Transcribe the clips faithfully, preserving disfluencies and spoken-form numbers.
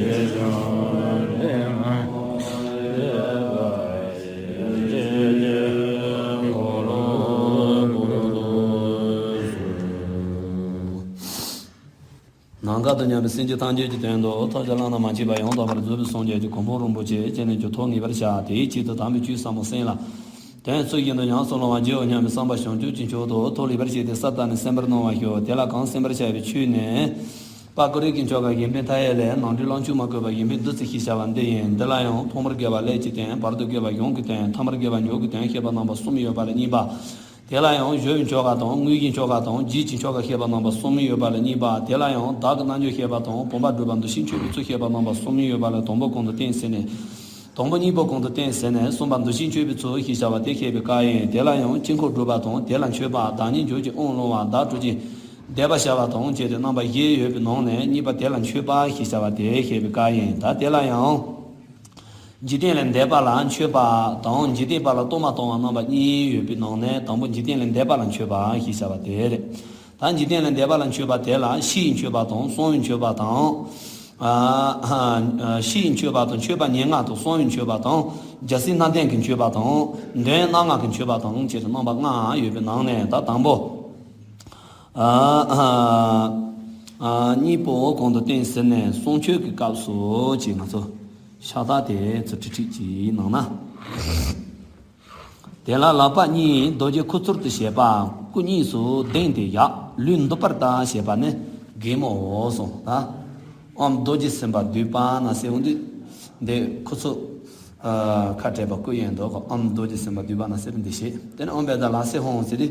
ནམ་མཁའ་དང་མཉམ་པའི་སེམས་ཅན་ཐམས་ཅད་ཀྱི་དོན་དུ་ཐོབ་བྱ་བླ་ན་མ་མཆིས་པ་ཡང་དག་པར་རྫོགས་པའི་སངས་རྒྱས་ཀྱི་གོ་འཕང་རིན་པོ་ཆེ་ཅི་ནས་ཀྱང་ཐོབ་ངེས་པར་བྱ། དེའི་ཆེད་དུ་དམ་པའི་ཆོས་ཟབ་མོ་གསན་ལ། དོན་ཚུལ་བཞིན་དུ་ཉམས་སུ་བླང་བར་བགྱིའོ་སྙམ་པའི་བསམ་པ་བྱང་ཆུབ་ཀྱི་མཆོག་ཏུ་ཐུགས་ལེགས་པར་བཞེས་ཏེ་ས་བཏབ་ནས་གསན་པར་གནང་བར་ཞུ། དེ་ལ་གང་གསན་པར་བྱ་བའི་ཆོས་ནི། དཔལ་ཀུན་རིག་གི་མཆོག་དགའ་གཞན་ཕན་མཐའ་ཡས་ལས། ནང་དོན་ལོངས་སྤྱོད་མ་བཀོད་པ་གཞན་ཕན་བདུད་རྩི་ཞེས་བྱ་བ་འདི་ཡིན། འདི་ལ་ཡང་ཐོག་མར་དགེ་བ་ཀླད་ཀྱི་དོན། བར་དུ་དགེ་བ་གཞུང་གི་དོན། ཐ་མར་དགེ་བ་མཆོག་གི་དོན་བཤད་པ་རྣམ་པ་གསུམ་ཡོད་པ་ལ་གཉིས་པ། དེ་ལ་ཡང་བརྗོད་པའི་མཆོག་དགའ་དང་དངོས་གཞིའི་མཆོག་དགའ་དང་རྗེས་ཀྱི་མཆོག་དགའ་བཤད་པ་རྣམ་པ་གསུམ་ཡོད་པ་ལ་གཉིས་པ། དེ་ལ་ཡང་བདག་གི་རྣལ་འབྱོར་བཤད་པ་དང་བུམ་པ་སྒྲུབ་པ་འདུ་ཤེས་འཆོས་པའི་ཚུལ་བཤད་པ་རྣམ་པ་གསུམ་ཡོད་པ་ལ་དང་པོ་གོང་དུ་བསྟན་ཟིན་ནས། དང་པོ་གཉིས་པོ་གོང་དུ་བསྟན་ཟིན་ནས་གསུམ་པ་འདུ་ཤེས་འཆོས་པའི་ཚུལ་ཞེས་བྱ་བ་དེ་བཤད་པའི་སྐབས་ཡིན། དེ་ལ་ཡང་དཀྱིལ་འཁོར་སྒྲུབ་པ་དང་དེ་ལ་མཆོད་པ། བདག་ཉིད་འཇུག་ཅིང་དབང་བླང་བ། བདག་སྤྲུལ་ཅིང་བཟླས་པ་བྱ་བ་དང་བཅས་ཏེ་རྣམ་པ་བཞི་ཡོད་པའི་ནང་ནས་གཉིས་པ་དེ་ལ་མཆོད་པ་ཞེས་བྱ་བ་དེ་བཤད་པའི་སྐབས་ཡིན། ད་དེ་ལ་ཡང་། འཇིག་རྟེན་ལས་འདས་པ་ལ་མཆོད་པ་དང་འཇིག་རྟེན་པ་ལ་གཏོར་མ་གཏོང་བ་རྣམ་པ་གཉིས་ཡོད་པའི་ནང་ནས་དང་པོ་འཇིག་རྟེན་ལས་འདས་པ་ལ་མཆོད་པ་ཞེས་བྱ་བ་དེ་རེད། ད་འཇིག་རྟེན་ལས་འདས་པ་ལ་མཆོད་པ་དེ་ལ་ཕྱི་ཡི་མཆོད་པ་དང་གསང་བའི་མཆོད་པ་དང་། ཨ་ཨ་ཕྱི་ཡི་མཆོད་པ་དང་མཆོད་པ་ཉེར་ལྔ་དང་གསང་བའི་མཆོད་པ་དང་རྒྱལ་སྲས་སྣ་བདུན་གྱི་མཆོད་པ་དང་འདོན་སྣ་ལྔ་གི་མཆོད་པ་དང་བཅས་ཏེ་རྣམ་པ་ལྔ་ཡོད་པའི་ནང་ནས་ད་དང་པོ། ཨ་ཨ་ཨ་གཉིས་པོ་གོང་དུ་བསྟན་ཟིན་ནས་གསང་མཆོད་ཀྱི་སྐབས་སུ་ཅེས་ང་ཚོ་ཕྱག་རྟགས་དེ་ཚུར་ཁྲིད་ཁྲིད་ཀྱིས་གནང་ན། དེ་ལ་ལག་པ་གཉིས་རྡོ་རྗེ་ཁུ་ཚུར་དུ་བྱས་པ་སྐུ་གཉིས་སུ་གདེངས་ཏེ་བཞག་ལུས་འདུད་པར་གདའ་ཞེས་པ་ནི་གད་མོའོ་གསུངས། ད་ཨོཾ་རྡོ་རྗེ་སེམས་དཔའ་འདུས་པ་ན་ཟེར་འོང་དུས་འདི་ཁུ་ཚུར་ཨ་ཁ་བྲལ་བ་སྐུ་ཡོན་དུ་ཨོཾ་རྡོ་རྗེ་སེམས་དཔའ་འདུས་པ་ན་ཟེར་འདི་བྱེད། དེ་ནས་ཨོཾ་བཛྲ་ལ་སེ་ཧཱུྃ་ཟེར་དུས་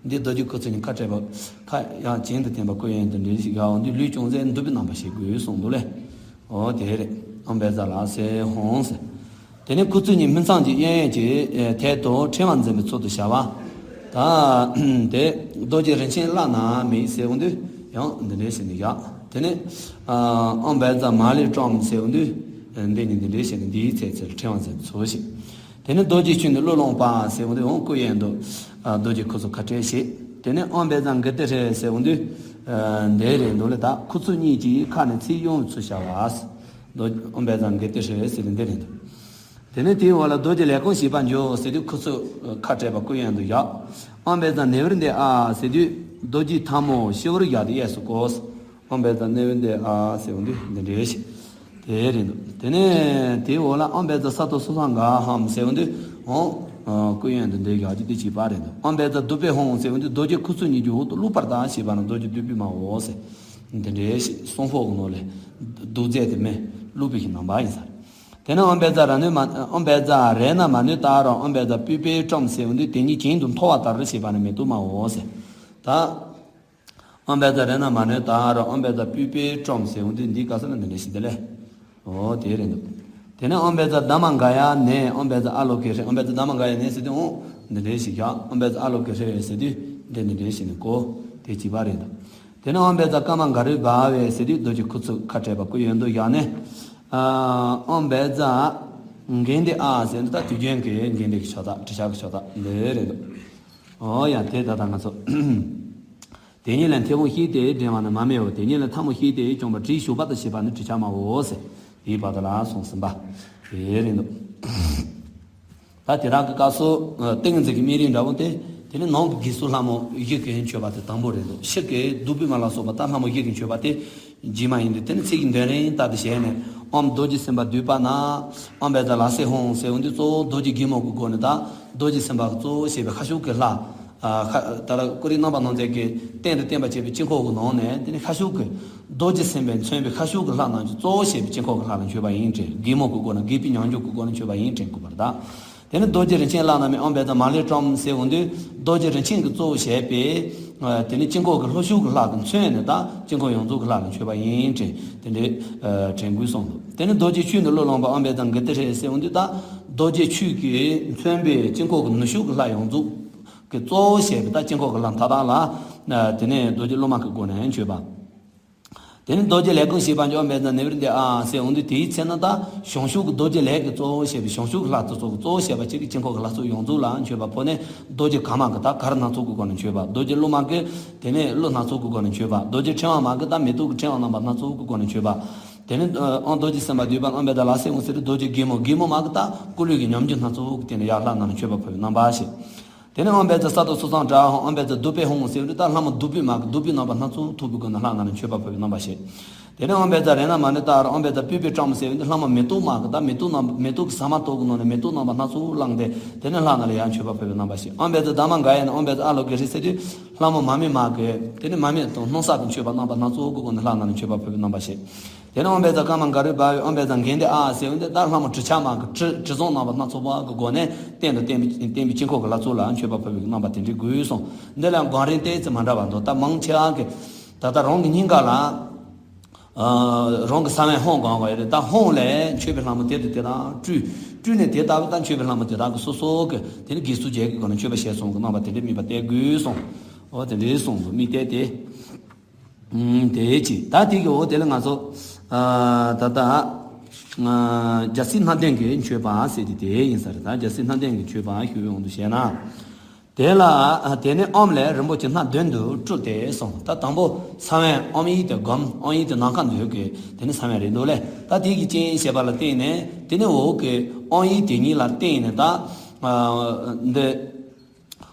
འདི་རྡོ་རྗེ་ཁུ་ཚུར་གཉིས་ཁ་བྲལ་བ་ཁ་ཡང་གྱེན་དུ་བསྟན་པ་སྐུ་ཡོན་དུ་འདྲེན་ཞིག་ཡག་འོང་དུས་ལུས་ཅུང་ཟད་འདུད་པའི་རྣམ་པ་ཞིག་དགོས་གསུངས་འདུག་ལེ། འོ་དེ་རེད། ཨོཾ་བཛྲ་ལ་སེ་ཧཱུྃ་ཟེར། དེ་ནས་ཁུ་ཚུར་གཉིས་སྨིན་མཚམས་ཀྱི་གཡས་གཡོན་གྱི་ཐད་དུ་ཕྲེང་བ་འཛིན་པའི་ཚུལ་དུ་བྱ་བ། ད་དེ་རྡོ་རྗེ་རིན་ཆེན་བླ་ན་མེད་ཟེར་འོང་དུས་ཡང་འདི་འདྲའི་ཞིག་ནི་ཡག་དེ་ནས་ཨོཾ་བཛྲ་མ་ལས་ཀྲོམ་ཟེར་འོང་དུས་འདི་ནི་འདི་འདྲའི་ཞིག་ནི་འདིའི་ཚད་ཚད་ཕྲེང་བ་འཛིན་པའི་ཚུལ་ཞིག་དེ་ནས་རྡོ་རྗེ་ཆོས་ནི་བློས་བླངས་པ་ཟེར་འོང་དུས་འོང་སྐུ་ཡོན་དུ་རྡོ་རྗེ་ཁུ་ཚུར་ཁ་བྲལ་བྱེད། དེ་ནས་ཨོཾ་བཛྲ་གི་ཏི་ཧྲཱི་ཟེར་འོང་དུས་འདི་རེད་འདུག་ལེ། ད་ཁུ་ཚུར་གཉིས་ཀྱིས་ཁ་ནས་ཚིག་དབྱུང་བའི་ཚུལ་བྱ་བ། རྡོ་ཨོཾ་བཛྲ་གི་ཏི་ཧྲཱི་ཟེར་དུས་འདི་རེད་འདུག་དེ་ནས་དེའི་འོག་ལ་རྡོ་རྗེ་ལས་ཀུན་བྱེད་པར་འགྱུར་ཟེར་དུས་ཁུ་ཚུར་ཁ་བྲལ་བ་སྐུ་ཡོན་དུ་བཞག་ཨོཾ་བཛྲ་ནཻ་ཝི་རི་ཏེ་ཨ་ཟེར་དུས་རྡོ་རྗེ་ཐལ་མོ་སྤྱི་བོར་བཞག་སྟེ་གཡས་སུ་བསྐོར། ཨོཾ་བཛྲ་ནཻ་ཝི་རི་ཏེ་ཨ་ཟེར་འོང་དུས་འདི་འདྲའི་ཞིག་དེ་རེད་འདུག་དེ་ནས་དེའི་འོག་ལ་ཨོཾ་བཛྲ་སཏྭ་སོ་ཐང་ག་ཧཾ་ཟེར་འོང་དུས་འོང་སྐུ་ཡོན་དུ་འདི་བཞག་རྒྱུ་དེ་བྱེད་པ་རེད་འདུག་ཨོཾ་བཛྲ་དུཏྟེ་ཧཱུྃ་ཟེར་འོང་དུས་རྡོ་རྗེ་ཁུ་ཚུར་གཉིས་ཀྱི་འོག་ཏུ་བླུགས་པར་གདའ་ཞེས་པ་ན་རྡོ་རྗེ་དུད་པའི་མའོ་ཟེར། འདི་འདྲའི་ཞིག་གསུང་ཕོག་གི་ནོ་ལས་སྡུག་རྫས་དེ་མེ་བླུགས་པའི་ཞིག་རྣམ་པ་ཡིན་ས་རེད། དེ་ནས་ཨོཾ་བཛྲ་ར་ནོ་མ་ཨོཾ་བཛྲ་རཏྣ་མ་ནོ་ཏཱ་ར་ཨོཾ་བཛྲ་པུཥྤེ་ཀྲོམ་ཟེར་འོང་དུས་དེ་ཉིད་གྱེན་དུ་མཐོ་བ་ལྟར་ཞེས་པ་ནི་མེ་ཏོག་མའོ་ཟེར། ད་ཨོཾ་བཛྲ་རཏྣ་མ་ནོ་ཏཱ་ར་ཨོཾ་བཛྲ་པུཥྤེ་ཀྲོམ་ཟེར་འོང་དུས་འདིའི་སྐབས་སུ་ལ་འདི་འདྲ་ཞིག་དེ་ལས། འོ་དེ་རེད་འདུག་དེ་ནས་ཨོཾ་བཛྲ་དྷརྨ་ག་ཡ་ནས་ཨོཾ་བཛྲ་ཨ་ལོ་ཀེ་ཧྲཱིཿ་ཨོཾ་བཛྲ་དྷརྨ་ག་ཡ་ནས་ཟེར་དུས་འོང་འདི་འདྲའི་ཞིག་བཞག་ཨོཾ་བཛྲ་ཨ་ལོ་ཀེ་ཧྲཱིཿ་ཟེར་དུས་འདི་འདི་འདྲའི་ཞིག་ནི་གོ་དེ་བྱེད་པ་རེད་འདུག་དེ་ནས་ཨོཾ་བཛྲ་ཀརྨ་ག་རུ་བྷ་ཝེ་ཟེར་དུས་རྡོ་རྗེ་ཁུ་ཚུར་ཁ་བྲལ་བ་སྐུ་ཡོན་དུ་བཞག་ནས། ཨོཾ་བཛྲ་གྷནྟེ་ཨ་ཟེར་འདི་ད་དུས་རྒྱུན་གྱི་གྷནྟེ་གི་ཕྱག་རྟགས་ཏྲི་ཤ་གི་ཕྱག་རྟགས་འདི་རེད་འདུག་འོ་ཡ་དེ་ད་ལྟ་ང་ཚོ། དེ་ཉིད་ལ་མཐེ་བོང་བཤེད་དེ་འགྲེང་བ་ནི་མ་མེའོ། དེ་ཉིད་ལ་ཐལ་མོ་བཤེད་དེ་བརྐྱང་པ་གྲི་ཞུགས་པ་དང་ཞེས་པ་ནི་གྲི་ཆབ་མའོ་ཟེར། དེའི་བར་དུ་ལ་སོང་ཟིན་པ། དེ་རེད་འདུག་ད་དེ་དག་གི་སྐབས་སུ་ཏིང་ངེ་འཛིན་གྱི་སྨིན་རིམ་འདྲ་བོ་དེ་དེ་ནི་ནང་གི་དགེ་ཚུལ་ལྷ་མོ་བཞི་གི་མཆོད་པ་དེ་དང་པོ་རེད་འདུག་ཕྱི་གི་བདུག་པའི་མ་ལ་སོགས་པ་ད་ལྷ་མོ་བཞི་གི་མཆོད་པ་དེ་རྗེས་མ་ཡིན་དུས་དེ་ནི་ཚིག་གི་འདོན་རིང་ལྟར་དུ་བྱས་ནས་ཨོཾ་རྡོ་རྗེ་སེམས་དཔའ་འདུས་པ་ན་ཨོཾ་བཛྲ་ལ་སེ་ཧཱུྃ་ཟེར་འོང་དུས་གཙོ་བོ་རྡོ་རྗེ་གད་མོ་གི་སྒོ་ནས་ད་རྡོ་རྗེ་སེམས་དཔའ་གི་གཙོ་བོ་བྱས་པའི་ཁ་ཤུགས་ཀྱི་ལྷ། ཨ་ཁ་ད་ལ་ཀུན་རིག་རྣམ་པར་སྣང་མཛད་ཀྱི་རྟེན་དུ་བརྟེན་པ་བྱས་པའི་དཀྱིལ་འཁོར་གྱི་ནང་ནས་དེ་ནི་ཁ་ཤུགས་ཀྱི་རྡོ་རྗེ་སེམས་དཔས་མཚོན་པའི་ཁ་ཤུགས་ཀྱི་ལྷ་རྣམས་ཀྱི་གཙོ་བོ་བྱས་པའི་དཀྱིལ་འཁོར་གྱི་ལྷ་ལ་མཆོད་པ་ཡིན་དྲན། གད་མོ་གི་སྒོ་ནས་གད་པའི་མྱང་འགྱུར་གྱི་སྒོ་ནས་མཆོད་པ་ཡིན་དྲན་དགོས་པར་གདའ། དེ་ནི་རྡོ་རྗེ་རིན་ཆེན་བླ་ན་མེད་ཨོཾ་བཛྲ་མ་ལེ་ཀྲོམ་ཟེར་འོང་དུས་རྡོ་རྗེ་རིན་ཆེན་གྱི་གཙོ་བོ་བྱས་པའི་དེ་ནི་དཀྱིལ་འཁོར་གྱི་ལྷོ་ཕྱོགས་ཀྱི་ལྷ་གི་མཚོན་ནས་ད་དཀྱིལ་འཁོར་ཡོངས་རྫོགས་ཀྱི་ལྷ་ལ་མཆོད་པ་ཡིན་དྲན་དེ་འདྲའི་དྲན་དགོས་གསུངས་འདུག་དེ་ནི་རྡོ་རྗེ་ཆོས་ནི་བློས་བླངས་པ་ཨོཾ་བཛྲ་གྷནྟེ་ཧྲཱིཿ་ཟེར་འོང་དུས་ད་རྡོ་རྗེ་ཆོས་ཀྱིས་མཚོན་པའི་དཀྱིལ་འཁོར་གྱི་ནུབ་ཕྱོགས་ཀྱི་ལྷ་ཡོངས་རྫོགས། གི་གཙོ་བོ་བྱས་པའི་ད་དཀྱིལ་འཁོར་གྱི་ལྷ་མཐའ་དག་ལ། དེ་ནས་རྡོ་རྗེ་སློབ་མ་གི་སྒོ་ནས་མཆོད་པ། དེ་ནས་རྡོ་རྗེ་ལས་ཀུན་བྱེད་པར་འགྱུར་ཨོཾ་བཛྲ་ནཻ་ཝི་རི་ཏ་ཨ་ཟེར་འོང་དུས་དེའི་ཚེ་ན་ད་བྱང་ཕྱོགས་ཀྱི་རྡོ་རྗེ་ལས་ཀྱི་གཙོ་བོ་བྱས་པའི་བྱང་ཕྱོགས་ཀྱི་ལྷ་དེ་ཚོ་གི་གཙོ་བོ་བྱས་པ་གཅིག་གི་དཀྱིལ་འཁོར་གྱི་ལྷ་ཚོགས་ཡོངས་རྫོགས་ལ་མཆོད་པ་ཕུལ་ནས་རྡོ་རྗེ་གར་མ་གི་ད་གར་སྣ་ཚོགས་ཀྱི་སྒོ་ནས་མཆོད་པ། རྡོ་རྗེ་སློབ་མ་གི་དེ་ནས་གླུ་སྣ་ཚོགས་ཀྱི་སྒོ་ནས་མཆོད་པ། རྡོ་རྗེ་ཕྲེང་བ་མ་གི་ད་མེ་ཏོག་གི་ཕྲེང་བ་རྣམ་པ་སྣ་ཚོགས་ཀྱི་སྒོ་ནས་མཆོད་པ། དེ་ནས་ཨང་རྡོ་རྗེ་སེམས་དཔའ་འདུས་པ་ཨང་བེ་ད་ལ་སེ་འོང་ཟེར་རྡོ་རྗེ་གེ་མོ། གེ་མོ་མ་གི་ད་སྐུ་ལུས་ཀྱི་ཉམས་འགྱུར་སྣ་ཚོགས་ཀྱི་སྟེང་ནས་ཡར་ལྷ་རྣམས་ལ་མཆོད་པ་ཕུལ་བའི་རྣམ་པ་ཞེས། དེ་ནས་ཨང་བེ་ད་ས་རྡོ་སོ་སང་དྲ་ཧོང་ཨང་བེ་ད་དུ་པེ་ཧོང་ཟེར་བའི་ད་ལྷ་མོ་བདུག་སྤོས་མ་གི་བདུག་སྤོས་རྣམ་པ་སྣ་ཚོགས་ཐུག་པའི་སྒོ་ནས་ལྷ་རྣམས་ལ་མཆོད་པ་ཕུལ་བའི་རྣམ་པ་ཞེས། དེ་ནས་ཨང་བེ་ད་རེ་ན་མ་ནི་ད་ཨང་བེ་ད་སྤོས་པའི་སྤྲང་མོ་ཟེར་བའི་ད་ལྷ་མོ་མེ་ཏོག་མ་གི་ད་མེ་ཏོག་རྣམ་མེ་ཏོག་གི་ཟ་མ་ཏོག་གི་ནང་ནས་མེ་ཏོག་རྣམ་པ་སྣ་ཚོགས་བླངས་ཏེ་དེ་ནས་ལྷ་རྣམས་ལ་ཡང་མཆོད་པ་ཕུལ་བའི་རྣམ་པ་ཞེས། ཨང་བེ་ད་ད་མ་ག་ཡ་ནི་ཨང་བེ་ད་ཨ་ལོ་གེ་རི་ཟེར་དུས་ལྷ་མོ་མ་སྨད་མ་གི་དེ་ནས་མ་སྨད་དང་སྣང་གསལ་གྱི་མཆོད་པ་རྣམ་པ་སྣ་ཚོགས་ཀྱི་སྒོ་ནས་ལྷ་རྣམས་ལ་མཆོད་པ་ཕུལ་བའི་རྣམ་པ་ཞེས། དེ་ནས་ཨང་བེ་ད་ཀ་མ་ག་རུ་བ་བའི་ཨང་བེ་ད་གན་དེ་ཨ་ཟེར་བའི་འདི་ད་ལྷ་མོ་དྲི་ཆབ་མ་གི་དྲི་དྲི་བཟང་རྣམ་པ་སྣ་ཚོགས་པ་གི་སྒོ་ནས་རྟེན་དང་བརྟེན་པའི་བརྟེན་པའི་དཀྱིལ་འཁོར་གྱི་ལྷ་ཚོགས་ལ་མཆོད་པ་ཕུལ་བའི་རྣམ་པ་དེ་འདྲའི་དགོས་གསུངས། འདི་ལ་གོང་རིམ་ཏོག་ཙམ་མ་འདྲ་བ་འདུག་ད་མང་ཆེ་བ་གི་ད་ལྟ་རང་གི་སྙིང་ག་ལ་ཨ་རང་གི་ས་བོན་ཧོང་གང་ག་ཡོད་རེད། ད་ཧོང་ལས་མཆོད་པའི་ལྷ་མོ་དེ་དང་དེ་དག་སྤྲུལ། སྤྲུལ་ནས་དེ་ལྟ་བུ་ད་མཆོད་པའི་ལྷ་མོ་དེ་དག་གི་སོ་སོ་གི་དེ་ནི་དགེ་ཚུལ་བརྒྱད་ཀྱི་སྒོ་ནས་མཆོད་པ་བྱས་སོང་གི་རྣམ་པ་དེ་འདྲའི་དམིགས་པ་གཏད་དགོས་གསུངས། འོ་དེ་འདྲའི་གསུངས་འདུག་དམིགས་གཏད་དེ། ཨུམ་དེ་ཅི་ད་དེ་གི་འོ་དེ་ལ་ང་ཚོ་ཨ་ད་ལྟ་ཨ་རྒྱལ་སྲས་སྣ་བདུན་གྱི་མཆོད་པ་ཟེར་གྱི་དེ་ཡིན་ས་རེད། ད་རྒྱལ་སྲས་སྣ་བདུན་གྱི་མཆོད་པ་ཞུ་ཡོང་དུ་བྱས་ན། དེ་ལ་ཨ་དེ་ནས་ཨོམ་ལས་རིན་པོ་ཆེ་སྣ་བདུན་དུ་སྤྲུལ་ཏེ་གསུངས། ད་དང་པོ་ས་བོན་ཨོམ་ཡིག་དེ་སྒོམ། ཨོམ་ཡིག་དེ་ནམ་མཁའ་མཛོད་ཀྱི་དེ་ནི་ས་བོན་རེད་འདུག་ལེ། ད་དེ་གི་རྐྱེན་བྱས་པ་ལ་བརྟེན་ནས་དེ་ནི་འོག་གི་ཨོམ་ཡིག་དེ་ཉིད་ལ་བརྟེན་ནས་ད་ཨ་འདི་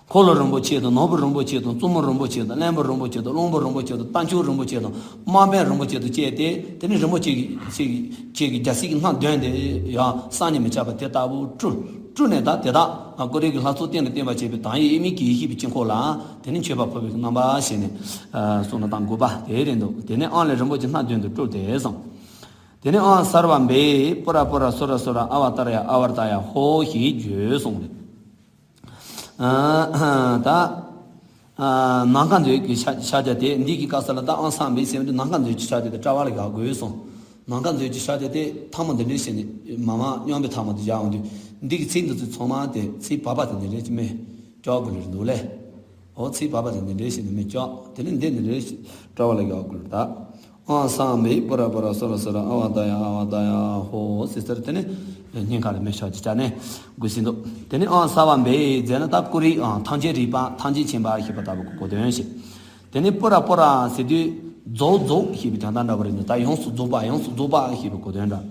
འཁོར་ལོ་རིན་པོ་ཆེ་དང་ནོར་བུ་རིན་པོ་ཆེ་དང་བཙུན་མོ་རིན་པོ་ཆེ་དང་གླེན་པ་རིན་པོ་ཆེ་དང་གླང་པོ་རིན་པོ་ཆེ་དང་རྟ་མཆོག་རིན་པོ་ཆེ་དང་དམག་དཔོན་རིན་པོ་ཆེ་དང་བཅས་ཏེ་དེ་ནི་རིན་པོ་ཆེ་གི་ཆེ་གི་ཆེ་གི་རྒྱལ་སྲིད་ཀྱི་སྣ་བདུན་དེ་ཡང་བསམ་གྱིས་མི་ཁྱབ་པ་དེ་ལྟ་བུ་སྤྲུལ། སྤྲུལ་ནས་ད་དེ་དག་ཀོ་རི་གི་ལྷ་ཚོགས་རྟེན་དུ་བརྟེན་པར་བྱས་པའི་དང་ཡིག་དབྱེར་མེད་ཀྱི་ཡེ་ཤེས་པའི་དཀྱིལ་འཁོར་ལ་དེ་ནི་མཆོད་པ་ཕུལ་བའི་རྣམ་པ་ཞེས་ནས་གསུངས་ན་དང་དགོས་པ་དེ་རེད་འདུག་དེ་ནི་ཨང་ལས་རིན་པོ་ཆེ་སྣ་བདུན་དུ་སྤྲུལ་ཏེ་གསུངས། དེ་ནས་ཨང་སརྦ་བྷེ་པུ་ར་པུ་ར་སུ་ར་སུ་ར་ཨ་བ་ཏར་ཡ་ཨ་བར་ཏ་ཡ་ཧོ་ཞེས་བརྗོད་གསུངས་རེད། ད་ནམ་མཁའ་མཛོད་ཀྱི་ཕྱག་རྒྱ་དེ་འདི་གི་སྐབས་སུ་ལ་ད་ཨང་སརྦ་བྷེ་ཟེར་བ་འདི་ནམ་མཁའ་མཛོད་ཀྱི་ཕྱག་རྒྱ་དེ་དྲ་བ་ལ་བཞག་དགོས་གསུངས། ནམ་མཁའ་མཛོད་ཀྱི་ཕྱག་རྒྱ་དེ་ཐལ་མོ་འདི་འདྲའི་བྱས་ནས་མ་མ་མཉམ་པའི་ཐལ་མོ་དེ་བཞག་འོང་དུས་འདི་གི་ཚིག་འདི་ཚོ་ཚང་མ་དེ་ཚིག་བར་པ་དེ་འདི་འདྲའི་ཅི་མེད་ཀྱོག་དགོས་ལེར་འདུག་ལེ། ཨོ་ཚིག་བར་པ་དེ་འདི་འདྲའི་བྱས་ནས་མི་ཀྱོག་དེ་ནི་འདི་འདི་འདྲའི་དྲ་བ་ལ་བཞག་དགོས་ལེར་ད། ཨང་སང་བྷེ་པུ་ར་པུ་ར་སུ་ར་སུ་ར་ཨ་བ་ཏ་ཡ་ཨ་བ་ཏ་ཡ་ཧོ་ཟེར་ཟེར་དེ་ནི་སྙིང་ཁ་ལ་མེ་ཤོག་ཅིག་བྱས་ནས་དགོས་ཟིན་འདུག་དེ་ནི་ཨང་ས་བ་བྷེ་ཟེར་ན་ད་ཀུ་རི་ཨང་ཐམས་ཅད་རིག་པ་ཐམས་ཅད་མཁྱེན་པ་ཞེས་པ་ལྟ་བུ་གི་གོ་དོན་ཞིག་དེ་ནི་པུ་ར་པུ་ར་ཟེར་དུས་རྫོགས་རྫོགས་ཞེས་པའི་དོན་དག་འདྲ་བོ་རེད་འདུག་ད་ཡོངས་སུ་རྫོགས་པ་ཡོངས་སུ་རྫོགས་པ་ཞེས་པའི་གོ་དོན་འདྲ།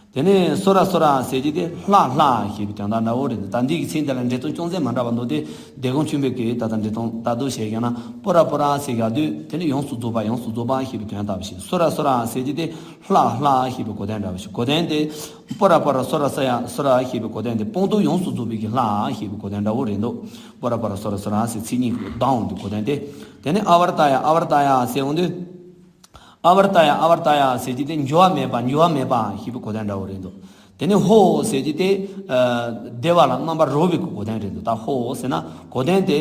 དེ་ནས་སུ་ར་སུ་ར་ཟེར་གྱི་དེ་ལྷ་ལྷ་ཞེས་པའི་དོན་དག་འདྲ་བོ་རེད་འདུག་ད་འདི་གི་ཚིག་འདི་ལ་འགྲེལ་དོན་ཅུང་ཟད་མ་འདྲ་བ་འདུག་སྟེ། སྡེ་དགོན་ཆེན་པོའི་གི་ད་ལྟ་འགྲེལ་དོན་ལྟ་དུ་བྱས་ཀྱང་ན་པུ་ར་པུ་ར་ཟེར་ཡག་དུས་དེ་ནི་ཡོངས་སུ་རྫོགས་པ་ཡོངས་སུ་རྫོགས་པ་ཞེས་པའི་དོན་ལྟ་བུ་ཞིག་སུ་ར་སུ་ར་ཟེར་གྱི་དེ་ལྷ་ལྷ་ཞེས་པའི་གོ་དོན་འདྲ་བ་ཞིག་གོ་དོན་དེ་པུ་ར་པུ་ར་སུ་ར་སུ་ཡ་སུ་ར་ཞེས་པའི་གོ་དོན་དེ་སྤངས་རྟོགས་ཡོངས་སུ་རྫོགས་པའི་གི་ལྷ་ཞེས་པའི་གོ་དོན་འདྲ་བོ་རེད་འདུག་པུ་ར་པུ་ར་སུ་ར་སུ་ར་ཟེར་ཚིག་གཉིས་ཀྱི་ལྡང་འོང་དུས་གོ་དོན་དེ། དེ་ནི་ཨ་བར་ཏ་ཡ་ཨ་བར་ཏ་ཡ་ཟེར་འོང་དུས། ཨ་བར་ཏ་ཡ་ཨ་བར་ཏ་ཡ་ཟེར་གྱི་དེ་འགྱུར་བ་མེད་པ་འགྱུར་བ་མེད་པ་ཞེས་པའི་གོ་དོན་འདྲ་བོ་རེད་འདུག་དེ་ནས་ཧོ་ཟེར་གྱི་དེ་བདེ་བ་ལ་རྣམ་པར་རོལ་བའི་གོ་དོན་རེད་འདུག་ད་ཧོ་ཟེར་ན་གོ་དོན་དེ་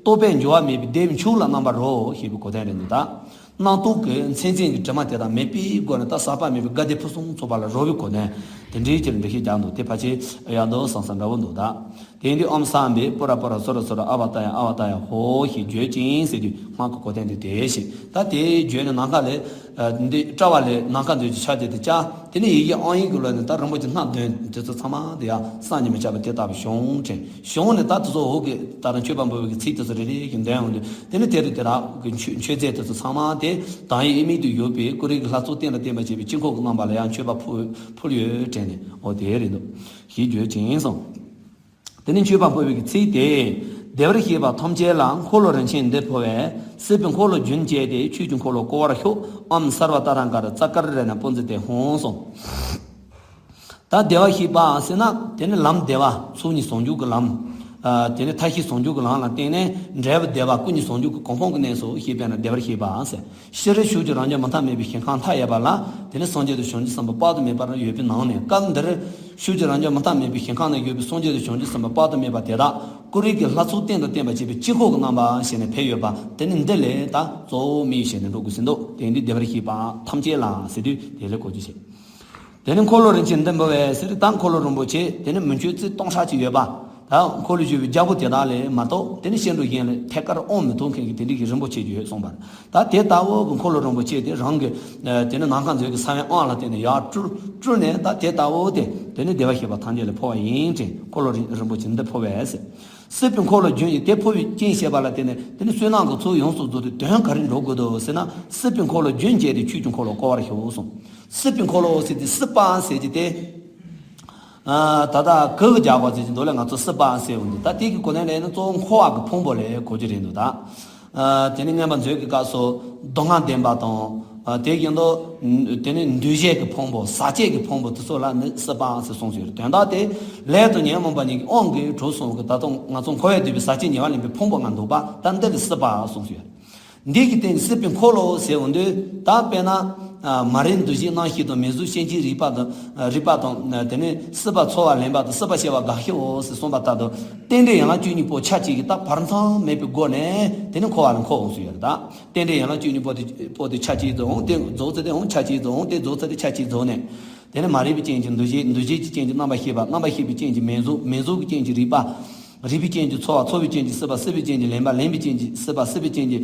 རྟོག་པས་འགྱུར་བ་མེད་པའི་བདེ་བའི་མཆོག་ལ་རྣམ་པར་རོལ་ཞེས་པའི་གོ་དོན་རེད་འདུག་ད་རྣམ་རྟོག་གི་མཚན་མཚན་གྱི་དྲི་མ་དེ་དག་མེད་པའི་སྒོ་ནས་ད་ཟག་པ་མེད་པའི་དགའ་བདེ་ཕུན་སུམ་ཚོགས་པ་ལ་རོལ་བའི་གོ་དོན་དེ་འདྲའི་ཅིག་འགྲེལ་བཤད་རྒྱག་འདུག་དེ་ཕལ་ཆེར་ཡག་འདུག་བསམ་བསམ་འདྲ་བོ་འདུག་ད། དེ་ཡིན་དུས་ཨོཾ་སཾ་བྷེ་པུ་ར་པུ་ར་སུ་ར་སུ་ར་ཨ་བ་ཏ་ཡ་ཨ་བ་ཏ་ཡ་ཧོ་ཞེས་བརྗོད་ཅིང་ཟེར་དུས་སྔགས་ཀྱི་གོ་དོན་དེ་དེ་ཞེས་ད་དེ་བརྗོད་ནས་ནམ་མཁའ་ལས་འདི་དྲ་བ་ལས་ནམ་མཁའ་མཛོད་ཀྱི་ཕྱག་རྒྱ་དེ་བཅག་དེ་ནས་ཡི་གེ་ཨང་ཡིག་གི་ལོགས་ནས་ད་རིན་པོ་ཆེ་སྣ་བདུན་དེ་ཚོ་ཚང་མ་དེ་ཡང་བསམ་གྱིས་མི་ཁྱབ་པ་དེ་ལྟ་བུ་བྱུང་དྲན་བྱུང་ནས་ད་དེ་ཚོ་འོག་གི་ད་རང་མཆོད་པ་འབུལ་བའི་གི་ཚིག་དེ་ཚོ་རེ་རེ་བཞིན་འདོན་འོང་དུས་དེ་ནས་དེ་རུ་དེ་དག་གི་མཆོད་མཆོད་རྫས་དེ་ཚོ་ཚང་མ་དེ་དང་ཡིག་དབྱེར་མེད་དུ་ཡོད་པའི་ཀུ་རེ་གི་ལྷ་ཚོགས་རྟེན་ལ་བརྟེན་པར་བྱེད་པའི་དཀྱིལ་འཁོར་གྱི་རྣམ་པ་ལ་ཡང་མཆོད་པ་ཕུལ་ཕུལ་ཡོད་དྲན་ནས་འོ་དེ་རེད་འདུག་ཞེས་བརྗོད་ཅིང་གསུངས། དེ་ནས་མཆོད་པ་འབུལ་བའི་ཚིག་དེ། བདེ་བར་གཤེགས་པ་ཐམས་ཅད་ལ་འཁོར་ལོ་རིན་ཆེན་འདི་ཕུལ་བས་སྲིད་པའི་འཁོར་ལོ་རྒྱུན་བཅད་དེ་ཆོས་ཀྱི་འཁོར་ལོ་བསྐོར་བར་ཤོག་ཨོཾ་སརྦ་ཏ་ཐཱ་ག་ར་ཙ་ཀ་ར་རེ་ན་པུན་ཛི་ཏེ་ཧཱུྃ་གསུངས། ད་བདེ་བར་གཤེགས་པ་ཟེར་ན་དེ་ནི་ལམ་བདེ་བ་ཚོགས་གཉིས་ཟུང་འཇུག་གི་ལམ། དེ་ནི་མཐའ་བཞི་ཟུང་འཇུག་གི་ལམ་ལ་བརྟེན་ནས་འབྲས་བུ་བདེ་བ་སྐུ་གཉིས་ཟུང་འཇུག་གི་གོ་འཕང་གི་གནས་སུ་གཤེགས་པས་ན་བདེ་བར་གཤེགས་པ་ཟེར། ཤེས་རབ་ཤུགས་ཀྱི་རང་བྱུང་མུ་མཐའ་མེད་པའི་ཞིང་ཁམས་མཐའ་ཡས་པ་ལ་དེ་ནི་སངས་རྒྱས་དང་བྱང་ཆུབ་སེམས་དཔའ་དཔག་ཏུ་མེད་པར་ཡོད་པའི་ནང་ནས་སྐབས་འདིར་ཤུགས་ཀྱི་རང་བྱུང་མུ་མཐའ་མེད་པའི་ཞིང་ཁམས་ན་ཡོད་པའི་སངས་རྒྱས་དང་བྱང་ཆུབ་སེམས་དཔའ་དཔག་ཏུ་མེད་པ་དེ་དག་ཀུ་རེ་གི་ལྷ་ཚོགས་རྟེན་དང་བརྟེན་པར་བྱེད་པའི་དཀྱིལ་འཁོར་གྱི་རྣམ་པ་ཞེས་ནས་ཕེབས་ཡོད་པ་དེ་ནི་འདི་ལས་ད་གཙོ་བོ་དམིགས་ཡུལ་བྱས་ནས་འགྲོ་དགོས་ཟིན་འདུག་དེ་ཡིན་དུས་བདེ་བར་གཤེགས་པ་ཐམས་ཅད་ལ་ཟེར་དུས་དེ་ལས་གོ་རྒྱུ་བྱེད། དེ་ནི་འཁོར་ལོ་རིན་ཆེན་འདི་འབུལ་བས་ཟེར་ད་འཁོར་ལོ་རིན་པོ་ཆེ་དེ་ནི་མི་འགྱུར་རྩིབས་སྟོང་ཕྲག་གཅིག་ཡོད་པ། ད་འཁོར་ལོས་སྒྱུར་བའི་རྒྱལ་པོ་དེ་དག་ལས་མ་གཏོགས་དེ་ནི་སྐྱེ་འགྲོ་གཞན་ལས་ཐད་ཀར་དབང་མི་ཐོབ་མཁན་གྱི་དེ་འདྲའི་གི་རིན་པོ་ཆེ་ཡོད་གསུངས་པར། ད་དེ་ལྟ་བུ་གི་འཁོར་ལོ་རིན་པོ་ཆེ་དེ་རང་གི་དེ་ནི་ནམ་མཁའ་མཛོད་ཀྱི་ས་བོན་ཨང་ལ་བརྟེན་ནས་ཡར་སྤྲུལ་སྤྲུལ་ནས་ད་དེ་ལྟ་བུ་དེ་དེ་ནི་བདེ་བར་གཤེགས་པ་ཐམས་ཅད་ལ་ཕུལ་བ་ཡིན་དྲན་འཁོར་ལོ་རིན་པོ་ཆེ་འདི་ཕུལ་བས་ཟེར། སྲིད་པའི་འཁོར་ལོ་རྒྱུན་གྱི་དེ་འཕོ་བའི་རྐྱེན་བྱས་པ་ལ་བརྟེན་ནས་དེ་ནི་བསོད་ནམས་ཀྱི་ཚོགས་ཡོངས་སུ་རྫོགས་ཏེ་དོན་ག་རེ་འགྲོ་དགོས་དོ་ཟེར་ན། སྲིད་པའི་འཁོར་ལོ་རྒྱུན་བཅད་དེ་ཆོས་ཀྱི་འཁོར་ལོ་བསྐོར་བར་ཤོག་གསུངས། སྲིད་པའི་འཁོར་ལོ་ཟེར་དེ་སྲིད་པ་ཟེར་གྱི་དེ། ད་ལྟ་གི་གི་རྒྱག་པ་ཟེར་གྱི་འདུག་ལ། ང་ཚོ་སྲིད་པ་ཟེར་བ་འདུག་ད་དེ་གི་གོ་ནས་ལས་ན་གཙོ་བོ་འཁོར་བ་གི་ཕུང་པོ་ལས་གོ་རྒྱུ་རེད་འདུག་ད་དེ་ནི་མངོན་པ་མཛོད་ཀྱི་སྐབས་སུ་སྡུག་བསྔལ་བདེན་པ་དང་། དེ་བཞིན་དུ་དེ་ནི་འདུ་བྱེད་ཀྱི་ཕུང་པོ་ཟག་བཅས་ཀྱི་ཕུང་པོ་དེ་ཚོ་ལ་ནི་སྲིད་པ་ཟེར་གསུངས་ཡོད་རེད། དོན་དག་དེ་ལས་དང་ཉོན་མོངས་པ་གཉིས་ཀྱི་དབང་གིས་གྲུབ་སོང་གི། ད་དུང་ང་ཚོ་འཁོར་བས་བསྡུས་པའི་ཟག་བཅས་ཉེ་བར་ལེན་པའི་ཕུང་པོ་ལྔ་འདུག་པ། ད་འདི་ལ་སྲིད་པ་གསུངས་ཡོད་རེད། འདི་གི་སྟེང་སྲིད་པའི་འཁོར་ལོ་ཟེར་འོང་དུས། ད་དཔེར་ན། མ་རིག་འདུ་བྱེད་རྣམ་ཤེས་དང་མིང་གཟུགས་སྐྱེ་མཆེད་རེག་པ་དང་། རེག་པ་དང་། དེ་ནས་སྲིད་པ་ཚོར་བ་ལེན་པ་དང་སྲིད་པ་ཤེས་པ་དགག་བྱའོ་ཟེར་གསུངས་པ་ལྟར་དུ། རྟེན་འབྲེལ་ཡན་ལག་བཅུ་གཉིས་པོ་ཆ་གཅིག་གིས་ད་བར་མཚམས་མེད་པའི་སྒོ་ནས་དེ་ནས་འཁོར་བ་ལ་འཁོར་འོང་ཟེར་ཡོད་རེད། ད་རྟེན་འབྲེལ་ཡན་ལག་བཅུ་གཉིས་པོ་དེ་པོ་དེ་ཆ་གཅིག་རྫོགས་འོང་། དེ་རྫོགས་ཚེ་དེ་འོང་ཆ་གཅིག་རྫོགས་འོང་། དེ་རྫོགས་ཚེ་དེ་ཆ་གཅིག་རྫོགས་ནས། དེ་ནས་མ་རིག་པའི་རྐྱེན་གྱིས་འདུ་བྱེད། འདུ་བྱེད་ཀྱི་རྐྱེན་གྱིས་རྣམ་པར་ཤེས་པ། རྣམ་པར་ཤེས་པའི་རྐྱེན་གྱིས་མིང་གཟུགས། མིང་གཟུགས་ཀྱི་རྐྱེན་གྱིས་རེག་པ། རེག་པའི་རྐྱེན་གྱིས་ཚོར་བ། ཚོར་བའི་རྐྱེན་གྱིས་སྲིད་པ། སྲིད་པའི་རྐྱེན་གྱིས་ལེན་པ། ལེན་པའི་རྐྱེན་གྱིས་སྲིད་པ། སྲིད་པའི་རྐྱེན་གྱིས་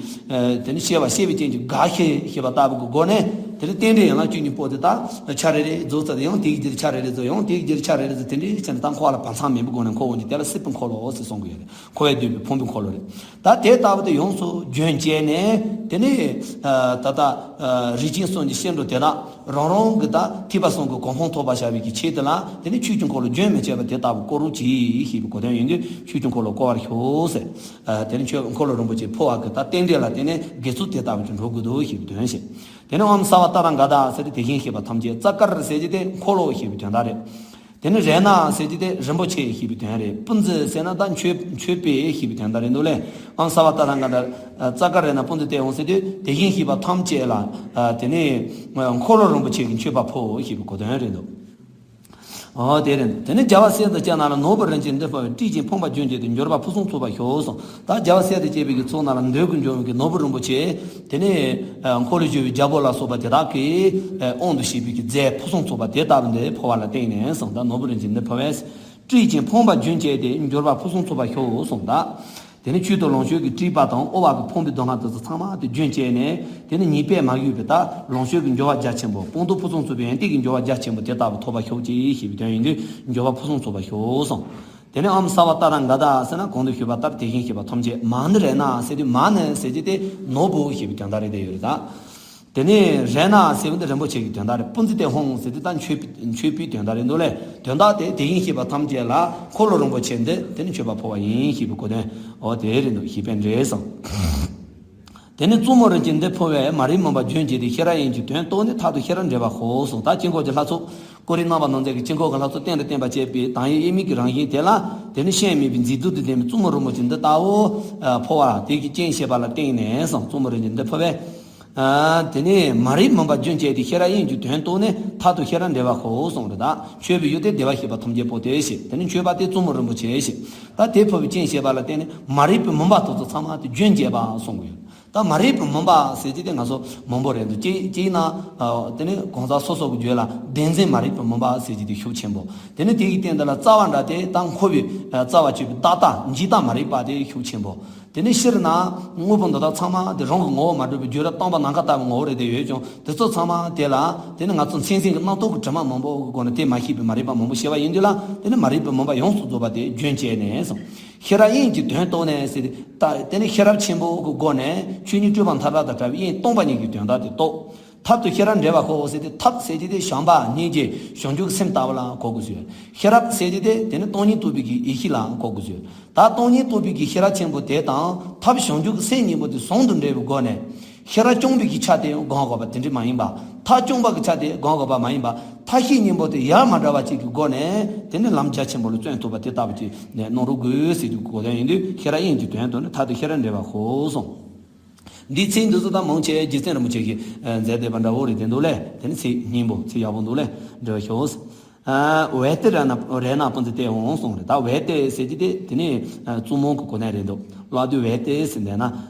དེ་ནི་ཤེས་པ། ཤེས་པའི་རྐྱེན་གྱིས་དགག་བྱ་ཞེས་པ་ལྟ་བུ་གི་སྒོ་ནས། དེ་ནི་རྟེན་འབྲེལ་ཡན་ལག་བཅུ་གཉིས་པོ་དེ་དག་ཆ་རེ་རེ་རྫོགས་ཚར་ཏེ། ཡང་དེའི་རྗེས་ཆ་རེ་རེ་རྫོགས། ཡང་དེའི་རྗེས་ཆ་རེ་རེ་རྫོགས། དེ་འདྲའི་ཆ་ནས་ད་འཁོར་བ་ལ་བར་མཚམས་མེད་པའི་སྒོ་ནས་འཁོར་འོང་གི། དེ་ལ་སྲིད་པའི་འཁོར་ལོ་ཟེར་གསུང་གི་ཡོད་རེད། འཁོར་བས་བསྡུས་པའི་ཕུང་པོའི་འཁོར་ལོ་རེད། ད་དེ་ལྟ་བུ་དེ་ཡོངས་སུ་རྒྱུན་བཅད་ནས། དེ་ནས་ད་ལྟ་རིགས་ཅན་གསུམ་གྱི་སྐྱེ་འགྲོ་དེ་དག་རང་རང་གི་ད་ཐེག་པ་གསུམ་གྱི་གོ་འཕང་ཐོབ་པར་བྱ་བའི་གི་ཆེད་དུ་ལ། དེ་ནི་ཆོས་ཀྱི་འཁོར་ལོ་རྒྱུན་མི་འཆད་པར་དེ་ལྟ་བུ་བསྐོར་རོགས་གྱིས་ཞེས་པའི་གོ་དོན་ཡིན་དུས། ཆོས་ཀྱི་འཁོར་ལོ་བསྐོར་བར་ཤོག་ཟེར། དེ་ནི་ཆོས་འཁོར་ལོ་རིན་པོ་ཆེ་འཕོ་བ་གི་ད་རྟེན་འབྲེལ་ལ་བརྟེན་ནས་དགེ་ཚུལ་དེ་ལྟ་བུ་ཅིག་འགྲོ་དགོས་འདུག་ཞེས་པའི་དོན་བཤད། དེ་ནི་ཨོཾ་སརྦ་ཏཱ་རཱ་ག་ཏ་ཟེར་ཏེ་དེ་བཞིན་གཤེགས་པ་ཐམས་ཅད། ཙཀ་ཀར་ཟེར་གྱི་དེ་འཁོར་ལོ་ཞེས་པའི་དོན་དག་རེད། དེ་ནི་རཏྣ་ཟེར་གྱི་དེ་རིན་པོ་ཆེ་ཞེས་པའི་དོན་རེད། པུཉྩ་ཟེར་ན་ད་མཆོད་མཆོད་པའི་ཞེས་པའི་དོན་དག་རེད་འདུག་ལེ། ཨོཾ་སརྦ་ཏཱ་རཱ་ག་ཏ། ཙཀ་ཀར་རཏྣ་པུཉྩ་སྟེ་ཧཱུྃ་ཟེར་དུས་དེ་བཞིན་གཤེགས་པ་ཐམས་ཅད་ལ། དེ་ནི་འཁོར་ལོ་རིན་པོ་ཆེ་གི་མཆོད་པ་ཕུལ་ཞེས་པའི་གོ་དོན་རེད་འདུག་ཨོ་དེ་རེད་འདུག་དེ་ནི་རྒྱལ་བ་སྲས་དང་བཅས་རྣམས་ལ། ནོར་བུ་རིན་ཆེན་འདི་ཕུལ་བས། སྲིད་ཀྱི་ཕུང་པོ་རྒྱུན་བཅད་དེ། འབྱོར་པ་ཕུན་སུམ་ཚོགས་པར་ཤོག་གསུངས། ད་རྒྱལ་བ་སྲས་དང་བཅས་པའི་གི་ཚོགས་རྣམས་ལ་འདོད་དགུ་འབྱུང་བའི་གི་ནོར་བུ་རིན་པོ་ཆེ། དེ་ནས་འཁོར་ལོས་སྒྱུར་བའི་རྒྱལ་པོ་ལ་སོགས་པ་དེ་དག་གི་དབང་དུ་བྱས་པའི་གི་རྫས་ཕུན་སུམ་ཚོགས་པ་དེ་ལྟ་བུ་འདི་ཕུལ་བ་ལ་བརྟེན་ནས་གསུངས། ད་ནོར་བུ་རིན་ཆེན་འདི་ཕུལ་བས། སྲིད་ཀྱི་ཕུང་པོ་རྒྱུན་བཅད་དེ། འབྱོར་པ་ཕུན་སུམ་ཚོགས་པར་ཤོག་གསུངས། ད་དེ་ནས་ཆོས་དང་ལོངས་སྤྱོད་ཀྱི་སྲིད་པ་དང་། དབུལ་བ་གི་ཕུང་པོའི་སྡུག་བསྔལ་དེ་ཚོ་ཚང་མ་དེ་རྒྱུན་བཅད་ནས། དེ་ནས་ཉེས་པས་མ་གོས་པའི་ད་ལོངས་སྤྱོད་ཀྱི་འབྱོར་བ་རྒྱ་ཆེན་པོ། སྤངས་རྟོགས་ཕུན་སུམ་ཚོགས་པའི་ཡོན་ཏན་གྱི་འབྱོར་བ་རྒྱ་ཆེན་པོ་དེ་ལྟ་བུ་ཐོབ་པར་ཤོག་ཅིག་ཞེས་པའི་དོན་ཡིན་དུས། འབྱོར་པ་ཕུན་སུམ་ཚོགས་པར་ཤོག་གསུངས། དེ་ནས་ཨོཾ་སརྦ་ཏཱ་རཱ་ག་ཏ་ཟེར་ན་གོང་དུ་ཞུས་པ་ལྟར་དེ་བཞིན་གཤེགས་པ་ཐམས་ཅད། མ་ཎི་རཏྣ་ཟེར་དུས། མ་ཎི་ཟེར་གྱི་དེ་ནོར་བུ་ཞེས་པའི་དོན་དག་རེད་དེ་ཡོད་རེད་ད། དེ་ནས་རཏྣ་ཟེར་བ་འདི་རིན་པོ་ཆེ་གི་དོན་དག་རེད། པུཉྩ་སྟེ་ཧཱུྃ་ཟེར་དུས་ད་མཆོད་པའི་མཆོད་པའི་དོན་དག་རེད་འདུག་ལེ། དོན་དག་དེ་དེ་བཞིན་གཤེགས་པ་ཐམས་ཅད་ལ་འཁོར་ལོ་རིན་པོ་ཆེ་འདི་དེ་ནི་མཆོད་པ་ཕུལ་བ་ཡིན་ཞེས་པའི་གོ་དོན། ཨོ་དེ་རེད་འདུག་ཞེས་པས་འགྲེལ་གསུངས། དེ་ནས་བཙུན་མོ་རིན་ཆེན་འདི་ཕུལ་བས། མ་རིག་མུན་པ་རྒྱུན་བཅད་དེ། ཤེས་རབ་དབྱིངས་ཀྱི་དོན་རྟོགས་ནས། མཐར་ཐུག་ཤེས་རབ་འབྲེལ་བར་ཤོག་གསུངས། ད་དཀྱིལ་འཁོར་གྱི་ལྷ་ཚོགས། ཀཽ་རེ་རྣམ་པར་སྣང་མཛད་ཀྱི་དཀྱིལ་འཁོར་གྱི་ལྷ་ཚོགས་སྟེང་དུ་བརྟེན་པར་བཅས་པའི་དང་ཡིན་དབྱེར་མེད་ཀྱི་རང་བཞིན་དེ་ལ། དེ་ནི་ཤེས་མེད་པའི་མཛེས་སྡུག་ཏུ་ལྡན་པའི་བཙུན་མོ་རིན་པོ་ཆེ་འདི་ལྟ་བུ་ཕུལ་བ་དེ་གི་རྐྱེན་བྱས་པ་ལ་བརྟེན་ནས་གསུངས། བཙུན་མོ་རིན་ཆེན་འདི་ཕུལ་བས། དེ་ནས་མ་རིག་མུན་པ་རྒྱུན་བཅད་དེ། ཤེས་རབ་དབྱིངས་ཀྱི་དོན་རྟོགས་ནས། མཐར་ཐུག་ཤེས་རབ་འབྲེལ་བར་ཤོག་གསུངས་རེད་ད། མཆོད་པའི་ཡུལ་དེ་བདེ་བར་གཤེགས་པ་ཐམས་ཅད་པོ་སྟེ་ཞེས། དེ་ནི་མཆོད་པ་དེ་བཙུན་མོ་རིན་པོ་ཆེ་ཞེས། ད་དེ་ཕུལ་བའི་རྐྱེན་བྱས་པ་ལ་བརྟེན་ནས་མ་རིག་པའི་མུན་པ་དེ་ཚོ་ཚང་མ་དེ་རྒྱུན་བཅད་པ་གསུངས་ཡོད། ད་མ་རིག་པའི་མུན་པ་ཟེར་གྱི་དེ་ང་ཚོ་མང་པོ་རེད་འདུག་གཅིག་གཅིག་ན། དེ་ནི་གང་ཟག་སོ་སོ་གི་རྒྱུད་ལ་བདེན་འཛིན་མ་རིག་པའི་མུན་པ་ཟེར་གྱི་དེ་ཤུགས་ཆེན་པོ། དེ་ནི་དེ་གི་སྟེང་དེ་ལ་རྩ་བ་འདྲ་དེ་ད་འཁོར་བའི་རྩ་བ་གཅོད་པའི་བདག་ལྟ་འཇིག་ལྟ་མ་རིག་པ་དེ་ཤུགས་ཆེན་པོ། དེ་ནས་སྤྱིར་ན་དངོས་པོ་འདི་དག་ཚང་མ་དེ་རང་གི་ངོ་བོ་མ་གྲུབ་པའི་བརྗོད་བྱ་སྟོང་པ་ནམ་མཁའ་ལྟ་བུའི་ངོ་བོ་རེད་དེ་ཡོད་ཀྱང་། དེ་ཚོ་ཚང་མ་དེ་ལ་དེ་ནི་ང་ཚོ་མཚན་ཟིན་གྱི་རྣམ་རྟོག་གི་དྲི་མ་མང་པོ་གི་སྒོ་ནས་དེ་མ་ཤེས་པའི་མ་རིག་པ་མང་པོ་སྐྱེ་བ་ཡིན་དུས་ལ། དེ་ནི་མ་རིག་པའི་མུན་པ་ཡོངས་སུ་རྫོགས་པ་དེ་རྒྱུན་བཅད་ནས་གསུངས། ཤེས་རབ་དབྱིངས་ཀྱི་དོན་རྟོགས་ནས་ཟེར་ཏེ། དེ་ནི་ཤེས་རབ་ཆེན་པོ་གི་སྒོ་ནས་ཆོས་ཉིད་སྤྲོས་པ་མཐའ་དག་དང་བྲལ་བའི་དབྱིངས་སྟོང་པ་ཉིད་ཀྱི་དོན་དག་དེ་རྟོགས། ཐབས་དང་ཤེས་རབ་འབྲེལ་བར་ཤོག་ཟེར་ཏེ། ཐབས་ཟེར་གྱི་དེ་བྱམས་པ་སྙིང་རྗེ་བྱང་ཆུབ་ཀྱི་སེམས་ལྟ་བུ་ལ་གོ་དགོས་ཟེར། ཤེས་རབ་ཟེར་གྱི་དེ་དེ་ནི་སྟོང་ཉིད་རྟོགས་པའི་གི་ཡེ་ཤེས་ལ་གོ་དགོས་ཟེར། ད་སྟོང་ཉིད་རྟོགས་པའི་གི་ཤེས་རབ་ཆེན་པོ་དེ་དང་ཐབས་བྱང་ཆུབ་ཀྱི་སེམས་གཉིས་པོ་དེ་ཟུང་དུ་འབྲེལ་བའི་སྒོ་ནས། ཤེས་རབ་སྐྱོང་བའི་གི་ཆ་དེ་སྒོམ་དགོས་པ་དེ་འདྲ་མ་ཡིན་པ། ཐབས་སྐྱོང་བ་གི་ཆ་དེ་སྒོམ་དགོས་པ་མ་ཡིན་པ། ཐབས་ཤེས་གཉིས་པོ་དེ་ཡར་མ་བསྒྲལ་བ་ཅིག་གི་སྒོ་ནས་དེ་ནི་ལམ་རྒྱ་ཆེན་པོ་ལ་བརྩོན་ཐུབ་པ་དེ་ལྟ་བུ་ཅིག་ནས་གནང་རོགས་དགོས་ཟེར་དུས་གོ་དོན་ཡིན་དུས། ཤེས་རབ་དབྱིངས་ཀྱི་དོན་རྟོགས་ནས། ཐབས་དང་ཤེས་རབ་འབྲེལ་བར་ཤོག་གསུངས། འདིའི་ཚིག་འདི་ཚོ་ད་མང་ཆེ་རྗེ་བཙུན་རིན་པོ་ཆེ་གིས་མཛད་བསྡད་པ་འདྲ་བོ་རེད་དེ་འདུག་ལེ། དེ་ནི་ཚིག་སྙན་པོ་ཚིག་ཡག་པོ་འདུག་ལེ། འབྲེལ་བར་ཤོག། ཝེ་ཏི་རཏྣ་རཏྣ་པུཉྩ་སྟེ་ཧཱུྃ་གསུངས་རེད། ད་ཝེ་ཏི་ཟེར་གྱི་དེ་དེ་ནི་བཙུན་མོ་གི་གོ་གནས་རེད་འདུག་ལག་ཏུ་ཝེ་ཏི་ཟེར་འདས་ན་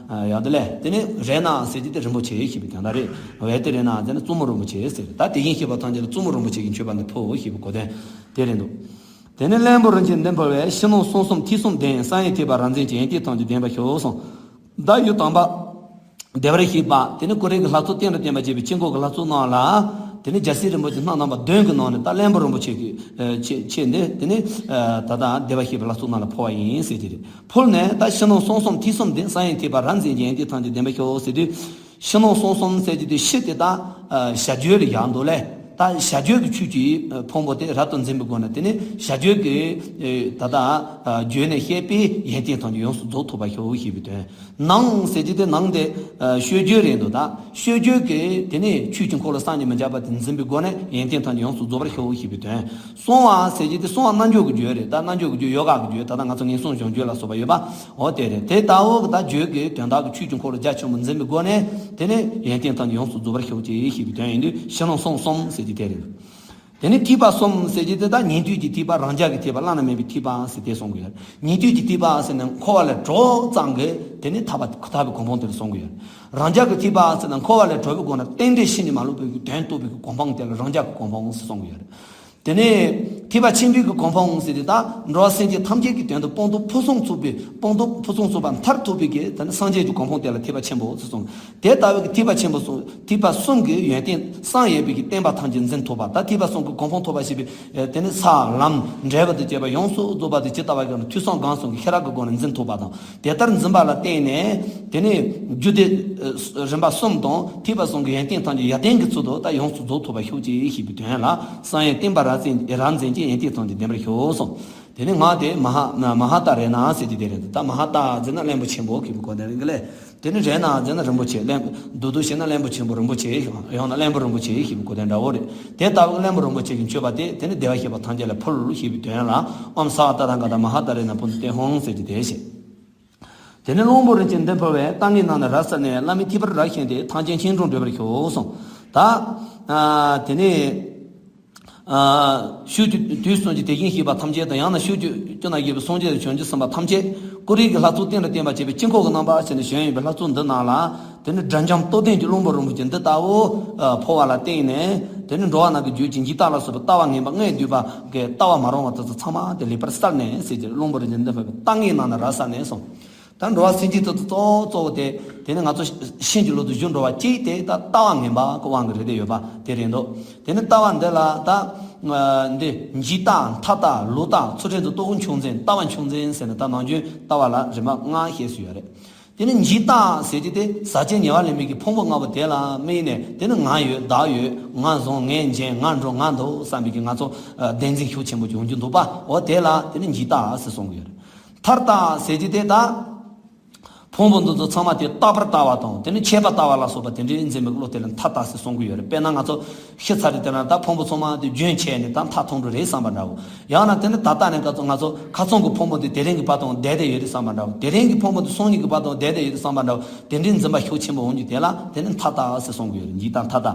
ཡག་འདུག་ལེ། དེ་ནི་རཏྣ་ཟེར་གྱི་དེ་རིན་པོ་ཆེ་ཞེས་པའི་དོན་དག་རེད། ཝེ་ཏི་རཏྣ་ཟེར་ན་བཙུན་མོ་རིན་པོ་ཆེ་ཟེར། ད་དེ་བཞིན་གཤེགས་པ་ཐམས་ཅད་ལ་བཙུན་མོ་རིན་པོ་ཆེ་གི་མཆོད་པ་འདི་ཕུལ་ཞེས་པའི་གོ་དོན་དེ་རེད་འདུག་དེ་ནས་གླང་པོ་རིན་ཆེན་འདི་ཕུལ་བས། ཕྱི་ནང་གསང་གསུམ་ཐེག་གསུམ་ལྡན། གསང་བའི་ཐེག་པ་རབ་འཛིན་གྱི་ཡོན་ཏན་ཐམས་ཅད་ལྡན་པར་ཤོག་གསུངས། ད་ཡུལ་དམ་པ་བདེ་བར་གཤེགས་པ། དེ་ནི་ཀཽ་རེ་གི་ལྷ་ཚོགས་སྟེང་དུ་བརྟེན་པར་བཅས་པའི་དཀྱིལ་འཁོར་གྱི་ལྷ་ཚོགས་རྣམས་ལ། དེ་ནས་རྒྱལ་སྲས་རིན་པོ་ཆེ་སྣ་ནམ་པ་བདུན་གྱི་ནང་ནས་ད་གླེན་པོ་རིན་པོ་ཆེ་གི་ཨ་ཆེ་ཆེ་འདི་དེ་ནས་ཨ་ད་ལྟ་བདེ་བར་གཤེགས་པའི་ལྷ་ཚོགས་རྣམས་ལ་འཕོ་བ་ཡིན་ཟེར་གྱི་རེད། ཕུལ་ནས་ད་ཕྱི་ནང་གསང་གསུམ་ཐིག་གསུམ་ལྡན། གསང་བའི་ཐེག་པ་རབ་འཛིན་གྱི་ཡོན་ཏན་ཐམས་ཅད་ལྡན་པར་ཤོག་ཟེར་དུས། ཕྱི་ནང་གསང་གསུམ་ཟེར་གྱི་དེ་ཕྱི་དེ་ད་ཨ་བྱ་རྒྱུད་ལ་བཞག་འདུག་ལས། ད་བྱ་རྒྱུད་ཀྱི་ཆོས་ཀྱི་ཨ་ཕུང་པོ་དེ་རབ་ཏུ་འཛིན་པའི་སྒོ་ནས། དེ་ནས་བྱ་རྒྱུད་ཀྱི་ཨ་ད་ལྟ་ཨ་བརྗོད་ནས་བཤད་པའི་ཡོན་ཏན་ཐམས་ཅད་ཡོངས་སུ་རྫོགས་ཐུབ་པར་ཤོག་ཞེས་པའི་དོན། ནང་ཟེར་གྱི་དེ་ནང་དེ་ཨ་སྤྱོད་བརྗོད་རེད་འདུག་ད་སྤྱོད་བརྗོད་ཀྱི་དེ་ནས་ཆོས་ཀྱི་འཁོར་ལོ་བསམ་གྱིས་མི་ཁྱབ་པ་དེ་འཛིན་པའི་སྒོ་ནས་ཡོན་ཏན་ཐམས་ཅད་ཡོངས་སུ་རྫོགས་པར་ཤོག་ཞེས་པའི་དོན། གསང་བ་ཟེར་གྱི་དེ་གསང་བ་རྣལ་འབྱོར་གྱི་རྒྱུད་རེད། ད་རྣལ་འབྱོར་གྱི་རྒྱུད་ཡོ་ག་གི་རྒྱུད། ད་ལྟ་ང་ཚོ་ངན་སོང་སྦྱོང་རྒྱུད་ལ་སོགས་པ་ཡོད་པ། འོ་དེ་རེད། དེ་ལྟ་བུ་གི་ད་རྒྱུད་ཀྱི་དོན་དག་གི་ཆོས་ཀྱི་འཁོར་ལོ་རྒྱ་ཆེན་པོ་འཛིན་པའི་སྒོ་ནས། དེ་ནས་ཡོན་ཏན་ཐམས་ཅད་ཡོངས་སུ་རྫོགས་པར་ཤོག་ཅིག་ཞེས་པའི་དོན་ཡིན་དུས། ཕྱི་ནང་གསང་གསུམ་ཟེར་གྱི་དེ་རེད། དེ་ནས་ཐེག་པ་གསུམ་ཟེར་གྱི་དེ་ད་ཉན་ཐོས་ཀྱི་ཐེག་པ། རང་རྒྱལ་གྱི་ཐེག་པ། བླ་ན་མེད་པའི་ཐེག་པ་ཟེར་དེ་གསུང་གི་ཡོད། ཉན་ཐོས་ཀྱི་ཐེག་པ་ཟེར་ན་འཁོར་བ་ལས་གྲོལ་ཙམ་གྱི་དེ་ནས་ཐར་པ་ཐར་པའི་གོ་འཕང་དེ་ལ་གསུང་གི་ཡོད། རང་རྒྱལ་གྱི་ཐེག་པ་ཟེར་ན་འཁོར་བ་ལས་གྲོལ་བའི་སྒོ་ནས་རྟེན་འབྲེལ་ཕྱིན་ཅི་མ་ལོག་པའི་དོན་རྟོགས་པའི་གོ་འཕང་དེ་ལ་རང་རྒྱལ་གྱི་གོ་འཕང་ཟེར་གསུང་གི་ཡོད། དེ་ནས་ཐེག་པ་ཆེན་པོའི་གི་གོ་འཕང་ཟེར་དེ་ད་འགྲོ་བ་སེམས་ཅན་ཐམས་ཅད་ཀྱི་དོན་དུ་སྤངས་རྟོགས་ཕུན་སུམ་ཚོགས་པའི། སྤངས་རྟོགས་ཕུན་སུམ་ཚོགས་པ་མཐར་ཐུག་པའི་གི་དེ་ནི་སངས་རྒྱས་ཀྱི་གོ་འཕང་དེ་ལ་ཐེག་པ་ཆེན་པོ་ཟེར་གསུངས། དེ་ལྟ་བུའི་གི་ཐེག་པ་ཆེན་པོ་གསུམ། ཐེག་པ་གསུམ་གྱི་ཡོན་ཏན་བསམ་ཡས་པའི་གི་བསྟན་པ་ཐམས་ཅད་འཛིན་ཐུབ་པ། ད་ཐེག་པ་གསུམ་གྱི་གོ་འཕང་ཐོབ་པ་ཞེས་པའི་དེ་ནི་ས་ལམ་འབྲས་བུ་དང་བཅས་པ་ཡོངས་སུ་རྫོགས་པ་དེ་ཇི་ལྟ་བ་བཞིན་ཐོས་བསམ་སྒོམ་གསུམ་གྱི་ཤེས་རབ་ཀྱི་སྒོ་ནས་འཛིན་ཐུབ་པ་དང་། དེ་ལྟར་འཛིན་པ་ལ་བརྟེན་ནས་དེ་ནི་རྒྱུད་སྡེ་རིམ་པ་གསུམ་དང་ཐེག་པ་གསུམ་གྱི་ཡོན་ཏན་ཐམས་ཅད་ཡར་ལྡན་གྱི་ཚུལ་དུ་ད་ཡོངས་སུ་རྫོགས་ཐུབ་པར་ཤོག་ཅིག་ཞེས་པའི་དོན་ལ། གསང་བའི་བསྟན་པ་རབ་འཛིན་རབ་འཛིན་གྱི་ཡོན་ཏན་ཐམས་ཅད་ལྡན་པར་ཤོག་གསུངས། དེ་ནས་ང་དེ་མ་ཧ་མ་ཧཱ་ཏ་རེ་ན་ཟེར་གྱི་དེ་རེད། ད་མ་ཧཱ་ཏ་ཟེར་ན་གླེན་པོ་ཆེན་པོ་གི་གོ་དོན་རེད་གི་ལས། དེ་ནི་རེ་ན་ཟེར་ན་རིན་པོ་ཆེ། གླེན་པོ་བསྡུ་བསྡུ་བྱས་ན་གླེན་པོ་ཆེན་པོ་རིན་པོ་ཆེ། ཡང་ན་གླེན་པོ་རིན་པོ་ཆེ་ཞེས་པའི་གོ་དོན་འདྲ་བོ་རེད། དེ་ལྟ་བུའི་གླེན་པོ་རིན་པོ་ཆེ་གི་མཆོད་པ་དེ་དེ་ནི་བདེ་བར་གཤེགས་པ་ཐམས་ཅད་ལ་ཕུལ་ཞེས་པའི་དོན་ལ། ཨོཾ་ས་ཏ་ཐཱ་ག་ཏ་མ་ཧཱ་ཏ་རེ་ན་པུན་ཏེ་ཧཱུྃ་ཟེར་གྱི་དེ་བྱས། དེ་ནས་གླང་པོ་རིན་ཆེན་འདི་འཕོ་བའི། ལྟ་ངན་རྣམས་ནི་རབ་བསལ་ནས། བླ་མེད་ཐེག་པར་རབ་ཞེན་ཏེ། ཐམས་ཅད་ཆོས་འབྱུང་བགྲོད་པར་ཤོག་གསུངས། ད་ཨ་དེ་ནས་ཨ་ཕྱོགས་བཅུ་དུས་གསུམ་གྱི་དེ་བཞིན་གཤེགས་པ་ཐམས་ཅད་དང་། ཡང་ན་ཕྱོགས་བཅུ་བཅུ་ན་བཞུགས་པའི་སངས་རྒྱས་དང་བྱང་ཆུབ་སེམས་དཔའ་ཐམས་ཅད། ཀུ་རེ་གི་ལྷ་ཚོགས་སྟེང་ལ་བརྟེན་པར་བྱེད་པའི་དཀྱིལ་འཁོར་གྱི་རྣམ་པ་བྱས་ནས་བཞེངས་ཡོད་པའི་ལྷ་ཚོགས་འདི་རྣམས་ལ། དེ་ནས་སྒྲ་འཇམ་སྟོབས་ལྡན་གྱི་གླང་པོ་རིན་པོ་ཆེ་འདི་ལྟ་བུ་ཨ་འཕོ་བ་ལ་བརྟེན་ནས། དེ་ནས་འགྲོ་བ་རྣམས་ཀྱི་རྒྱུད་ཀྱི་འཇིག་ལྟ་ལ་སོགས་པའི་ལྟ་བ་ངན་པ་ལྔས་བསྡུས་པ་གི་ལྟ་བ་མ་རུང་བ་དེ་ཚོ་ཚང་མ་དེ་ལེགས་པར་བསལ་ནས་ཟེར་གྱི། གླང་པོ་རིན་ཆེན་འདི་འཕོ་བའི། ལྟ་ངན་རྣམས་ནི་རབ་བསལ་ནས་གསུངས། ད་འགྲོ་བ་སེམས་ཅན་དེ་ཚོ་གཙོ་བོ་གཙོ་བོ་དེ་དེ་ནི་ང་ཚོ་ཤིན་ཏུ་ལོག་ཏུ་བཞུགས་འགྲོ་བ་གཅིག་དེ་ད་ལྟ་བ་ངན་པ་གི་དབང་གིས་རེད་དེ་ཡོད་པ་དེ་རེད་འདུག་དེ་ནི་ལྟ་བ་འདི་ལ་ད་ཨ་འདི་འཇིག་ལྟ། མཐའ་ལྟ། ལོག་ལྟ། ཚུལ་ཁྲིམས་སུ་རྟོག་གེ་མཆོག་འཛིན། ལྟ་བ་མཆོག་འཛིན་ཟེར་ནས་ད་ནང་རྒྱུད་ལྟ་བ་ལ་རིམ་པ་ལྔ་བཤད་སྲོལ་ཡོད་རེད། དེ་ནི་འཇིག་ལྟ་ཟེར་གྱི་དེ་ཟག་བཅས་ཉེ་བར་ལེན་མི་གི་ཕུང་པོ་ལྔ་པོ་དེ་ལ་དམིགས་ནས། དེ་ནི་ང་ཡོད། བདག་ཡོད། ང་བཟང་། ངས་འཇོན། ང་འགྲོ། ང་འདུག་བསམ་པའི་གི་ང་ཚོ་ཨ་བདེན་འཛིན་ཤུགས་ཆེན་པོ་ཡོང་རྒྱུ་འདུག་པ། འོ་དེ་ལ་དེ་ནི་འཇིག་ལྟ་ཟེར་གསུང་གི་ཡོད་རེད། མཐའ་ལྟ་ཟེར་གྱི་དེ་ད་ཕུང་པོ་འདི་ཚོ་ཚང་མ་དེ་རྟག་པར་ལྟ་བ་དང་། དེ་ནི་ཆད་པར་ལྟ་བ་ལ་སོགས་པ་དེ་འདྲའི་འཛིན་པའི་བློ་དེ་ལ་མཐའ་ལྟ་ཟེར་གསུང་གི་ཡོད་རེད། དཔེར་ན་ང་ཚོ་ཤི་ཚར་རེད། དེ་ན་ད་ཕུང་པོ་ཚང་མ་དེ་རྒྱུན་ཆད་ནས་ད་མཐའ་ཐུག་འགྲོ་རེད་བསམ་པ་འདྲ་བོ། ཡང་ན་དེ་ནི་ད་ལྟ་ནས་ང་ཚོ་ང་ཚོ་ཁ་སང་གི་ཕུང་པོ་དེ་དེ་རིང་གི་བར་དུ་བསྡད་བསྡད་ཡོད་རེད་བསམ་པ་འདྲ་བོ། དེ་རིང་གི་ཕུང་པོ་དེ་སང་ཉིན་གི་བར་དུ་བསྡད་བསྡད་ཡོད་རེད་བསམ་པ་འདྲ་བོ། དེ་འདྲའི་འཛིན་པ་ཤུགས་ཆེན་པོ་འོང་རྒྱུ་དེ་ལ་དེ་ནི་མཐའ་ལྟ་ཟེར་གསུང་གི་ཡོད་རེད། འཇིག་ལྟ་མཐའ་ལྟ།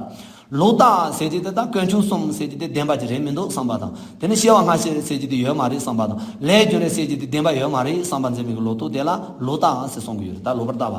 ལོག་ལྟ་ཟེར་གྱི་དེ་ད་དཀོན་མཆོག་གསུམ་ཟེར་གྱི་དེ་བདེན་པ་ཅིག་རེད་མི་འདུག་བསམ་པ་དང་། དེ་ནི་སྐྱེ་བ་སྔ་ཕྱི་ཟེར་གྱི་དེ་ཡོད་མ་རེད་བསམ་པ་དང་། ལས་རྒྱུ་འབྲས་ཟེར་གྱི་དེ་བདེན་པ་ཡོད་མ་རེད་བསམ་པ་འཛིན་པའི་གི་ལོག་རྟོག་དེ་ལ་ལོག་ལྟ་ཟེར་གསུང་གི་ཡོད་རེད། ད་ལོག་པར་ལྟ་བ།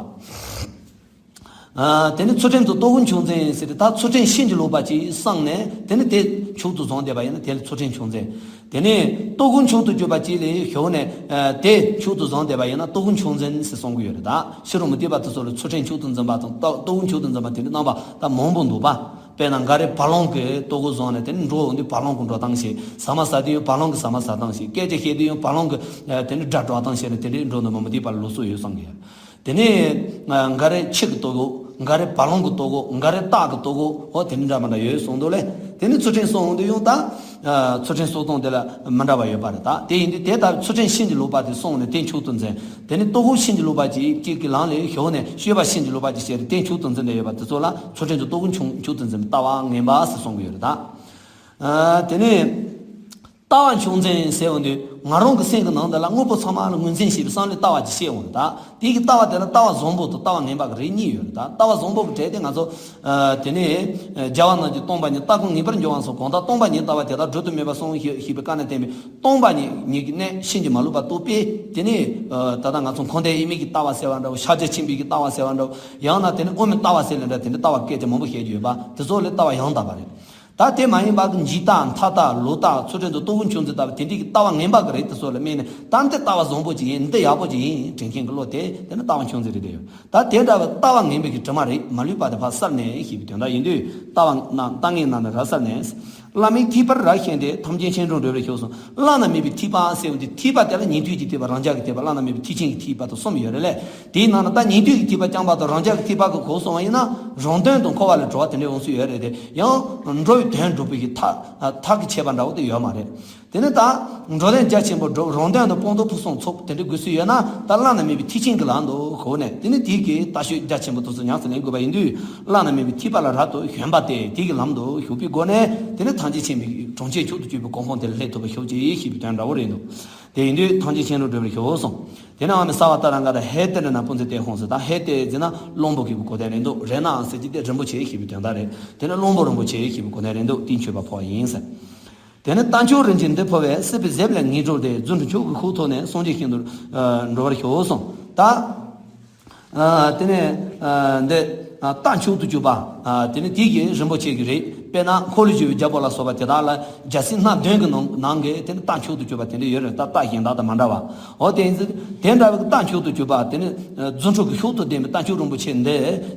ཨ་དེ་ནི་ཚུལ་ཁྲིམས་སུ་རྟོག་གེ་མཆོག་འཛིན་ཟེར་ཏེ། ད་ཚུལ་ཁྲིམས་ཕྱིན་ཅི་ལོག་པ་ཅིག་བསམས་ནས་དེ་ནི་དེ་མཆོག་ཏུ་བཟུང་བསྡད་པ་ཡིན་ན་དེ་ལ་ཚུལ་ཁྲིམས་མཆོག་འཛིན། དེ་ནས་རྟོག་གེ་མཆོག་ཏུ་གྱུར་པ་ཅིག་ལ་ཞུགས་ནས་ཨ་དེ་མཆོག་ཏུ་བཟུང་བསྡད་པ་ཡིན་ན་རྟོག་གེ་མཆོག་འཛིན་ཟེར་གསུང་གི་ཡོད་རེད། ད་ཕྱི་རོལ་མུ་སྟེགས་པ་དེ་ཚོ་ལ་ཚུལ་ཁྲིམས་མཆོག་ཏུ་འཛིན་པ་དང་རྟོག་རྟོག་གེ་མཆོག་ཏུ་འཛིན་པ་དེ་འདྲ་རྣམ་པ་ད་མང་པོ་འདུག་པ། དཔེར་ན་འགའ་རེ་བ་ལང་གི་རྟོག་གེ་བཟུང་ནས་དེ་ནི་འགྲོ་འོང་དུས་བ་ལང་གི་འགྲོ་སྟངས་ཤེས། ཟ་མ་ཟ་དུས་ཡང་བ་ལང་གི་ཟ་མ་ཟ་སྟངས་ཤེས། སྐད་ཆ་བཤད་དུས་ཡང་བ་ལང་གི་ཨ་དེ་ནི་སྒྲ་སྒྲོག་སྟངས་ཤེས་ནས་དེ་འདྲའི་འགྲོ་འདུག་མ་མུ་སྟེགས་པ་ལ་ལུགས་སྲོལ་ཡོད་བསམ་གི་ཡོད། དེ་ནས་ཨ་འགའ་རེ་ཆུ་གི་རྟོག་གེ། འགའ་རེ་བ་ལང་གི་རྟོག་གེ། འགའ་རེ་སྟག་གི་རྟོག་གེ། འོ་དེ་འདྲ་མ་འདྲ་ཡོད་གསུངས་འདུག་ལས། དེ་ནི་ཚུལ་ཁྲིམས་སྲུང་འོང་དུས་ཡང་ད་ཨ་ཚུལ་ཁྲིམས་སྲུང་སྟངས་དེ་ལ་མི་འདྲ་བ་ཡོད་པ་རེད། ད་དེ་ཡིན་དུས་དེ་ལྟར་ཚུལ་ཁྲིམས་ཕྱིན་ཅི་ལོག་པ་དེ་སྲུང་ནས་དེ་མཆོག་ཏུ་འཛིན། དེ་ནི་རྟོག་གེ་ཕྱིན་ཅི་ལོག་པ་ཅིག་གཅིག་གི་ལམ་ལ་ཞུགས་ནས་སྤྱོད་པ་ཕྱིན་ཅི་ལོག་པ་ཅིག་བྱས་ཏེ་དེ་མཆོག་ཏུ་འཛིན་བསྡད་ཡོད་པ་དེ་ཚོ་ལ་ཚུལ་ཁྲིམས་ཀྱི་རྟོག་གེ་མཆོག་མཆོག་ཏུ་འཛིན་པའི་ལྟ་བ་ངན་པ་ཟེར་གསུང་གི་ཡོད་རེད། ད་ཨ་དེ་ནས། ལྟ་བ་མཆོག་འཛིན་ཟེར་འོང་དུས་ང་རང་གི་སེམས་ཀྱི་ནང་དུ་ལ་དངོས་པོ་ཚང་མ་ལ་ངོས་འཛིན་བྱེད་པའི་བསམ་བློའི་ལྟ་བ་ཅིག་སྐྱེ་འོང་རེད། ད་དེ་གི་ལྟ་བ་དེ་ལ་ལྟ་བ་བཟང་པོ་དང་ལྟ་བ་ངན་པ་གི་རིགས་གཉིས་ཡོད་རེད། ད་ལྟ་བ་བཟང་པོ་གི་གྲས་དེ་ང་ཚོ་ཨ་དེ་ནས་ཨ་རྒྱལ་བ་རྣམས་ཀྱིས་སྟོང་པ་ཉིད། ལྟ་ཁོ་ངེས་པར་འབྱུང་བ་སོགས། གང་ལྟར་སྟོང་པ་ཉིད་ལྟ་བ་དེ་དག་སྒྲུབ་ཏུ་མེད་པར་གསུངས་ཞེས་ཞེས་པའི་བཀའ་ནས་བསྟན་པའི་སྟོང་པ་ཉིད་ཉིད་ཀྱི་གནད་ཕྱིན་ཅི་མ་ལོག་པར་རྟོགས་པས། དེ་ནས་ཨ་ད་ལྟ་ང་ཚོ་འཁོར་འདས་དབྱེར་མེད་ཀྱི་ལྟ་བ་ཟེར་བ་འདྲ་བོ། ཕྱག་རྒྱ་ཆེན་པོའི་གི་ལྟ་བ་ཟེར་བ་འདྲ་བོ། ཡང་ན་དེ་ནས་དབུ་མའི་ལྟ་བ་ཟེར་ལབ་འདྲ། དེ་འདྲ་ལྟ་བ་སྐད་ཆ་མང་པོ་བཤད་རྒྱུ་ཡོད་པ་དེ་ཚོ་ལ་ལྟ་བ་ཡང་དག་པ་རེད། ད་དེ་མ་ཡིན་པ་གི་འཇིག་ལྟ་མཐའ་ལྟ་ལོག་ལྟ་ཚུལ་ཁྲིམས་དང་རྟོག་བུ་མཆོག་འཛིན་ལྟ་བུ་དེ་འདྲའི་གི་ལྟ་བ་ངན་པ་གི་རིགས་དེ་ཚོ་ལ་དམིགས་ནས་ད་འདི་ལྟ་བ་བཟང་པོ་ཅིག་ཡིན། འདི་ཡག་པོ་ཅིག་ཡིན་དྲན་མཁན་གི་བློ་དེ་དེ་ནི་ལྟ་བ་མཆོག་འཛིན་རེད་དེ་ཡོད། ད་དེ་འདྲ་བའི་ལྟ་བ་ངན་པའི་གི་དྲི་མ་རེད། མ་ལུས་པ་དེ་ཕར་བསལ་ནས་ཞེས་པའི་དོན་དག་ཡིན་དུས་ལྟ་བ་རྣམས་ལྟ་ངན་རྣམས་ནི་རབ་བསལ་ནས། བླ་མའི་ཐེག་པར་རབ་ཞེན་ཏེ་ཐམས་ཅད་མཁྱེན་གྲོལ་འགྲོ་བར་ཤོག་གསུངས། བླ་ན་མེད་པའི་ཐེག་པ་ཟེར་བ་དེ་ཐེག་པ་དེ་ལ་ཉན་ཐོས་ཀྱི་ཐེག་པ། རང་རྒྱལ་གྱི་ཐེག་པ། བླ་ན་མེད་པའི་ཐེག་ཆེན་གྱི་ཐེག་པ་དང་གསུམ་ཡོད་རེད་ལས། དེའི་ནང་ན་ད་ཉན་ཐོས་ཀྱི་ཐེག་པ་རྐྱང་པ་དང་རང་རྒྱལ་གྱི་ཐེག་པ་གི་གོ་སོང་བ་ཡིན་ན་རང་དོན་དང་འཁོར་བ་ལས་གྲོལ་བ་དེ་འདྲའི་འོང་སྲོལ་ཡོད་རེད་དེ། ཡང་འགྲོ་བའི་དོན་སྒྲུབ་པའི་གི་ཐག་ཐག་གི་ཆད་པ་འདྲ་བོ་དེ་ཡོད་མ་རེད། དེ་ནི་ད་འགྲོ་དོན་རྒྱ་ཆེན་པོ་སྒྲུབ། རང་དོན་དང་སྤངས་རྟོགས་ཕུན་སུམ་ཚོགས་དེ་འདྲའི་དགོས་སྲོལ་ཡོད་ན་ད་བླ་ན་མེད་པའི་ཐེག་ཆེན་གྱི་ལམ་དུ་ཞུགས་ནས། དེ་ནི་དེའི་གི་ལྟ་སྤྱོད་རྒྱ་ཆེན་པོ་དེ་ཚོ་ཉམས་སུ་ལེན་དགོས་པ་ཡིན་དུས། བླ་ན་མེད་པའི་ཐེག་པ་ལ་རབ་ཏུ་ཞོན་པ་སྟེ། དེའི་གི་ལམ་དུ་ཞུགས་པའི་སྒོ་ནས་དེ་ནི་ཐམས་ཅད་མཁྱེན་པའི་གྲངས་ཅན་མཆོག་ཏུ་གྱུར་པའི་གོ་འཕང་དེ་ལ་སླེབས་ཐུབ་པར་ཤོག་ཅིག་ཞེས་པའི་དོན་འདྲ་བོ་རེད་འདུག། དེ་ཡིན་དུས་ཐམས་ཅད་མཁྱེན་གྲོལ་འགྲུབ་པར་ཤོག་གསུངས། དེ་ནས་ཨ་མི་སརྦ་ཏྲ་ག་ར་ཧེ་ཏི་རི་ན་པུན་ཙི་ཏེ་ཧོ་ཟེར། ད་ཧེ་ཏི་ཟེར་ན་བློན་པོ་གི་གོ་དོན་རེད་འདུག། རཏྣ་ཟེར་གྱི་དེ་རིན་པོ་ཆེ་ཞེས་པའི་དོན་དག་རེད། དེ་ནི་བློན་པོ་རིན་པོ་ཆེ་ཞེས་པའི་གོ་དོན་རེད་འདུག། དེས་མཆོད་པ་འཕོ་བ་ཡིན་ཟེར། དེ་ནས་རྟ་མཆོག་རིན་ཆེན་འདི་འཕོ་བས། སྲིད་པའི་ཟེབ་ལས་ངེས་གྲོལ་ཏེ། རྫུ་འཕྲུལ་མཆོག་གི་ཤུགས་ཐོབ་ནས། སངས་རྒྱས་ཞིང་དུ་འགྲོ་བར་ཤོག་གསུངས། ད་ཨ་དེ་ནས་ཨ་འདི་ཨ་རྟ་མཆོག་ཏུ་གྱུར་པ། ཨ་དེ་ནས་དེ་གི་རིན་པོ་ཆེ་གི་རེད། དཔེར་ན་འཁོར་ལོས་སྒྱུར་བའི་རྒྱལ་པོ་ལ་སོགས་པ་དེ་དག་ལ་རྒྱལ་སྲིད་སྣ་བདུན་གི་ནང་ནང་གི་དེ་ནས་རྟ་མཆོག་ཏུ་གྱུར་པ་དེ་འདྲ་ཡོད་རེད། ད་རྟ་གཞན་དག་དང་མ་འདྲ་བ། འོ་དེ་ཡིན་ཙང་དེ་འདྲ་བའི་རྟ་མཆོག་ཏུ་གྱུར་པ་དེ་ནས་རྫུ་འཕྲུལ་གྱི་ཤུགས་དང་ལྡན་པའི་རྟ་མཆོག་རིན་པོ་ཆེ་འདི་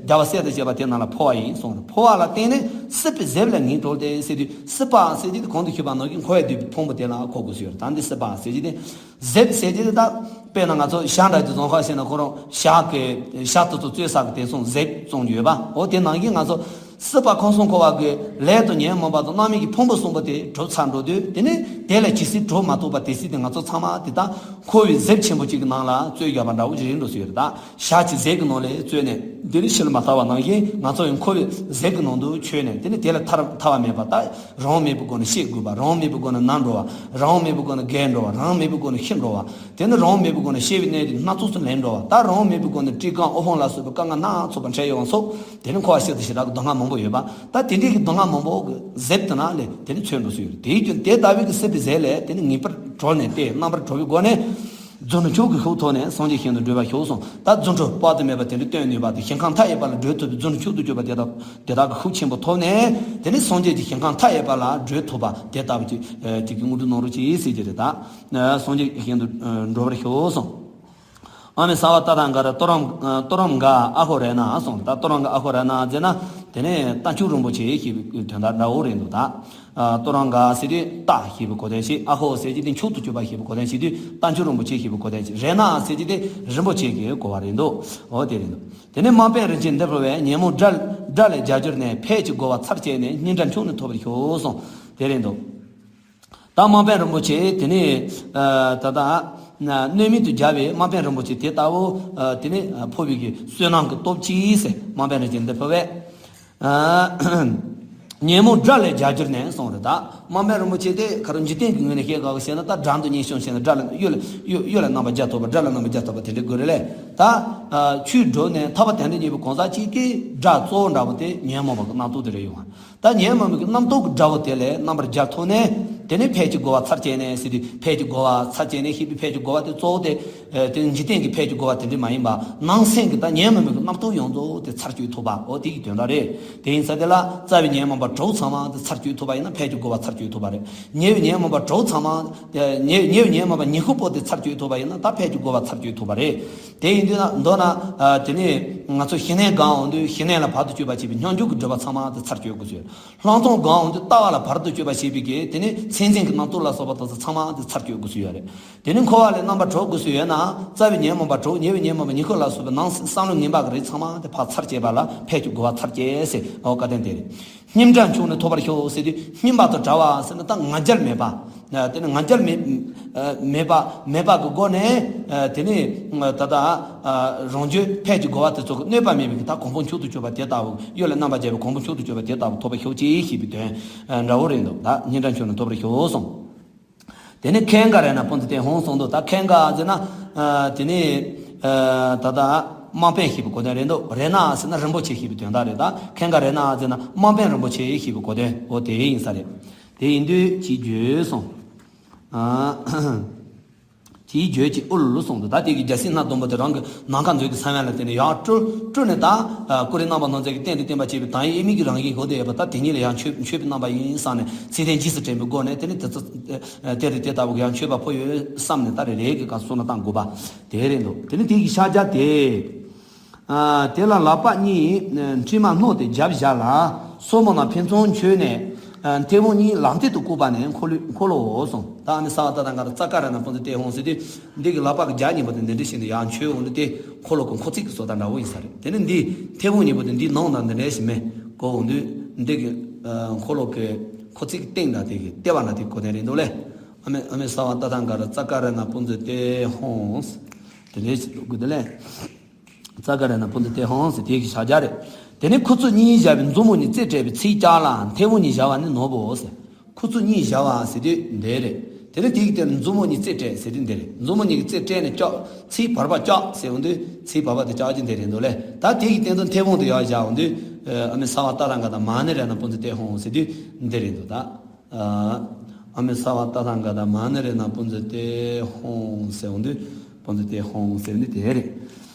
རྒྱལ་བ་སྲས་དང་བཅས་པ་དེ་རྣམས་ལ་འཕོ་བ་ཡིན་གསུངས་རེད། འཕོ་བ་ལ་བརྟེན་ནས་སྲིད་པའི་ཟེབ་ལས་ངེས་གྲོལ་ཏེ་ཟེར་དུས། སྲིད་པ་ཟེར་གྱི་དེ་གོང་དུ་ཞུས་པ་ནང་བཞིན་འཁོར་བའི་སྡུག་པའི་ཕུང་པོ་དེ་ལ་གོ་དགོས་སུ་ཡོད་རེད། ད་འདི་སྲིད་པ་ཟེར་གྱི་དེ། ཟེབ་ཟེར་གྱི་དེ་ད་དཔེར་ན་ང་ཚོ་བྱ་འདྲ་གི་རྫོང་ཁ་ཟེར་ན་ཁོ་རང་བྱ་གི་བྱ་དེ་ཚོ་བཙོས་ས་གི་དེ་སོང་ཟེབ་བཙོང་རྒྱུ་ཡོད་པ། འོ་དེ་ནང་བཞིན་ང་ཚོ་སྲིད་པ་ཁམས་གསུམ་འཁོར་བ་གི་ལས་དང་ཉོན་མོངས་པ་དང་རྣམ་སྨིན་གྱི་ཕུང་པོ་གསུམ་པོ་དེ་གྲུབ་ཚར་འགྲོ་དུས། དེ་ནས་དེ་ལས་ཇི་སྲིད་གྲོལ་མ་ཐུབ་པ་དེ་སྲིད་དེ་ང་ཚོ་ཚང་མ་དེ་ད་འཁོར་བའི་ཟེབ་ཆེན་པོ་གཅིག་གི་ནང་ལ་བཙོས་བཞག་པ་འདྲ་བོ་ཅིག་རེད་འགྲོ་སྲིད་ཡོད་རེད། ད་བྱ་གི་ཟེབ་གི་ནང་ལས་བཙོས་ནས་དེ་ནས་ཕྱི་ལ་མ་ཐར་བ་ནང་བཞིན་ང་ཚོ་ཡང་འཁོར་བའི་ཟེབ་གི་ནང་དུ་ཆུད་ནས། དེ་ནས་དེ་ལས་ཐར་ཐར་བ་མེད་པ། ད་རང་དབང་མེད་པའི་སྒོ་ནས་ཤེས་དགོས་པ། རང་དབང་མེད་པའི་སྒོ་ནས་ན་འགྲོ་བ། རང་དབང་མེད་པའི་སྒོ་ནས་རྒས་འགྲོ་བ། རང་དབང་མེད་པའི་སྒོ་ནས་ཤི་འགྲོ་བ། དེ་ནས་རང་དབང་མེད་པའི་སྒོ་ནས་ཤི་བའི་གནས་དེ་སྣ་ཚོགས་སུ་ལེན་འགྲོ་བ། ད་རང་དབང་མེད་པའི་སྒོ་ནས་སྤྲིན་དཀར་དབུ་འཕང་ལ་སོགས་པའི་དཀའ་ངལ་སྣ་ཚོགས་པ་འཕྲད་ཡོང་བ་སོགས། དེ་ནི་འཁོར་བ་ཤིན་ཏུ་ཞེ་དྲག་གི་སྡུག་བསྔལ་མང་པོ་ཡོད་པ། ད་དེ་འདྲའི་གི་སྡུག་བསྔལ་མང་པོ་གི་ཟེབ་དེ་ན་ལས་དེ་ནི་ཆོད་འགྲོ་སྲིད་ཡོད་རེད། དེའི་རྒྱུ་དེ་ལྟ་བུའི་གི་སྲིད་པའི་ཟེབ་ལས་དེ་ནི་ངེས་པར་གྲོལ་ནས་དེ་རྣམ་པར་གྲོལ་བའི་སྒོ་ནས་རྫུ་འཕྲུལ་མཆོག་གི་ཤུགས་ཐོབ་ནས་སངས་རྒྱས་ཞིང་དུ་འགྲོ་བར་ཤོག་གསུངས། ད་རྫུ་འཕྲུལ་དཔག་ཏུ་མེད་པ་དེ་འདྲའི་སྟོན་ནུས་པ་དེ། ཞིང་ཁམས་མཐའ་ཡས་པ་ལ་བགྲོད་ཐུབ་པའི་རྫུ་འཕྲུལ་མཆོག་ཏུ་གྱུར་པ་དེ་དག་དེ་དག་གི་ཤུགས་ཆེན་པོ་ཐོབ་ནས། དེ་ནས་སངས་རྒྱས་ཀྱི་ཞིང་ཁམས་མཐའ་ཡས་པ་ལ་བགྲོད་ཐུབ་པ་དེ་ལྟ་བུ་ཅིག་ཅིག་གི་དངོས་གྲུབ་གནང་རོགས་གྱིས་ཟེར་གྱི་རེད། ད་སངས་རྒྱས་ཞིང་དུ་འགྲོ་བར་ཤོག་གསུངས། ཨ་མི་སརྦ་ཏྲ་ག་ར་ཏོ་རམ་ཏོ་རམ་ག་ཨ་ཧོ་རཏྣ་གསུངས། ད་ཏོ་རམ་ག་ཨ་ཧོ་རཏྣ་ཟེར་ན་དེ་ནས་རྟ་མཆོག་རིན་པོ་ཆེ་ཞེས་པའི་དོན་དག་འདྲ་བོ་རེད་འདུག། ད་ཏོ་རམ་ག་ཟེར་དུས་རྟ་ཞེས་པའི་གོ་དོན་བྱེད། ཨ་ཧོ་ཟེར་གྱི་དེ་མཆོག་ཏུ་གྱུར་པ་ཞེས་པའི་གོ་དོན་བྱེད་དུས་རྟ་མཆོག་རིན་པོ་ཆེ་ཞེས་པའི་གོ་དོན་བྱེད། རཏྣ་ཟེར་གྱི་དེ་རིན་པོ་ཆེ་གི་གོ་བ་རེད་འདུག། འོ་དེ་རེད་འདུག། དེ་ནས་དམག་དཔོན་རིན་ཆེན་འདི་འཕོ་བས། ཉོན་མོངས་དགྲ་དགྲ་ལས་རྒྱལ་གྱུར་ནས། ཕས་ཀྱི་རྒོལ་བ་ཚར་བཅད་ནས། སྙིང་ཁྲག་མཆོག་ནི་ཐོབ་པར་ཤོག་གསུངས། དེ་རེད་འདུག། ད་དམག་དཔོན་རིན་པོ་ཆེ་དེ་ནས་ད་ལྟ་གནོད་མེད་དུ་རྒྱལ་བའི་དམག་དཔོན་རིན་པོ་ཆེ་དེ་ལྟ་བུ་དེ་ནས་འཕོ་བའི་གི་བསོད་ནམས་ཀྱི་སྟོབས་ཀྱིས་ཟེར། དམག་དཔོན་རིན་ཆེན་འདི་འཕོ་བས། ཉོན་མོངས་དགྲ་ལས་རྒྱལ་གྱུར་ནས་གསུངས་རེད། ད་དམག་དཔོན་རིན་པོ་ཆེ་དེ་ཁ་རོ་འཇིག་རྟེན་གྱི་ངོས་ནས་བཤད་དགོས་ཟེར་ན། ད་དགྲ་འདུལ་གཉེན་སྐྱོང་བྱས་ན་དགྲ་ལ་གཡུལ་ལ་གཡུལ་ལ་རྣམ་པར་རྒྱལ་ཐུབ་པ། དགྲ་ལ་རྣམ་པར་རྒྱལ་ཐུབ་པ་དེ་འདྲ་དགོས་རེད་ལས། ད་ཆོས་སྒྲུབ་ནས་ཐར་པ་དོན་དུ་གཉེར་བའི་གང་ཟག་གཅིག་གི་དགྲ་གཙོ་བོ་འདྲ་བོ་དེ་ཉོན་མོངས་པ་གི་རྣམ་རྟོག་དེ་རེད་ཡོང་བ། ད་ཉོན་མོངས་པའི་གི་རྣམ་རྟོག་གི་དགྲ་བོ་དེ་ལས་རྣམ་པར་རྒྱལ་ཐུབ་ནས། དེ་ནས་ཕས་ཀྱི་རྒོལ་བ་ཚར་བཅད་ནས་ཟེར་དུས། ཕས་ཀྱི་རྒོལ་བ་ཚར་བཅད་ནས་ཞེས་པའི་ཕས་ཀྱི་རྒོལ་བ་དེ་གཙོ་བོ་དེ་དེ་འཇིག་རྟེན་གྱི་ཕས་ཀྱི་རྒོལ་བ་དེ་འདྲ་མ་ཡིན་པ། ནང་སེམས་ཀྱི་ད་ཉོན་མོངས་པའི་གི་རྣམ་རྟོག་ཡོངས་རྫོགས་དེ་ཚར་གཅོད་ཐུབ་པ། འོ་དེ་གི་དོན་དག་རེད། དེ་ཡིན་ཙང་དེ་ལ་རྩ་བའི་ཉོན་མོངས་པ་དྲུག་ཚང་མ་དེ་ཚར་གཅོད་ཐུབ་པ་ཡིན་ན་ཕས་ཀྱི་རྒོལ་བ་ཚར་གཅོད་ཐུབ་པ་རེད། ཉེ་བའི་ཉོན་མོངས་པ་དྲུག་ཚང་མ། ཉེ་ཉེ་བའི་ཉོན་མོངས་པ་ཉི་ཤུ་པོ་དེ་ཚར་གཅོད་ཐུབ་པ་ཡིན་ན་ད་ཕས་ཀྱི་རྒོལ་བ་ཚར་གཅོད་ཐུབ་པ་རེད། དེ་ཡིན་དུས་ན་མདོར་ན་དེ་ནས་ང་ཚོ་ཞི་གནས་སྒང་འོང་དུས་ཞི་གནས་ལ་བར་དུ་གཅོད་པར་བྱེད་པའི་སྙོམས་འཇུག་གི་སྒྲིབ་པ་ཚང་མ་དེ་ཚར་གཅོད་དགོས་ཟེར། ལྷག་མཐོང་སྒང་འོང་དུས་ལྟ་བ་ལ་བར་དུ་གཅོད་པར་བྱེད་པའི་གི་དེ་ནས་མཚན་འཛིན་གྱི་རྣམ་རྟོག་ལ་སོགས་པ་དེ་ཚོ་ཚང་མ་དེ་ཚར་གཅོད་དགོས་ཟེར་ཡོད་རེད། དེ་ནས་འཁོར་བ་ལས་རྣམ་པར་གྲོལ་དགོས་ཟེར་ཡོད་ན། རྩ་བའི་ཉོན་མོངས་པ་དྲུག་ཉེ་བའི་ཉོན་མོངས་པ་ཉི་ཤུ་ལ་སོགས་པའི་ནང་བསམ་བློ་ངན་པ་གི་རིགས་ཚང་མ་དེ་ཕར་ཚར་བཅད་པ་ལ་ཕས་ཀྱི་རྒོལ་བ་ཚར་བཅད་ཟེར། འོ་བཀའ་དྲིན་དེ་རེད། སྙིང་ཁྲག་མཆོག་ནི་ཐོབ་པར་ཤོག་ཟེར་དུས། སྙིང་པ་དང་བྲལ་བ་ཟེར་ན་ད་ང་རྒྱལ་མེད་པ། དེ་ནི་ང་རྒྱལ་མེད་མེད་པ་མེད་པ་གི་སྒོ་ནས། དེ་ནི་ད་ལྟ་རང་རྒྱུད་ཕས་ཀྱི་རྒོལ་བ་དེ་ཚོ་གི་གནོད་པ་མེད་པའི་གི་ད་གོ་འཕང་མཆོག་ཏུ་གྱུར་པ་དེ་ལྟ་བུ། གཡུལ་ལས་རྣམ་པར་རྒྱལ་བའི་གོ་འཕང་མཆོག་ཏུ་གྱུར་པ་དེ་ལྟ་བུ་ཐོབ་པར་ཤོག་ཅིག་ཞེས་པའི་དོན་འདྲ་བོ་རེད་འདུག། ད་སྙིང་ཁྲག་མཆོག་ནི་ཐོབ་པར་ཤོག་གསུངས། དེ་ནས་ཁེངས་ག་རཏྣ་པུན་ཙི་ཏེ་ཧཱུྃ་གསུངས་འདུག། ད་ཁེངས་ག་ཟེར་ན། དེ་ནས་ད་ལྟ་དམག་དཔོན་ཞེས་པའི་གོ་དོན་རེད་འདུག། རཏྣ་ཟེར་ན་རིན་པོ་ཆེ་ཞེས་པའི་དོན་དག་རེད། ད་ཁེངས་ག་རཏྣ་ཟེར་ན་དམག་དཔོན་རིན་པོ་ཆེ་ཞེས་པའི་གོ་དོན་འོ་དེ་ཡིན་ས་རེད། དེ་ཡིན་དུས་ཅིག་བརྗོད་གསུངས། དེའི་རྒྱུད་ཀྱི་དབུ་ལུ་གསུངས་འདུག་ད་དེ་གི་རྒྱལ་སྲིད་སྣ་བདུན་པོ་དེ་རང་གི་ནམ་མཁའ་མཛོད་ཀྱི་ས་བོན་ལ་བརྟེན་ནས་ཡར་སྤྲུལ་སྤྲུལ་ནས། ད་ཀུ་རེ་རྣམ་པ་སྣ་ཚོགས་ཀྱིས་བསྟན་ཏེ་བསྟན་པ་བྱས་པའི་དང་ཡིན། དབྱེར་མེད་ཀྱི་རང་བཞིན་ཧོ་དེ་ཡོད་པ། ད་དེ་ཉིད་ལ་ཡང་མཆོད་མཆོད་པའི་རྣམ་པ་ཡིན་བསམ་ནས། ཚིག་དོན་རྗེས་སུ་དྲན་པའི་སྒོ་ནས། དེ་ནི་དེ་ཚོ་དེ་རེད། དེ་ལྟ་བུ་ཡང་མཆོད་པ་ཕུལ་ཡོད་བསམ་ནས། ད་རེ་རེ་གི་སྐབས་སུ་ན་བཏང་དགོས་པ་དེ་རེད་འདུག་དེ་ནི་དེ་གི་ཕྱག་རྒྱ་དེ། ཨ། དེ་ལ་ལག་པ་གཉིས་མཁྲིས་མ་བསྣོལ་ཏེ་རྒྱབ་བཞག་ལ། སོར་མོ་རྣམས་ཕན་ཚུན་འཁྱུད་ནས། ཨ། མཐེ་བོང་གཉིས་ལག་མཐིལ་དུ་བཀུག་པ་ནི་འཁོར་ལོ་འཁོར་ལོའོ་གསུངས། ད་ཨ་ནི་སརྦ་ཏྲ་ཏང་ཀ་ར་ཙཀ་ར་ན་པུན་ཛ་ཏེ་ཧཱུྃ་ཟེར་དུས། འདི་གི་ལག་པ་གི་རྒྱབ་གཉིས་པོ་དེ་འདི་འདྲ་བྱས་ནས་ཡར་འཁྱུད་འོང་དུས། དེ་འཁོར་ལོ་གི་འཁོར་ཚིགས་ཀྱི་བཟོ་ལྟ་འདྲ་བོ་ཡིན་ས་རེད། དེ་ནས་འདི་མཐེ་བོང་གཉིས་པོ་དེ་འདི་ནང་དང་འདི་འདྲ་ཞིག་མེད་གོ་འོང་དུས། འདི་གི་ཨ་འཁོར་ལོ་གི་འཁོར་ཚིགས་ཀྱི་སྟེང་ན་དེ་གི་ལྟེ་བ་ན་དེ་གོ་དོན་རེད་འདུག་ལེ། ཨ་མེ་ཨ་མེ་སརྦ་ཏྲ་ཏང་ཀ་ར་ཙཀ་ར་ན་པུན་ཛ་ཏེ་ཧཱུྃ། དེ་འདྲ་ཞིག་འདུག་གི་འདུག་ལེ། ཙཀ་ར་ན་པུན་ཛ་ཏེ་ཧཱུྃ་ཟེར་དེ་གི་ཕྱག་རྒྱ་རེད། དེ་ནས་ཁུ་ཚུར་གཉིས་བཞག་པའི་མཛུབ་མོ་གཉིས་རྩེ་སྤྲད་པའི་ཚིགས་བཅག་ལ། མཐེ་བོང་གཉིས་བཞག་པ་ནི་ནོར་བུའོ་ཟེར། ཁུ་ཚུར་གཉིས་བཞག་པ་ཟེར་དུས་འདི་རེད། དེ་ནས་དེ་གི་སྟེང་ལ་མཛུབ་མོ་གཉིས་རྩེ་སྤྲད་ཟེར་དུས་འདི་རེད། མཛུབ་མོ་གཉིས་ཀྱིས་རྩེ་སྤྲད་ནས་བཅག་ཚིགས་བར་པ་བཅག་ཟེར་འོང་དུས། ཚིགས་བར་པ་དེ་བཅག་རྒྱུ་འདི་རེད་འདུག་ལེ། ད་དེ་གི་སྟེང་དུ་མཐེ་བོང་དེ་ཡར་བཞག་འོང་དུས། ཨ་མེ་སརྦ་ཏྲ་ཏང་ཀ་ར་མ་ཎི་རཏྣ་པུན་ཛ་ཏེ་ཧཱུྃ་ཟེར་དུས་འདི་རེད་འདུག་ད་ཨ་མེ་སརྦ་ཏྲ་ཏང་ཀ་ར་མ་ཎི་རཏྣ་པུན་ཛ་ཏེ་ཧཱུྃ་ཟེར་འོང་དུས། པུན་ཛ་ཏེ་ཧཱུྃ་ཟེར་འོང་དུས་དེ་རེད།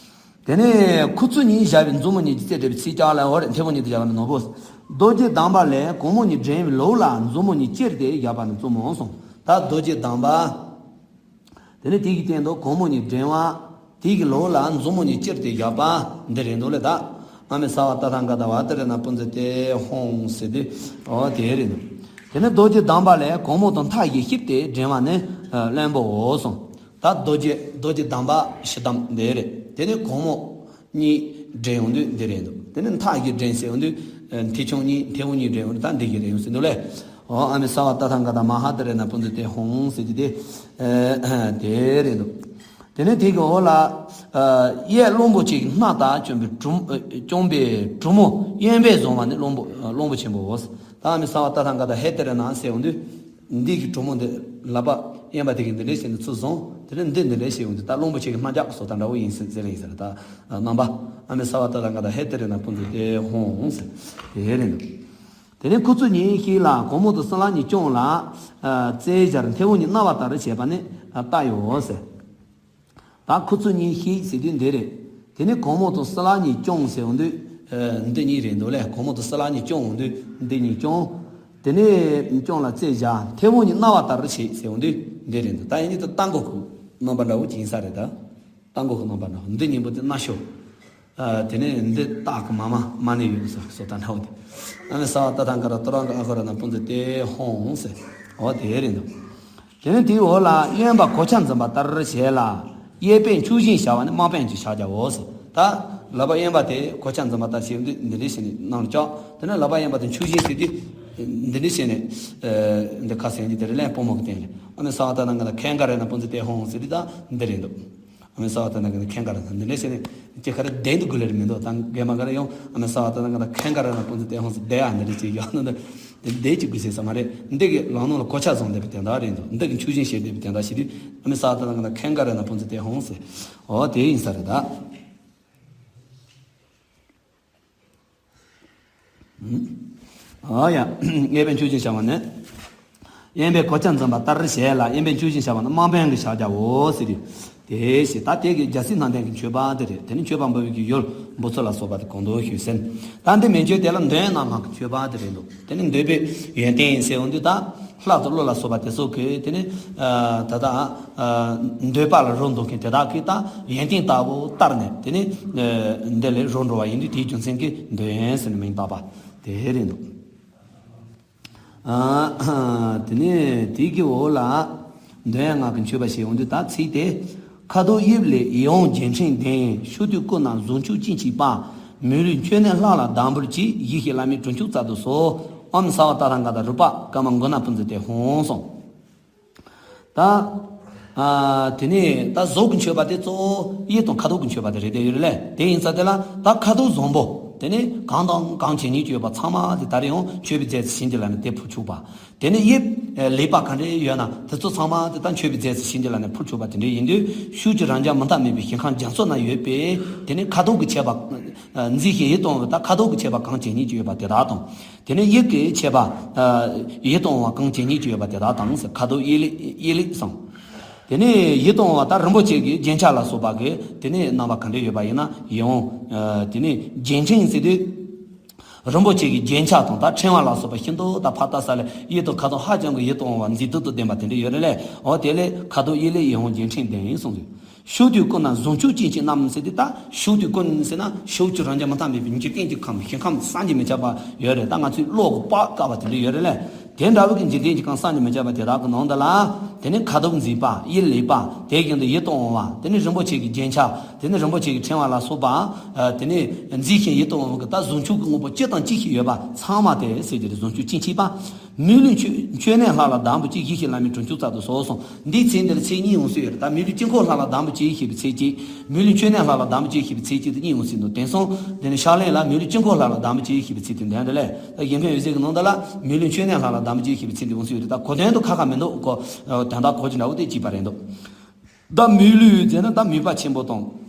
དེ་ནས་ཁུ་ཚུར་གཉིས་བཞག་པའི་མཛུབ་མོ་གཉིས་ཀྱིས་རྩེ་སྤྲད་པའི་ཚིགས་བཅག་ལ། འོ་རེད། མཐེ་བོང་གཉིས་ཀྱིས་བཞག་པ་ནི་ནོར་བུ། རྡོ་རྗེ་གདམས་པ་ལས། གུང་མོ་གཉིས་བསྒྲེང་བའི་ལུགས་ལ། མཛུབ་མོ་གཉིས་བཅེར་ཏེ་བཞག་པ་ནི་བཙུན་མོ་གསུངས། ད་རྡོ་རྗེ་གདམས་པ། དེ་ནས་དེ་གི་སྟེང་དུ་གུང་མོ་གཉིས་བསྒྲེང་བ། དེ་གི་ལུགས་ལ་མཛུབ་མོ་གཉིས་བཅེར་ཏེ་བཞག་པ་འདི་རེད་འདུག་ལེ། ད་ཨ་མེ་སརྦ་ཏྲ་ཏང་ཀ་ར་བ་ཏ་རཏྣ་པུན་ཛ་ཏེ་ཧཱུྃ་ཟེར་དུས། འོ་དེ་རེད་འདུག་དེ་ནས་རྡོ་རྗེ་གདམས་པ་ལས། གུང་མོ་དང་མཐའ་བཞི་གཤིབས་ཏེ་བསྒྲེང་བ་ནི་བློན་པོའོ་གསུངས། ད་རྡོ་རྗེ་རྡོ་རྗེ་གདམས་པ་ཕྱི་གདམས་འདི་རེད། དེ་ནས་གུང་མོ་གཉིས་བསྒྲེང་ཡོང་དུས་འདི་རེད་འདུག་དེ་ནས་མཐའ་བཞི་བསྒྲེང་ཟེར་ཡོང་དུས། མཐེ་ཆུང་གཉིས་མཐེ་བོང་གཉིས་བསྒྲེང་ཡོང་དུས་ད་འདི་གི་རེད་ཡོང་ཟེར་འདུག་ལེ། འོ་ཨ་མེ་སརྦ་ཏྲ་ཏང་ཀ་ར་མ་ཧཱ་ཏ་རཏྣ་པུན་ཛ་ཏེ་ཧཱུྃ་ཟེར་དུས་དེ་དེ་རེད་འདུག་དེ་ནས་དེ་གི་འོག་ལ། གཡས་གླང་པོ་ཆེ་གི་སྣ་ལྟར་བཅོམ་པའི་གྲུ་བཅོམ་པའི་གྲུ་མོ་གཡོན་པས་བཟུང་བ་ནི་གླང་པོ་གླང་པོ་ཆེན་པོའོ། ད་ཨ་མེ་སརྦ་ཏྲ་ཏང་ཀ་ར་ཧེ་ཏ་རཏྣ་ཟེར་ཡོང་དུས། འདི་གི་གྲུ་མོ་འདི་ལག་པ་གཡོན་པ་དེ་གིས་འདི་འདྲ་བྱས་ནས་ཚུར་བཟུང་། དེ་ནས་འདི་འདི་འདྲ་བྱས་ཡོང་དུས་ད་གླང་པོ་ཆེ་གི་རྣ་རྒྱབ་ཀྱི་བཟོ་ལྟ་འདྲ་བོ་ཡིན་ཟེར་ཟེར་ཡིན་ཟེར། ད་རྣམ་པ་ཨ་མེ་སརྦ་ཏྲ་ཏང་ཀ་ར་ཧེ་ཏ་རཏྣ་པུན་ཛ་ཏེ་ཧཱུྃ་ཟེར་དེ་རེད་འདུག་དེ་ནས་ཁུ་ཚུར་གཉིས་གཤིབས་ལ། གུང་མོ་དང་སྲིན་ལག་གཉིས་བརྐྱང་ལ། རྩེ་སྦྱར་མཐེ་བོང་གཉིས་གནག་པ་ལྟར་བྱས་པ་ནི་རྟ་ཡོའོ་ཟེར། ད་ཁུ་ཚུར་གཉིས་གཤིབས་ཟེར་དུས་འདི་རེད། དེ་ནས་གུང་མོ་དང་སྲིན་ལག་གཉིས་བརྐྱང་ཟེར་ཡོང་དུས། འདི་གཉིས་རེད་འདུག་ལེ། གུང་མོ་དང་སྲིན་ལག་གཉིས་བརྐྱང་ཡོང་དུས་འདི་གཉིས་བརྐྱང་། དེ་ནས་བརྐྱང་ལ་རྩེ་སྦྱར་མཐེ་བོང་གཉིས་གནག་པ་ལྟར་བྱས་ཟེར་ཡོང་དུས་འདི་རེད་འདུག་ད་ཡིན་དུས་ད་རྟ་མགོ་གི་རྣམ་པ་འདྲ་བོ་ཅིག་ཡིན་ས་རེད་ད། རྟ་མགོ་གི་རྣམ་པ་འདྲ་བོ། འདི་གཉིས་པོ་དེ་སྣ་ཤོ། ཨ། དེ་ནས་འདི་སྟག་གི་མ་མ་མ་ཎི་ཡོད་ཟེར་བཟོ་ལྟ་འདྲ་བོ་དེ། ཨ་ནི་སརྦ་ཏྲ་ཏང་ཀ་ར་ཏུ་ར་ཀ་ཨ་ཧོ་རཏྣ་པུན་ཛ་ཏེ་ཧཱུྃ་ཟེར། འོ་དེ་རེད་འདུག་དེ་ནས་དེའི་འོག་ལ་གཡོན་པ་གོ་ཆ་འཛིན་པ་ལྟར་བྱས་ལ། གཡས་པས་མཆུ་སྦྱིན་བྱ་བ་ནི་དམག་དཔོན་གྱི་ཕྱག་རྒྱའོ་ཟེར། ད་ལག་པ་གཡོན་པ་དེ་གོ་ཆ་འཛིན་པ་ལྟར་བྱས་ཡོང་དུས་འདི་འདྲ་བྱས་ནས་གནང་བཅག་དེ་ནས་ལག་པ་གཡོན་པ་དེ་མཆུ་སྦྱིན་ཟེར་དུས་འདི་འདྲ་བྱས་ནས། ཨ། འདི་ཁ་སང་གི་དེ་རེད་ལེ། བུ་མོ་གི་སྟེང་ལ། ཨ་ནི་སརྦ་ཏྲ་ཏང་ཀ་ར་ཁེངྒ་རཏྣ་པུན་ཛ་ཏེ་ཧཱུྃ་ཟེར་དུས་ད་འདི་རེད་འདུག་ཨ་ནི་སརྦ་ཏྲ་ཏང་ཀ་ར་ཁེངྒ་རཏྣ། འདི་འདྲ་བྱས་ནས་ཅི་ཁ་ར་བདེན་དུ་དགོས་ལེ་རེད་མི་འདུག་ད་རྒན་མ་ག་ར་ཡང་ཨ་ནི་སརྦ་ཏྲ་ཏང་ཀ་ར་ཁེངྒ་རཏྣ་པུན་ཛ་ཏེ་ཧཱུྃ་ཟེར་བསྡད་ཡ་འདི་འདྲ་ཅིག་ཡོད་ནོ། འདི་འདི་བསྡད་ཅིག་དགོས་ཟེར་ས་མ་རེད། འདི་གི་ལག་ནང་ལ་གོ་ཆ་བཟུང་བསྡད་པའི་དོན་དག་རེད་འདུག་འདི་གི་མཆུ་སྦྱིན་བྱས་བསྡད་པའི་དོན་དག་བྱེད་དུས་ཨ་ནི་སརྦ་ཏྲ་ཏང་ཀ་ར་ཁེངྒ་རཏྣ་པུན་ཛ་ཏེ་ཧཱུྃ་ཟེར། འོ་དེ་ཡིན་ས་རེད་ད། ཨ་ཡ། གཡས་པས་མཆུ་སྦྱིན་བྱ་བ་ནི། གཡོན་པས་གོ་ཆ་འཛིན་པ་ལྟར་བྱས་ལ། གཡོན་པས་མཆུ་སྦྱིན་བྱ་བ་ནི་དམག་དཔོན་གྱི་ཕྱག་རྒྱའོ་ཟེར་དུས། དེ་ཞེས་ད་དེ་གི་རྒྱལ་སྲིད་སྣ་ལྡན་གྱི་མཆོད་པ་དེ་རེད། དེ་ནི་མཆོད་པ་འབུལ་བའི་གི་ཡུལ་འབུལ་ཚུལ་ལ་སོགས་པ་དེ་གོང་དུ་ཞུས་ཟིན། ད་འདི་མན་ཆད་དེ་ལ་འདོད་ཡོན་སྣ་ལྔ་གི་མཆོད་པ་དེ་རེད་འདུག་དེ་ནི་འདོད་པའི་ཡོན་ཏན་ཟེར་ཡོང་དུས་ད། ལྷ་དང་ཀླུ་ལ་སོགས་པ་དེ་ཚོ་གིས་དེ་ནི། ཨ། ད་ལྟ། ཨ། འདོད་པ་ལ་རོལ་འདུག་མཁན་དེ་དག་གིས་ད་ཡོན་ཏན་ལྟ་བུ་བསྟར་ནས་དེ་ནི། ཨ། འདི་ལས་རོལ་འགྲོ་བ་ཡིན་དུས་དེའི་རྒྱུ་མཚན་གྱིས་འདོད་ཡོན་ཟེར་ནས་མིང་བཏགས་པ་དེ་རེད་འདུག་ཨ། དེ་ནས་དེའི་གི་འོག་ལ་འདོད་ཡོན་ལྔ་གི་མཆོད་པ་ཞེས་འོང་དུས་ད་ཚིག་དེ། ཁ་དོག་དབྱིབས་ལས་ཡིད་འོང་རྒྱན་ཕྲེང་ལྡན། ཕྱོགས་དུས་སྐུ་ན་གཟུགས་མཆོག་སྤྱན་གཅིག་པ། མི་ལུས་མཆོད་གནས་ལྷ་ལ་དམ་པོར་བགྱི། ཡེ་ཤེས་བླ་མེད་གྲུབ་མཆོག་རྩལ་དུ་གསོལ། ཨོཾ་སརྦ་ཏྲ་ཏང་ཀ་རཏྣ་རུ་པ་ཀ་མ་གུ་ཎ་པུན་ཛ་ཏེ་ཧཱུྃ་གསུངས། ད། ཨ། དེ་ནས་ད་གཟུགས་ཀྱི་མཆོད་པ་དེ་གཙོ་བོ་དབྱིབས་དང་ཁ་དོག་གི་མཆོད་པ་དེ་རེད་དེ་ཡོད་རེད་ལེ། དེ་ཡིན་ཙང་དེ་ལ་ད་ཁ་དོག་བཟང་པོ་དེ་ནས་གང་དང་གང་བྱེད་སྙིང་རྗེ་ཡོད་པ་ཚང་མ་དེ་ད་རེས་ཡང་མཆོད་པའི་རྫས་སུ་བྱིན་གྱིས་བརླབས་ནས་དེ་ཕུལ་ཆོག་པ། དེ་ནས་དབྱིབས་ལེགས་པ་ག་འདྲ་ཡོད་ན་དེ་ཚོ་ཚང་མ་དེ་ད་མཆོད་པའི་རྫས་སུ་བྱིན་གྱིས་བརླབས་ནས་ཕུལ་ཆོག་པ་དེ་འདྲ་ཡིན་དུས། ཕྱོགས་ཀྱི་རང་རྒྱལ་མི་རྟག་མེད་པའི་ཞིང་ཁམས་རྒྱ་མཚོ་ན་ཡོད་པའི་དེ་ནས་ཁ་དོག་གི་ཁྱད་པར། ཨ། མཛེས་ཤིང་ཡིད་དུ་འོང་བའི་ད་ཁ་དོག་གི་ཁྱད་པར་གང་ཇི་སྙེད་ཅིག་ཡོད་པ་དེ་དག་དང་། དེ་ནས་དབྱིབས་ཀྱི་ཁྱད་པར། ཨ། ཡིད་དུ་འོང་བ་གང་ཇི་སྙེད་ཅིག་ཡོད་པ་དེ་དག་དང་ཟེར། ཁ་དོག་དབྱིབས་ལེགས་དབྱིབས་ལེགས་སམ། དེ་ནས་ཡིད་དུ་འོང་བ་ད་རིན་པོ་ཆེ་གི་རྒྱན་ཆ་ལ་སོགས་པ་གི་དེ་ནས་རྣམ་པ་ག་འདྲ་ཡོད་པ་ཡིན་ན་ཡིད་འོང་། ཨ་དེ་ནས་རྒྱན་ཕྲེང་ཟེར་དུས། རིན་པོ་ཆེ་གི་རྒྱན་ཆ་དང་ད་ཕྲེང་བ་ལ་སོགས་པ་ཤིན་ཏུ་ད་ཕ་ད་ས་ལ་ཡིད་དང་ཁ་དོག་ཧ་ཅང་གི་ཡིད་དུ་འོང་བ་མཛེས་སྡུག་ཏུ་ལྡན་པ་དེ་འདྲ་ཡོད་རེད་ལས། འོ་དེ་ལས་ཁ་དོག་དབྱིབས་ལེགས་ཡིད་འོང་རྒྱན་ཕྲེང་ལྡན་གསུངས་ཡོད། ཕྱོགས་དུས་ཀུན་ན་བཟང་སྤྱོད་ཅན་གྱི་རྣམས་ཟེར་དུས་ད་ཕྱོགས་དུས་ཀུན་ཟེར་ན་ཕྱོགས་བཅུ་རབ་འབྱམས་མུ་མཐའ་མེད་པའི་འཇིག་རྟེན་གྱི་ཁམས་ཞིང་ཁམས་བསམ་གྱིས་མི་ཁྱབ་པ་ཡོད་རེད། ད་ང་ཚོའི་བློ་གི་དཔག་དཀའ་བ་དེ་འདྲ་ཡོད་རེད་ལས། དེ་འདྲ་བོ་གི་འཇིག་རྟེན་གྱི་ཁམས་བསམ་གྱིས་མི་ཁྱབ་པ་དེ་དག་གི་ནང་དུ་ལ། དེ་ནི་ཁ་དོག་མཛེས་པ་དབྱིབས་ལེགས་པ་དེ་བཞིན་དུ་ཡིད་དུ་འོང་བ་དེ་ནི་རིན་པོ་ཆེ་གི་རྒྱན་ཆ་དེ་ནི་རིན་པོ་ཆེ་གི་ཕྲེང་བ་ལ་སོགས་པ། ཨ་དེ་ནི་མཛེས་ཤིང་ཡིད་དུ་འོང་བ་གི་ད་བཟང་སྤྱོད་ཀྱི་དངོས་པོ་ཅི་དང་ཅི་ཞིག་ཡོད་པ་ཚང་མ་དེ་ཟེར་གྱི་རེད། བཟང་སྤྱོད་ཅན་གཅིག་པ། མི་ལུས་མཆོད་མཆོད་གནས་ལྷ་ལ་དམ་པོ་གཅིག་ཡིད་བཞིན་བླ་མའི་དྲུང་ཆོས་ཙམ་དུ་གསོལ་གསུངས། འདིའི་ཚེ་འདིར་ཚེ་གཉིས་འོང་སྲོལ་ཡོད་རེད། ད་མི་ལུས་དཀྱིལ་འཁོར་ལྷ་ལ་དམ་པོ་གཅིག་ཡིད་བཞིན་པའི་ཚེ་གཅིག་མི་ལུས་མཆོད་གནས་ལྷ་ལ་དམ་པོ་གཅིག་ཡིད་བཞིན་པའི་ཚེ་གཅིག་དེ་གཉིས་འོང་སྲིད་འདུག། དེང་སང་དེ་ནི་ཕྱག་ལེན་ལ་མི་ལུས་དཀྱིལ་འཁོར་ལྷ་ལ་དམ་པོ་གཅིག་ཡིད་བཞིན་པའི་ཚེ་དེ་འདོན་རེད་ལས། ད་གཞན་ཕན་འོད་ཟེར་གྱི་ནང་དུ་ལ་མི་ལུས་མཆོད་གནས་ལྷ་ལ་དམ་པོ་གཅིག་ཡིད་བཞིན་པའི་ཚེ་དེ་འོང་སྲིད་ཡོད་རེད། ད་གོ་དོན་དུ་ཁ་ཁ་མི་འདུག་གོ། དོན་དག་གོ་ཅི་འདྲ་བོ་དེ་གཅིག་པ་རེད་འདུག། ད་མི་ལུས་ཟེར་ན་ད་མོས་པ་ཆེན་པོ་དང་།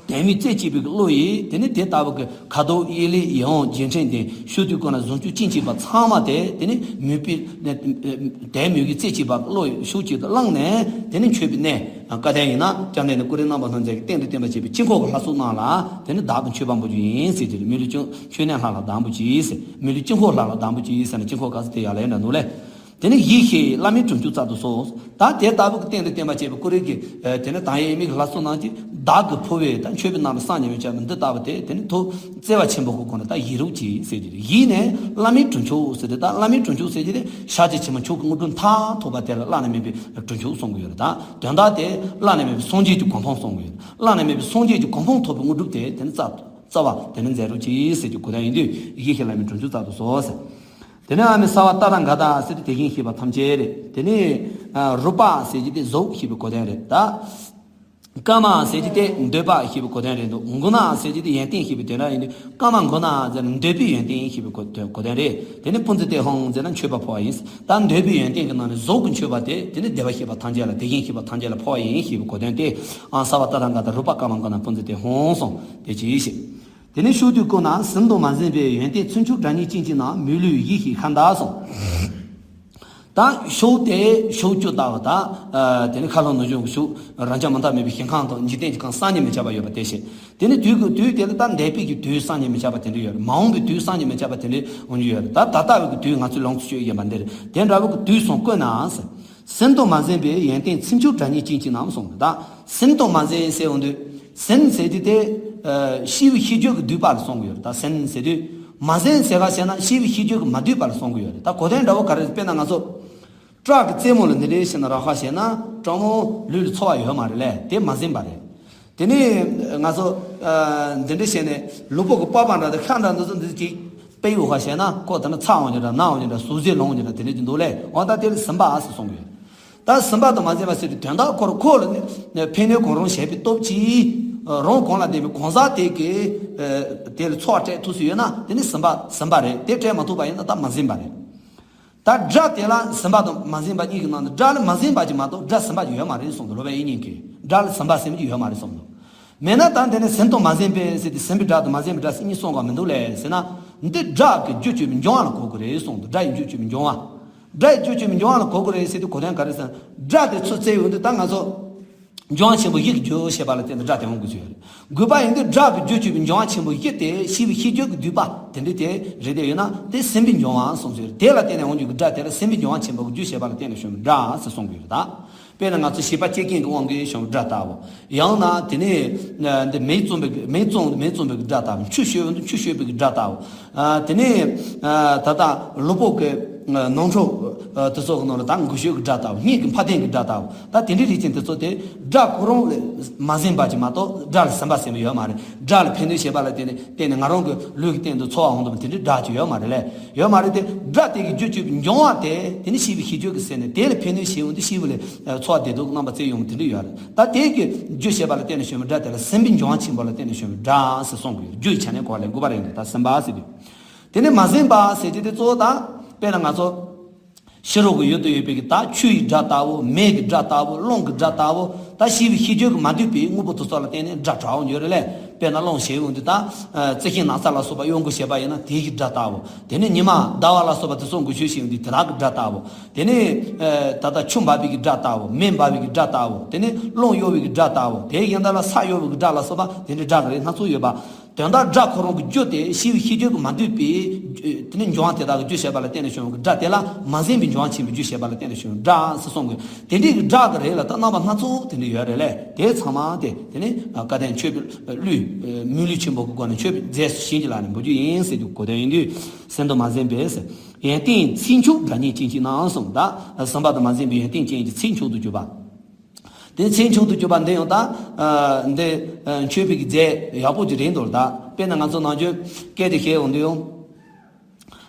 དད་མོས་རྩེ་གཅིག་པའི་བློ་ཡིས་དེ་ནི་དེ་ལྟ་བུ་གི་ཁ་དོག་དབྱིབས་ལེགས་ཡིད་འོང་རྒྱན་ཕྲེང་ལྡན་ཕྱོགས་དུས་ཀུན་ན་བཟང་སྤྱོད་ཅན་གཅིག་པ་ཚང་མ་དེ་དེ་ནི་མོས་པའི་དད་མོས་ཀྱི་རྩེ་གཅིག་པ་བློ་ཡིས་ཕྱོགས་གཅིག་ཏུ་བླངས་ནས་དེ་ནི་མཆོད་པའི་གནས་བཀའ་བསྟན་ཡིན་ན་སྐྱབས་གནས་ནི་ཀུན་རིག་རྣམ་པར་སྣང་མཛད་ཀྱི་སྟེང་དུ་བསྟན་པ་བྱས་པའི་དཀྱིལ་འཁོར་གྱི་ལྷ་ཚོགས་རྣམས་ལ་དེ་ནི་བདག་གིས་མཆོད་པ་འབུལ་རྒྱུ་ཡིན་ཟེར་གྱི་རེད། མི་ལུས་དཀྱིལ་མཆོད་གནས་ལྷ་ལ་བདག་འབུལ་གྱིས་ཟེར། མི་ལུས་དཀྱིལ་འཁོར་ལྷ་ལ་བདག་འབུལ་གྱིས་ཟེར་ན་དཀྱིལ་འཁོར་ག་ཚོད་དེ་ཡར་ལ་ཡར་འདྲ་འདུག་ལས། དེ་ནི་ཡིད་བཞིན་བླ་མའི་དྲུང་ཆོས་ཙམ་དུ་གསོལ། ད་དེ་ལྟ་བུ་གི་སྟེང་དུ་བསྟན་པ་བྱས་པའི་ཀུན་རིག་གི་དེ་ནི་དང་ཡེ་མིག་གི་ལྷ་ཚོགས་རྣམས་ཀྱིས་བདག་གིས་ཕུལ་བའི་ད་མཆོད་པའི་རྣམ་པ་བསམ་གྱིས་མི་ཁྱབ་པ་འདི་ལྟ་བུ་དེ་དེ་ནི་ཐུགས་བརྩེ་བ་ཆེན་པོ་གི་སྒོ་ནས་ད་ཡིད་རུབ་ཀྱིས་ཟེར་གྱི་རེད། ཡིད་ནི་བླ་མའི་དྲུང་ཆོས་ཟེར་ཏེ་ད་བླ་མའི་དྲུང་ཆོས་ཟེར་གྱི་དེ་ཤཱཀྱ་ཆེན་པོ་མཆོག་གི་དངོས་གྲུབ་མཐར་ཐུག་པ་དེ་ལ་བླ་ན་མེད་པའི་དྲུང་ཆོས་གསུང་གི་ཡོད་རེད། ད་དོན་དག་དེ་བླ་ན་མེད་པའི་སངས་རྒྱས་ཀྱི་གོ་འཕང་གསུང་གི་ཡོད་རེད། བླ་ན་མེད་པའི་སངས་རྒྱས་ཀྱི་གོ་འཕང་ཐོབ་པའི་དངོས་གྲུབ་དེ་དེ་ནི་རྩ་རྩ་བ་དེ་ནི་མཛད་རོགས་གྱིས་ཟེར་གྱི་གོ་དོན་ཡིན་དུས་ཡིད་བཞིན་བླ་མའི་དྲུང་ཆོས་ཙམ་དུ་གསོལ་ཟེར། དེ་ནས་ཨ་མི་སརྦ་ཏ་ཐཱ་ག་ཏ་ཟེར་ཏེ་དེ་བཞིན་གཤེགས་པ་ཐམས་ཅད་རེད། དེ་ནས་ཨ་རུ་པ་ཟེར་གྱི་དེ་གཟུགས་ཞེས་པའི་གོ་དོན་རེད་ད། ཀ་མ་ཟེར་གྱི་དེ་འདོད་པ་ཞེས་པའི་གོ་དོན་རེད་འདུག། གུ་ཎ་ཟེར་གྱི་དེ་ཡོན་ཏན་ཞེས་པའི་དོན་རང་ཡིན་དུས་ཀ་མ་གུ་ཎ་ཟེར་ན་འདོད་པའི་ཡོན་ཏན་ཞེས་པའི་གོ་དོན་གོ་དོན་རེད། དེ་ནས་པུ་ཛི་ཏེ་ཧཾ་ཟེར་ན་མཆོད་པ་ཕུལ་བ་ཡིན། ད་འདོད་པའི་ཡོན་ཏན་གྱི་ནང་ནས་གཟུགས་ཀྱི་མཆོད་པ་དེ་དེ་ནི་བདེ་བར་གཤེགས་པ་ཐམས་ཅད་ལ་དེ་བཞིན་གཤེགས་པ་ཐམས་ཅད་ལ་ཕུལ་བ་ཡིན་ཞེས་པའི་གོ་དོན་ཏེ། ཨང་སརྦ་ཏ་ཐཱ་ག་ཏ་རུ་པ་ཀ་མ་གུ་ཎ་པུ་ཛི་ཏེ་ཧཾ་གསུངས་དེ་ཅི་ཞིག། དེ་ནས་ཕྱོགས་དུས་ཀུན་ན་ཟིན་དང་མ་ཟིན་པའི་ཡོན་ཏན་ཚིམ་ཆུ་སྒྲ་སྙན་ཅན་གཅིག་རྣམས་མི་ལུས་ཡིད་བཞིན་ཤར་འདའ་གསུངས། ད་ཕྱོགས་དེ་ཕྱོགས་བཅུ་ལྟ་བུ་ད་དེ་ནི་མཁའ་ལྷོ་ནུབ་བྱང་གི་ཕྱོགས་རབ་འབྱམས་མུ་མཐའ་མེད་པའི་ཞིང་ཁམས་དང་འཇིག་རྟེན་གྱི་ཁམས་བསམ་གྱིས་མི་ཁྱབ་པ་ཡོད་པ་དེ་བཞིན། དེ་ནི་དུས་ཀྱི་དུས་དེ་ལ་ད་འདས་པའི་གི་དུས་བསམ་གྱིས་མི་ཁྱབ་པ་དེ་འདྲ་ཡོད་རེད། མ་འོངས་པའི་དུས་བསམ་གྱིས་མི་ཁྱབ་པ་དེ་འདྲ་འོང་རྒྱུ་ཡོད་རེད། ད་ད་ལྟ་བའི་གི་དུས་ང་ཚོས་ལོངས་སུ་སྤྱོད་ཡིན་པ་འདིར་དེ་འདྲ་བའི་གི་དུས་གསུམ་ཀུན་ན། ཟིན་དང་མ་ཟིན་པའི་ཡོན་ཏན་ཚིམ་ཆུ་སྒྲ་སྙན་ཅན་གཅིག་རྣམས་གསུངས། ད་ཟིན་དང་མ་ཟིན་ཟེར་འོང་དུས། ཟིན་ཟེར་དུས་དེ་ཤེས་པའི་ཤེས་བརྗོད་ཀྱིས་བསྡུས་པ་ལ་གསུང་གི་ཡོད་རེད། ད་ཟིན་ཟེར་དུས་མ་ཟིན་ཟེར་ག་བྱས་ན་ཤེས་པའི་ཤེས་བརྗོད་ཀྱིས་མ་བསྡུས་པ་ལ་གསུང་གི་ཡོད་རེད། ད་གོ་དོན་འདྲ་བོ་ག་རེ་རེད། དཔེར་ན་ང་ཚོ་བྲག་གི་རྩེ་མོ་ལ་འདི་འདྲའི་བྱས་ན་ར་ཁ་བྱས་ན་བྲག་མོ་ལུས་ལ་ཚོར་བ་ཡོད་མ་རེད་ལས། དེ་མ་ཟིན་པ་རེད། དེ་ནས་ང་ཚོ་འདི་འདྲ་བྱས་ནས་ལུས་པོ་གི་པགས་པ་འདྲ་དང་ཤ་འདྲ་འདི་ཚོ་འདི་ཅིག་དཔེ་ཡོད་ཁ་བྱས་ན་ཁོ་དེ་ན་ཚ་འོང་རྒྱུ་འདྲ་ན་འོང་རྒྱུ་འདྲ་ཟུག་གཟེར་ལངས་རྒྱུ་འདྲ་དེ་འདྲ་ཅིག་འདུག་ལས། འོ་ད་དེ་ལ་ཟིན་པ་ཨ་ཟེར་གསུང་གི་ཡོད། ད་ཟིན་པ་དང་མ་ཟིན་པ་ཟེར་དུས་དོན་དག་ཁོ་རང་ཁོ་ལ་ནི་ཕན་གནོད་གང་རུང་བྱས་པའི་སྟོབས་ཀྱིས་རང་གང་ལ་ལྡན་པའི་གང་ཟག་དེ་གིས་དེ་ལ་ཚོར་བ་སྤྲད་ཐུབ་སུ་ཡོད་ན་དེ་ནི་ཟིན་པ་ཟིན་པ་རེད། དེ་སྤྲད་མ་ཐུབ་པ་ཡིན་ན་ད་མ་ཟིན་པ་རེད། ད་སྒྲ་དེ་ལ་ཟིན་པ་དང་མ་ཟིན་པ་གཉིས་ཀྱི་ནང་ནས་སྒྲ་ལ་མ་ཟིན་པ་ཅིག་མ་གཏོགས་སྒྲ་ཟིན་པ་ཅིག་ཡོད་མ་རེད་གསུངས་འདུག། སློབ་དཔོན་དབྱིག་གཉེན་གྱིས་སྒྲ་ལ་ཟིན་པ་ཟིན་པ་ཅིག་ཡོད་མ་རེད་གསུངས་འདུག། མེད་ན་ད་འདི་ནས་ཟིན་དང་མ་ཟིན་པའི་ཟེར་ཏེ་ཟིན་པའི་སྒྲ་དང་མ་ཟིན་པའི་སྒྲ་ཟེར་གཉིས་གསུངས་པ་མི་འདུག་ལས་ཟེར་ན། འདི་སྒྲ་གི་རྒྱུ་གཅོད་པའི་འབྱུང་བ་ལ་གོ་དགོས་རེད་གསུངས་འདུག། སྒྲ་ཡི་རྒྱུ་གཅོད་པའི་འབྱུང་བ། སྒྲ་ཡི་རྒྱུ་གཅོད་པའི་འབྱུང་བ་ལ་གོ་དགོས་རེད་ཟེར་དུས་གོ་དོན་ག་རེ་ཟེར་ན། སྒྲ་དེ་ཚུར་བཙལ་ཡོང་དུས་ད་ང་ཚོ། འབྱུང་བ་ཆེན་པོ་ཡིད་ཀྱི་རྒྱུ་ཞེས་པ་ལ་བརྟེན་ནས་སྒྲ་དེ་འོང་དགོས་ཀྱི་ཡོད་རེད། དགོས་པ་ཡིན་དུས་སྒྲ་གི་རྒྱུ་གཅོད་པའི་འབྱུང་བ་ཆེན་པོ་ཡིད་དེ་ཤེས་པའི་ཤེས་བརྗོད་ཀྱི་བསྡུས་པ་དེ་འདྲ་དེ་རེད་དེ་ཡོད་ན་དེ་ཟིན་པའི་འབྱུང་བ་གསུངས་ཀྱི་ཡོད་རེད། དེ་ལ་བརྟེན་ནས་འོང་རྒྱུ་གི་སྒྲ་དེ་ལ་ཟིན་པའི་འབྱུང་བ་ཆེན་པོ་གི་རྒྱུ་ཞེས་པ་ལ་བརྟེན་ནས་བྱུང་བའི་སྒྲ་ཟེར་གསུང་གི་ཡོད་རེད་ད། དཔེར་ན་ང་ཚོ་བྱིས་པ་སྐྱེ་མཁན་གྱི་དབང་གིས་བྱུང་བའི་སྒྲ་ལྟ་བུ། ཡང་ན་དེ་ནས་འདི་མེ་བཙོང་བའི་མེ་བཙོང་མེ་བཙོང་བའི་སྒྲ་ལྟ་བུ། ཆུ་བཤོས་འདི་ཆུ་བཤོས་པའི་སྒྲ་ལྟ་བུ། དེ་ནས་ད་ལྟ་ལུས་པོ་གི་ནང་ཁྲོལ་དེ་ཚོ་གི་ནང་ལ་ད་འགུལ་སྐྱོད་ཀྱི་སྒྲ་ལྟ་བུ། སྙིང་གི་འཕར་ལྡིང་གི་སྒྲ་ལྟ་བུ། ད་དེ་འདྲའི་རིགས་ཅན་དེ་ཚོ་དེ་སྒྲ་ཁོ་རང་ལ་མ་ཟིན་པ་ཅིག་མ་གཏོགས་སྒྲ་ལ་ཟིན་པ་ཟིན་པ་ཡོད་མ་རེད། སྒྲ་ལ་ཕན་གནོད་བྱེད་པ་ལ་བརྟེན་ནས་བརྟེན་ནས་ང་རང་གི་ལུས་ཀྱི་སྟེང་དུ་ཚོར་བ་འོང་དུས་དེ་འདྲའི་སྒྲ་ཅིག་ཡོད་མ་རེད་ལས། ཡོད་མ་རེད་དེ། སྒྲ་དེ་གི་རྒྱུ་གཅོད་པའི་འབྱུང་བ་དེ་དེ་ནི་ཤེས་པའི་ཤེས་བརྗོད་ཀྱི་སེམས་ནི་དེ་ལ་ཕན་གནོད་བྱེད་འོང་དུས་ཤེས་པ་ལས་ཚོར་བ་བདེ་སྡུག་རྣམ་པ་བརྩི་ཡོང་དེ་འདྲ་ཡོད་རེད། ད་དེ་གི་རྒྱུ་བྱས་པ་ལ་བརྟེན་ནས་བྱུང་བའི་སྒྲ་དེ་ལ་ཟིན་པའི་འབྱུང་བ་ཆེན་པོ་ལ་བརྟེན་ནས་བྱུང་བའི་སྒྲ་ཟེར་གསུང་གི་ཡོད། རྒྱུ་ཡི་ཆ་ནས་གོ་བ་ལེན་དགོས་པ་རེད། ད་ཟིན་པ་ཟེར་དུས། དེ་ནི་མ་ཟིན་པ་ཟེར་རྒྱུ་དེ་གཙོ་བོ་ད་དཔེར་ན་ང་ཚོ་ཕྱི་རོལ་གྱི་ཡུལ་དུ་ཡོད་པའི་གི་ད་ཆུ་ཡི་སྒྲ་ལྟ་བུ། མེ་གི་སྒྲ་ལྟ་བུ། རླུང་གི་སྒྲ་ལྟ་བུ། ད་ཤེས་པའི་ཤེས་བརྗོད་ཀྱིས་མ་བསྡུས་པའི་དངོས་པོ་དེ་ཚོ་ལ་བརྟེན་ནས་སྒྲ་གྲགས་འོང་ཡོད་རེད་ལས། དཔེར་ན་རླུང་བཞེངས་ཡོང་དུས་ད། ཨ་རྩི་ཤིང་ན་ཚ་ལ་སོགས་པ་གཡོ་འགུལ་བྱེད་པ་ཡིན་ན་དེའི་གི་སྒྲ་ལྟ་བུ། དེ་ནས་ཉི་མ་ཟླ་བ་ལ་སོགས་པ་དེ་ཚོ་འགུལ་སྐྱོད་བྱེད་ཡོང་དུས་དེ་དག་གི་སྒྲ་ལྟ་བུ། དེ་ནས་ཨ་ད་ལྟ་ཆུ་འབབ་པའི་གི་སྒྲ་ལྟ་བུ། མེ་འབར་བའི་གི་སྒྲ་ལྟ་བུ། དེ་ནས་རླུང་གཡོ་བའི་གི་སྒྲ་ལྟ་བུ། དེའི་གཞན་དག་ལ་ས་གཡོ་བའི་གི་སྒྲ་ལ་སོགས་པ་དེ་འདྲའི་སྒྲ་གི་རིགས་སྣ་ཚོགས་ཡོད་པ། དོན་དག་སྒྲ་ཁོ་རང་གི་རྒྱུ་དེ་ཤེས་པའི་ཤེས་རྒྱུད་ཀྱིས་མ་འདུས་པའི། དེ་ནས་འབྱུང་བ་དེ་དག་གི་རྒྱུ་བྱས་པ་ལ་བརྟེན་ནས་བྱུང་བའི་སྒྲ་དེ་ལ་མ་ཟིན་པའི་འབྱུང་བ་ཆེན་པོའི་རྒྱུ་བྱས་པ་ལ་བརྟེན་ནས་བྱུང་བའི་སྒྲ་ཟེར་གསུངས་དགོས། དེ་འདྲའི་གི་སྒྲ་གི་རིགས་ལ་ད་རྣམ་པ་སྣ་ཚོགས་དེ་འདྲ་ཡོད་རེད་ལས། དེ་ཚང་མ་དེ་དེ་ནི་ཨ་སྐལ་ལྡན་མཆོད་པའི་གླུས། མི་ལུས་ཆེན་པོ་གི་སྒོ་ནས་མཆོད་པའི་རྫས་སུ་བྱིན་གྱིས་བརླབས་ནས་འབུལ་རྒྱུ་ཡིན་ཟེར་རྒྱུ་གོ་དོན་ཡིན་དུས། ཟིན་དུ་མ་ཟིན་པས་ཟེར། ཡོན་ཏན་ཚིག་མཆོག་སྒྲ་སྙན་ཅན་གྱི་ནང་གསུངས། ད་ཟིན་པ་དང་མ་ཟིན་པའི་ཡོན་ཏན་ཅན་གྱི་ཚིག་མཆོག་ཏུ་གྱུར་པ། དེ་ཚིག་མཆོག་ཏུ་གྱུར་པ་འདི་ཡང་ད། ཨ་འདི་ཨ་མཆོད་པའི་གི་རྫས་ཡག་པོ་ཅིག་རེད་འདུག་ད་དཔེར་ན་ང་ཚོ་ནམ་རྒྱུན་སྐད་ཆ་བཤད་ཡོང་དུས་ཡང་།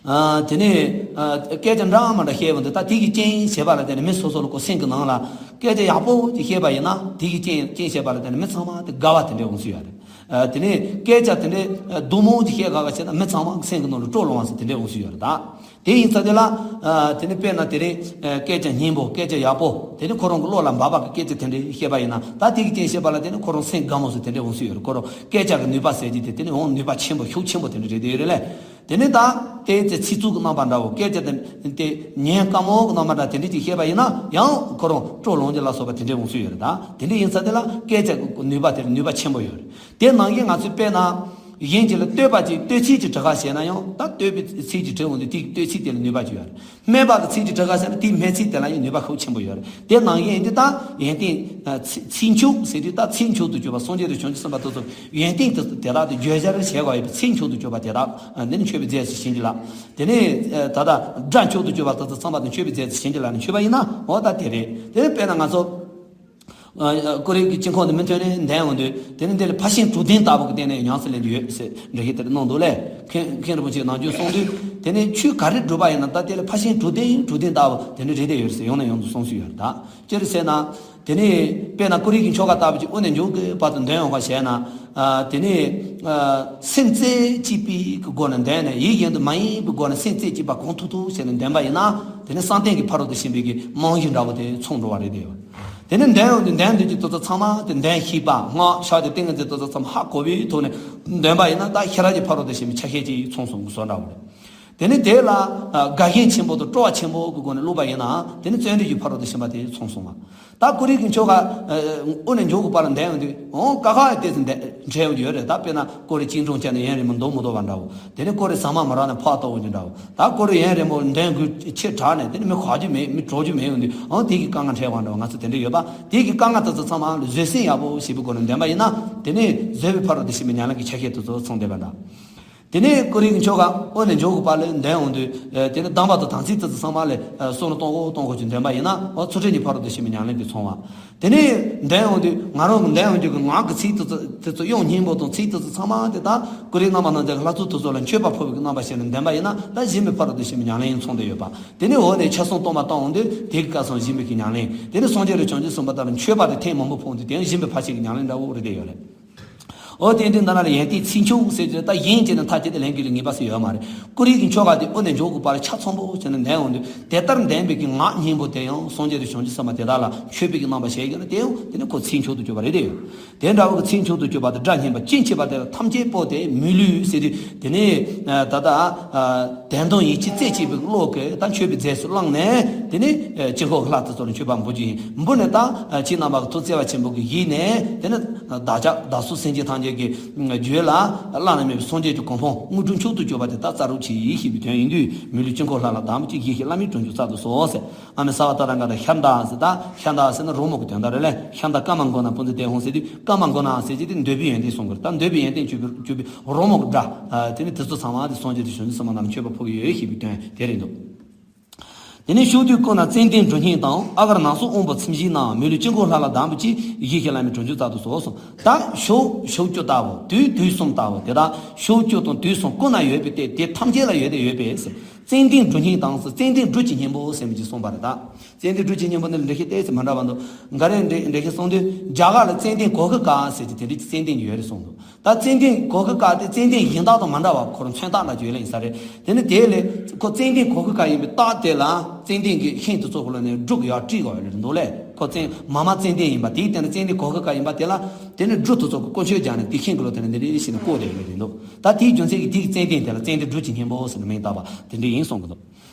ཨ་དེ་ནས་ཨ་སྐད་ཆ་འདྲ་མ་འདྲ་བཤད་ཡོང་དུས་ད་དེ་གི་རྐྱེན་བྱས་པ་ལ་བརྟེན་ནས་མི་སོ་སོ་ལ་ཁོ་སེམས་ཀྱི་ནང་ལ་སྐད་ཆ་ཡག་པོ་ཅིག་བཤད་པ་ཡིན་ན་དེ་གི་རྐྱེན་རྐྱེན་བྱས་པ་ལ་བརྟེན་ནས་མི་ཚང་མ་དེ་དགའ་བ་དེ་འདྲ་འོང་སྲིད་ཡོད་རེད། ཨ་དེ་ནས་སྐད་ཆ་དེ་འདྲའི་ཨ་སྡུག་མོ་ཅིག་བཤད་ག་ག་བྱས་ན་མི་ཚང་མ་གི་སེམས་ཀྱི་ནང་ལ་སྤྲོ་ལངས་པ་ཟེར་དེ་འདྲ་འོང་སྲིད་ཡོད་རེད་ད། དེ་ཡིན་ཙང་དེ་ལ། ཨ་དེ་ནི་དཔེར་ན་དེ་རིང་ཨ་སྐད་ཆ་སྙན་པོ་སྐད་ཆ་ཡག་པོ་དེ་ནི་ཁོ་རང་གི་བློ་ལ་འབབ་པ་གི་སྐད་ཆ་དེ་འདྲ་བཤད་པ་ཡིན་ན་ད་དེ་གི་རྐྱེན་བཤད་པ་ལ་དེ་ནི་ཁོ་རང་སེམས་དགའ་མོ་ཟེར་དེ་འདྲ་འོང་སྲིད་ཡོད་རེད། ཁོ་རང་སྐད་ཆ་གི་ནུས་པ་ཟེར་གྱི་དེ་དེ་ནི་འོང་ནུས་པ་ཆེན་པོ་ཤུགས་ཆེན་པོ་དེ་འདྲ་རེད་དེ་ཡོད་རེད་ལས། དེ་ནི་ད་དེ་ཚེ་ཚིག་རྩུབ་གི་རྣམ་པ་འདྲ་བོ་སྐད་ཆ་དེ་དེ་ཉན་དཀའ་མོ་གི་རྣམ་པ་འདྲ་དེ་འདྲ་ཅིག་བཤད་པ་ཡིན་ན་ཡང་ཁོ་རང་སྤྲོ་ལངས་ཀྱི་ལ་སོགས་པ་དེ་འདྲ་འོང་སྲིད་ཡོད་རེད་ད། དེ་འདྲ་ཡིན་ཙང་དེ་ལ་སྐད་ཆ་གི་ནུས་པ་དེ་ནུས་པ་ཆེན་པོ་ཡོད་རེད། དེ་ནང་བཞིན་ང་ཚོས་དཔེར་ན། གཞན་གྱིས་ལ་བསྟོད་པ་ཅིག་བསྟོད་ཚིག་ཅིག་བྲི་ག་བྱས་ན་ཡང་ད་བསྟོད་པའི་ཚིག་ཅིག་བྲི་འོང་དུས་དེའི་བསྟོད་ཚིག་དེ་ལ་ནུས་པ་ཅིག་ཡོད་རེད། སྨད་པ་གི་ཚིག་ཅིག་བྲི་ག་བྱས་ན་དེའི་སྨད་ཚིག་དེ་ལ་ཡང་ནུས་པ་ཤུགས་ཆེན་པོ་ཡོད་རེད། དེ་ནང་བཞིན་འདི་ལྟར་ཡོན་ཏན་ཚིག་མཆོག་ཟེར་དུས་ད་ཚིག་མཆོག་ཏུ་གྱུར་པ་སངས་རྒྱས་དང་བྱང་ཆུབ་སེམས་དཔའ་དེ་ཚོ་ཡོན་ཏན་དེ་དེ་དག་དེ་བརྗོད་བྱར་བྱེད་དགོས་ཡོད་པའི་ཚིག་མཆོག་ཏུ་གྱུར་པ་དེ་དག་འདི་ནི་མཆོད་པའི་རྫས་སུ་བྱིན་གྱིས་བརླབས། དེ་ནས་ད་ལྟ་སྒྲ་མཆོག་ཏུ་གྱུར་པ་དེ་ཚོ་ཚང་མ་དེ་མཆོད་པའི་རྫས་སུ་བྱིན་གྱིས་བརླབས་ནས་མཆོད་པ་ཡིན་ན་འོ་ད་དེ་རེད། དེ་ནི་དཔེར་ན་ང་ཚོ། ཀོ་རི་གི་དཀྱིལ་འཁོར་ནས་མི་ཐོན་ནས་འདོན་འོང་དུས་དེ་ནི་འདི་ལ་ཕར་ཕྱིན་དྲུག་ལྡན་ལྟ་བུ་གི་སྟེང་ནས་ཉམས་སུ་ལེན་གྱི་ཡོད་ཟེར་འགྲེལ་བཤད་དེར་གནང་འདུག་ལས། མཁན་མཁན་རིན་པོ་ཆེས་ནམ་རྒྱུན་གསུངས་དུས་དེ་ནི་ཆོས་ག་རེ་སྒྲུབ་པ་ཡིན་ན་ད་དེ་ལ་ཕར་ཕྱིན་དྲུག་ལྡན་དྲུག་ལྡན་ལྟ་བུ་དེ་འདྲ་རེད་དེ་ཡོད་ཟེར་ཡང་ནས་ཡང་དུ་གསུངས་སྲོལ་ཡོད་རེད་ད། ཅི་རེད་ཟེར་ན། དེ་ནི་དཔེར་ན་ཀོ་རི་གི་ཆོ་ག་ལྟ་བུ་ཅིག་དབུ་ནས་འཇུག་གི་བར་དུ་འདོན་ཡོང་བ་བྱས་ན། དེ་ནི་སེམས་རྩེ་གཅིག་པའི་གི་སྒོ་ནས་འདོན་ནས་ཡིད་གཞན་དུ་མ་ཡེངས་པའི་སྒོ་ནས་སེམས་རྩེ་གཅིག་པ་གང་ཐུབ་ཐུབ་བྱས་ནས་འདོན་པ་ཡིན་ན་དེ་ནི་བསམ་གཏན་གྱི་ཕ་རོལ་ཏུ་ཕྱིན་པའི་གི་རྨང་གཞི་འདྲ་བོ་དེ་ཚང་འགྲོ་བ་རེད་དེ། དེ་ནས་འདོན་ཡོང་དུས་འདོན་འདོན་གྱི་དུས་ཚོད་ཚང་མ་དེ་འདོན་ཤེས་པ་སྔགས་ཕྱག་དེ་ཏིང་ངེ་འཛིན་དུས་ཚོད་ཚང་མ་ཧ་གོ་བའི་ཐོག་ནས་འདོན་པ་ཡིན་ན་ད་ཤེས་རབ་ཀྱི་ཕ་རོལ་ཏུ་ཕྱིན་པའི་ཆ་ཤས་ཅིག་ཚང་སོང་གི་བཟོ་འདྲ་བོ་རེད། དེ་ནས་དེ་ལ་དགའ་ཞེན་ཆེན་པོ་དང་སྤྲོ་བ་ཆེན་པོ་གི་སྒོ་ནས་བླུགས་པ་ཡིན་ན་དེ་ནི་བརྩོན་འགྲུས་ཀྱི་ཕ་རོལ་ཏུ་ཕྱིན་པ་དེ་ཚང་སོང་བ། ད་ཀོ་རི་གི་ཆོ་ག་དབུ་ནས་འཇུག་གི་བར་ལ་འདོན་ཡོང་དུས་འོང་ཀ་ཁ་ཡ་ཏེ་ཚེ་འདྲེ་ཡོང་རྒྱུ་ཡོད་རེད། ད་དཔེར་ན་ཀོ་རི་གཅིག་འབྲོང་བཅད་ནས་ཡུན་རིང་མོ་འདུག་མི་འདུག་བ་འདྲ་བོ། དེ་ནས་ཀོ་རི་ཟ་མ་མི་རག་ནས་ཕར་ལྟ་འོང་རྒྱུ་འདྲ་བོ། ད་ཀོ་རི་ཡུན་རིང་མོ་འདོན་དགོས་ཆེ་དྲགས་ནས་དེ་ནི་མི་གོ་རྒྱུ་མེད་མི་གྲོགས་རྒྱུ་མེད་ཡོང་དུས་ཨང་དེ་གི་དཀའ་ངལ་འཕྲད་པ་འདྲ་བ་ང་ཚོ་དེ་འདྲ་ཡོད་པ། དེ་གི་དཀའ་ངལ་དེ་ཚོ་ཚང་མ་ལ་བཟོད་བསྲན་ཡག་པོ་བྱེད་པའི་སྒོ་ནས་འདོན་པ་ཡིན་ན་དེ་ནི་བཟོད་པའི་ཕ་རོལ་ཏུ་ཕྱིན་པའི་ཉམས་ལེན་གྱི་ཆ་ཤས་དེ་ཚོ་ཚང་བསྡད་པ་འདྲ། དེ་ནས་ཀོ་རི་གི་ཆོ་ག་དབུ་ནས་འཇུག་གི་བར་ལ་འདོན་འོང་དུས་དེ་ནི་གདམས་པ་དང་དམ་ཚིག་དེ་ཚོ་ཚང་མ་ལ་བསམ་བློ་གཏོང་དགོས་གཏོང་དགོས་ཀྱི་འདོན་པ་ཡིན་ན་ཨོ་ཚུལ་ཁྲིམས་ཀྱི་ཕ་རོལ་ཏུ་ཕྱིན་པའི་ཉམས་ལེན་དེ་ཚང་བ། དེ་ནས་འདོན་འོང་དུས་ང་རང་གི་འདོན་འོང་རྒྱུ་གི་ངག་གི་ཚིག་དེ་ཚོ་དེ་ཚོ་དབྱངས་སྙན་པོ་དང་ཚིག་དེ་ཚོ་ཚང་མ་དེ་དག་ཀོ་རི་རྣམ་པ་སྣ་ཚོགས་ཀྱི་ལྷ་ཚོགས་དེ་ཚོ་ལ་མཆོད་པ་ཕུལ་བའི་རྣམ་པ་བྱས་ནས་འདོན་པ་ཡིན་ན་ད་སྦྱིན་པའི་ཕ་རོལ་ཏུ་ཕྱིན་པའི་ཉམས་ལེན་ཚང་བསྡད་ཡོད་པ། དེ་ནས་འོག་ནས་ཆ་ཚང་གཏོར་མ་བཏང་འོང་དུས་དེ་གི་སྐབས་སུ་སྦྱིན་པའི་གི་ཉམས་ལེན། དེ་ནས་སངས་རྒྱས་དང་བྱང་ཆུབ་སེམས་དཔའ་དག་ལ་མཆོད་པ་དེ་ཐེངས་མང་པོ་ཕུལ་འོང་དུས་དེ་ཡང་སྦྱིན་པའི་ཕར་ཕྱིན་གྱི་ཉམས་ལེན་འདྲ་བོ་རེད་བསྡད་ཡོད་རེད། འོ་དེ་འདི་འདི་ན་ལ་ཡོན་ཏན་ཚིག་མཆོག་ཟེར་གྱི་ད་གཞན་བྱས་ནས་མཐའ་གཅིག་ཏུ་ལེན་དགོས་ལ་ངེས་པ་ཟེར་ཡོད་མ་རེད། ཀོ་རི་གི་ཆོ་ག་དེ་དབུ་ནས་འཇུག་གི་བར་ཆ་ཚང་པོ་བྱས་ནས་འདོན་འོང་དུས་དེ་ལྟར་འདོན་པའི་གི་ངག་སྙན་པོ་དེ་ཡང་སངས་རྒྱས་དང་བྱང་ཆུབ་སེམས་དཔའ་དེ་དག་ལ་མཆོད་པའི་གི་རྣམ་པ་བྱས་ཀྱི་ན་དེ་ཡང་དེ་ནི་ཁོ་ཚིག་མཆོག་ཏུ་གྱུར་པ་རེད་དེ། དེ་འདྲ་བོ་གི་ཚིག་མཆོག་ཏུ་གྱུར་པ་དང་སྒྲ་སྙན་པ་ཅི་མཆིས་པ་དེ་ལ་ཐམས་ཅད་པོ་དེ་མི་ལུས་ཟེར་དུས་དེ་ནི་ད་ལྟ་དོན་དམ་ཡིད་ཆེས་རྩེ་གཅིག་པའི་བློ་གིས་ད་མཆོད་པའི་རྫས་སུ་བླངས་ནས་དེ་ནི་དཀྱིལ་འཁོར་གྱི་ལྷ་དེ་ཚོ་ལ་མཆོད་པ་འབུལ་རྒྱུ་ཡིན། འབུལ་ནས་ད་ཁྱེད་རྣམ་པ་གི་ཐུགས་བརྩེ་བ་ཆེན་པོ་གིས་བཞེས་ནས་དེ་ནི་བདག་ཅག་བདག་སོགས་སེམས་ཅན་ཐམས་ཅད་ཀྱི་རྒྱུད་ལ་བླ་ན་མེད་པའི་སངས་རྒྱས་ཀྱི་གོ་འཕང་དངོས་གྲུབ་མཆོག་ཏུ་གྱུར་པ་དེ་ད་སྩལ་རོགས་གྱིས་ཞེས་པའི་དོན་ཡིན་དུས་མི་ལུས་དཀྱིལ་འཁོར་ལྷ་ལ་དམ་གཅིག་བཞེས་ཤིག་བླ་མའི་དྲུང་འཇུག་སྩལ་དུ་གསོལ་ཟེར། ཨ་མི་ས་བ་ཏ་ར་ག་ད་ཤ་མདའ་ཟེར་ད་ཤ་མདའ་ཟེར་ན་རོལ་མོ་གི་དོན་དག་རེད་ལས། ཤ་མདའ་ཀ་མ་གོ་ན་པུན་ཛི་ཏེ་ཧོང་ཟེར་དུས་ཀ་མ་གོ་ན་ཟེར་གྱི་དེ་འདོད་པའི་ཡོན་ཏན་གསུང་གི་རེད། ད་འདོད་པའི་ཡོན་ཏན་གྱུར་པའི་གྱུར་པའི་རོལ་མོ་གི་སྒྲ་དེ་ནི་དེ་ཚོ་ཚང་མ་དེ་སངས་རྒྱས་དང་བྱང་ཆུབ་སེམས་དཔའ་རྣམས་མཆོད་པ་ཕུལ་གྱི་ཡོད་ཞེས་པའི་དོན་དེ་རེད་འདུག་དེ་ནས་ཕྱོགས་དུས་ཀུན་ན་ཙན་དན་འབྲུ་སྙིང་དང་ཨ་གར་ནག་སོགས་དབང་པོ་ཚིམ་བྱའི་ནང་མི་ལུས་དཀྱིལ་འཁོར་ལྷ་ལ་དམ་པོ་ཅིག་བཞེས་ཤིག་བླ་མའི་དྲུང་འཇུག་སྩལ་དུ་གསོལ་གསུངས། ད་ཕྱོགས་ཕྱོགས་བཅུ་ལྟ་བུ་དུས་དུས་གསུམ་ལྟ་བུ་དེ་དག་ཕྱོགས་བཅུ་དང་དུས་གསུམ་ཀུན་ན་ཡོད་པའི་སྟེ་དེ་ཐམས་ཅད་ལ་ཡོད་དེ་ཡོད་པས་ཟེར། ཙན་དན་འབྲུ་སྙིང་དང་ཟེར་ཙན་དན་འབྲུ་གི་སྙིང་པོ་ཟེར་མི་གཅིག་གསུངས་པ་རེད་ད། ཙན་དན་འབྲུ་གི་སྙིང་པོ་ནི་འགྲེལ་བཤད་ཏོག་ཙམ་མ་འདྲ་བ་འདུག་འགའ་རེས་འགྲེལ་འགྲེལ་བཤད་གསུངས་དུས་རྒྱ་གར་ལ་ཙན་དན་གོ་ཀི་ཀ་ཟེར་གྱི་དེ་འདྲའི་ཙན་དན་ཡོད་རེད་གསུངས་འདུག་ད་ཙན་དན་གོ་ཀི་ཀ་དེ་ཙན་དན་གཞན་དག་དང་མ་འདྲ་བ་ཁོ་རང་མཚོན་རྟགས་འདྲ་ཅིག་ཡོད་ལེ་ཡིན་ས་རེད། དེ་ནི་དེ་ལས་ཁོ་ཙན་དན་གོ་ཀི་ཀ་ཡིན་པའི་རྟགས་དེ་ལ་ཙན་དན་གྱི་ཤིང་དེ་ཚོ་ཁོ་ལ་ནས་འབྲུ་གི་ཡར་བྲིས་དགོས་ཡོད་རེད་འདུག་ལེ། ཁོ་ཙན་མ་མ་ཙནྡན་ཡིན་པ། དེའི་སྟེང་ན་ཙནྡན་གོ་ཁ་ཀ་ཡིན་པ། དེ་ལ་དེ་ནི་འབྲུ་དེ་ཚོ་གི་བཀོལ་མཆོད་སྦྱར་ནས་དེ་ཤིང་གི་ལོ་དེ་ནི་འདི་འདྲའི་ཞིག་ནས་བཀོད་བསྡད་ཡོད་རེད་འདུག་ད་དེའི་རྒྱུ་མཚན་གྱིས་དེ་གི་ཙནྡན་དེ་ལ་ཙནྡན་འབྲུ་གྱི་སྙིང་པོ་ཟེར་ནས་མིང་བཏགས་པ་དེ་འདྲ་ཡིན་གསུང་གི་འདུག་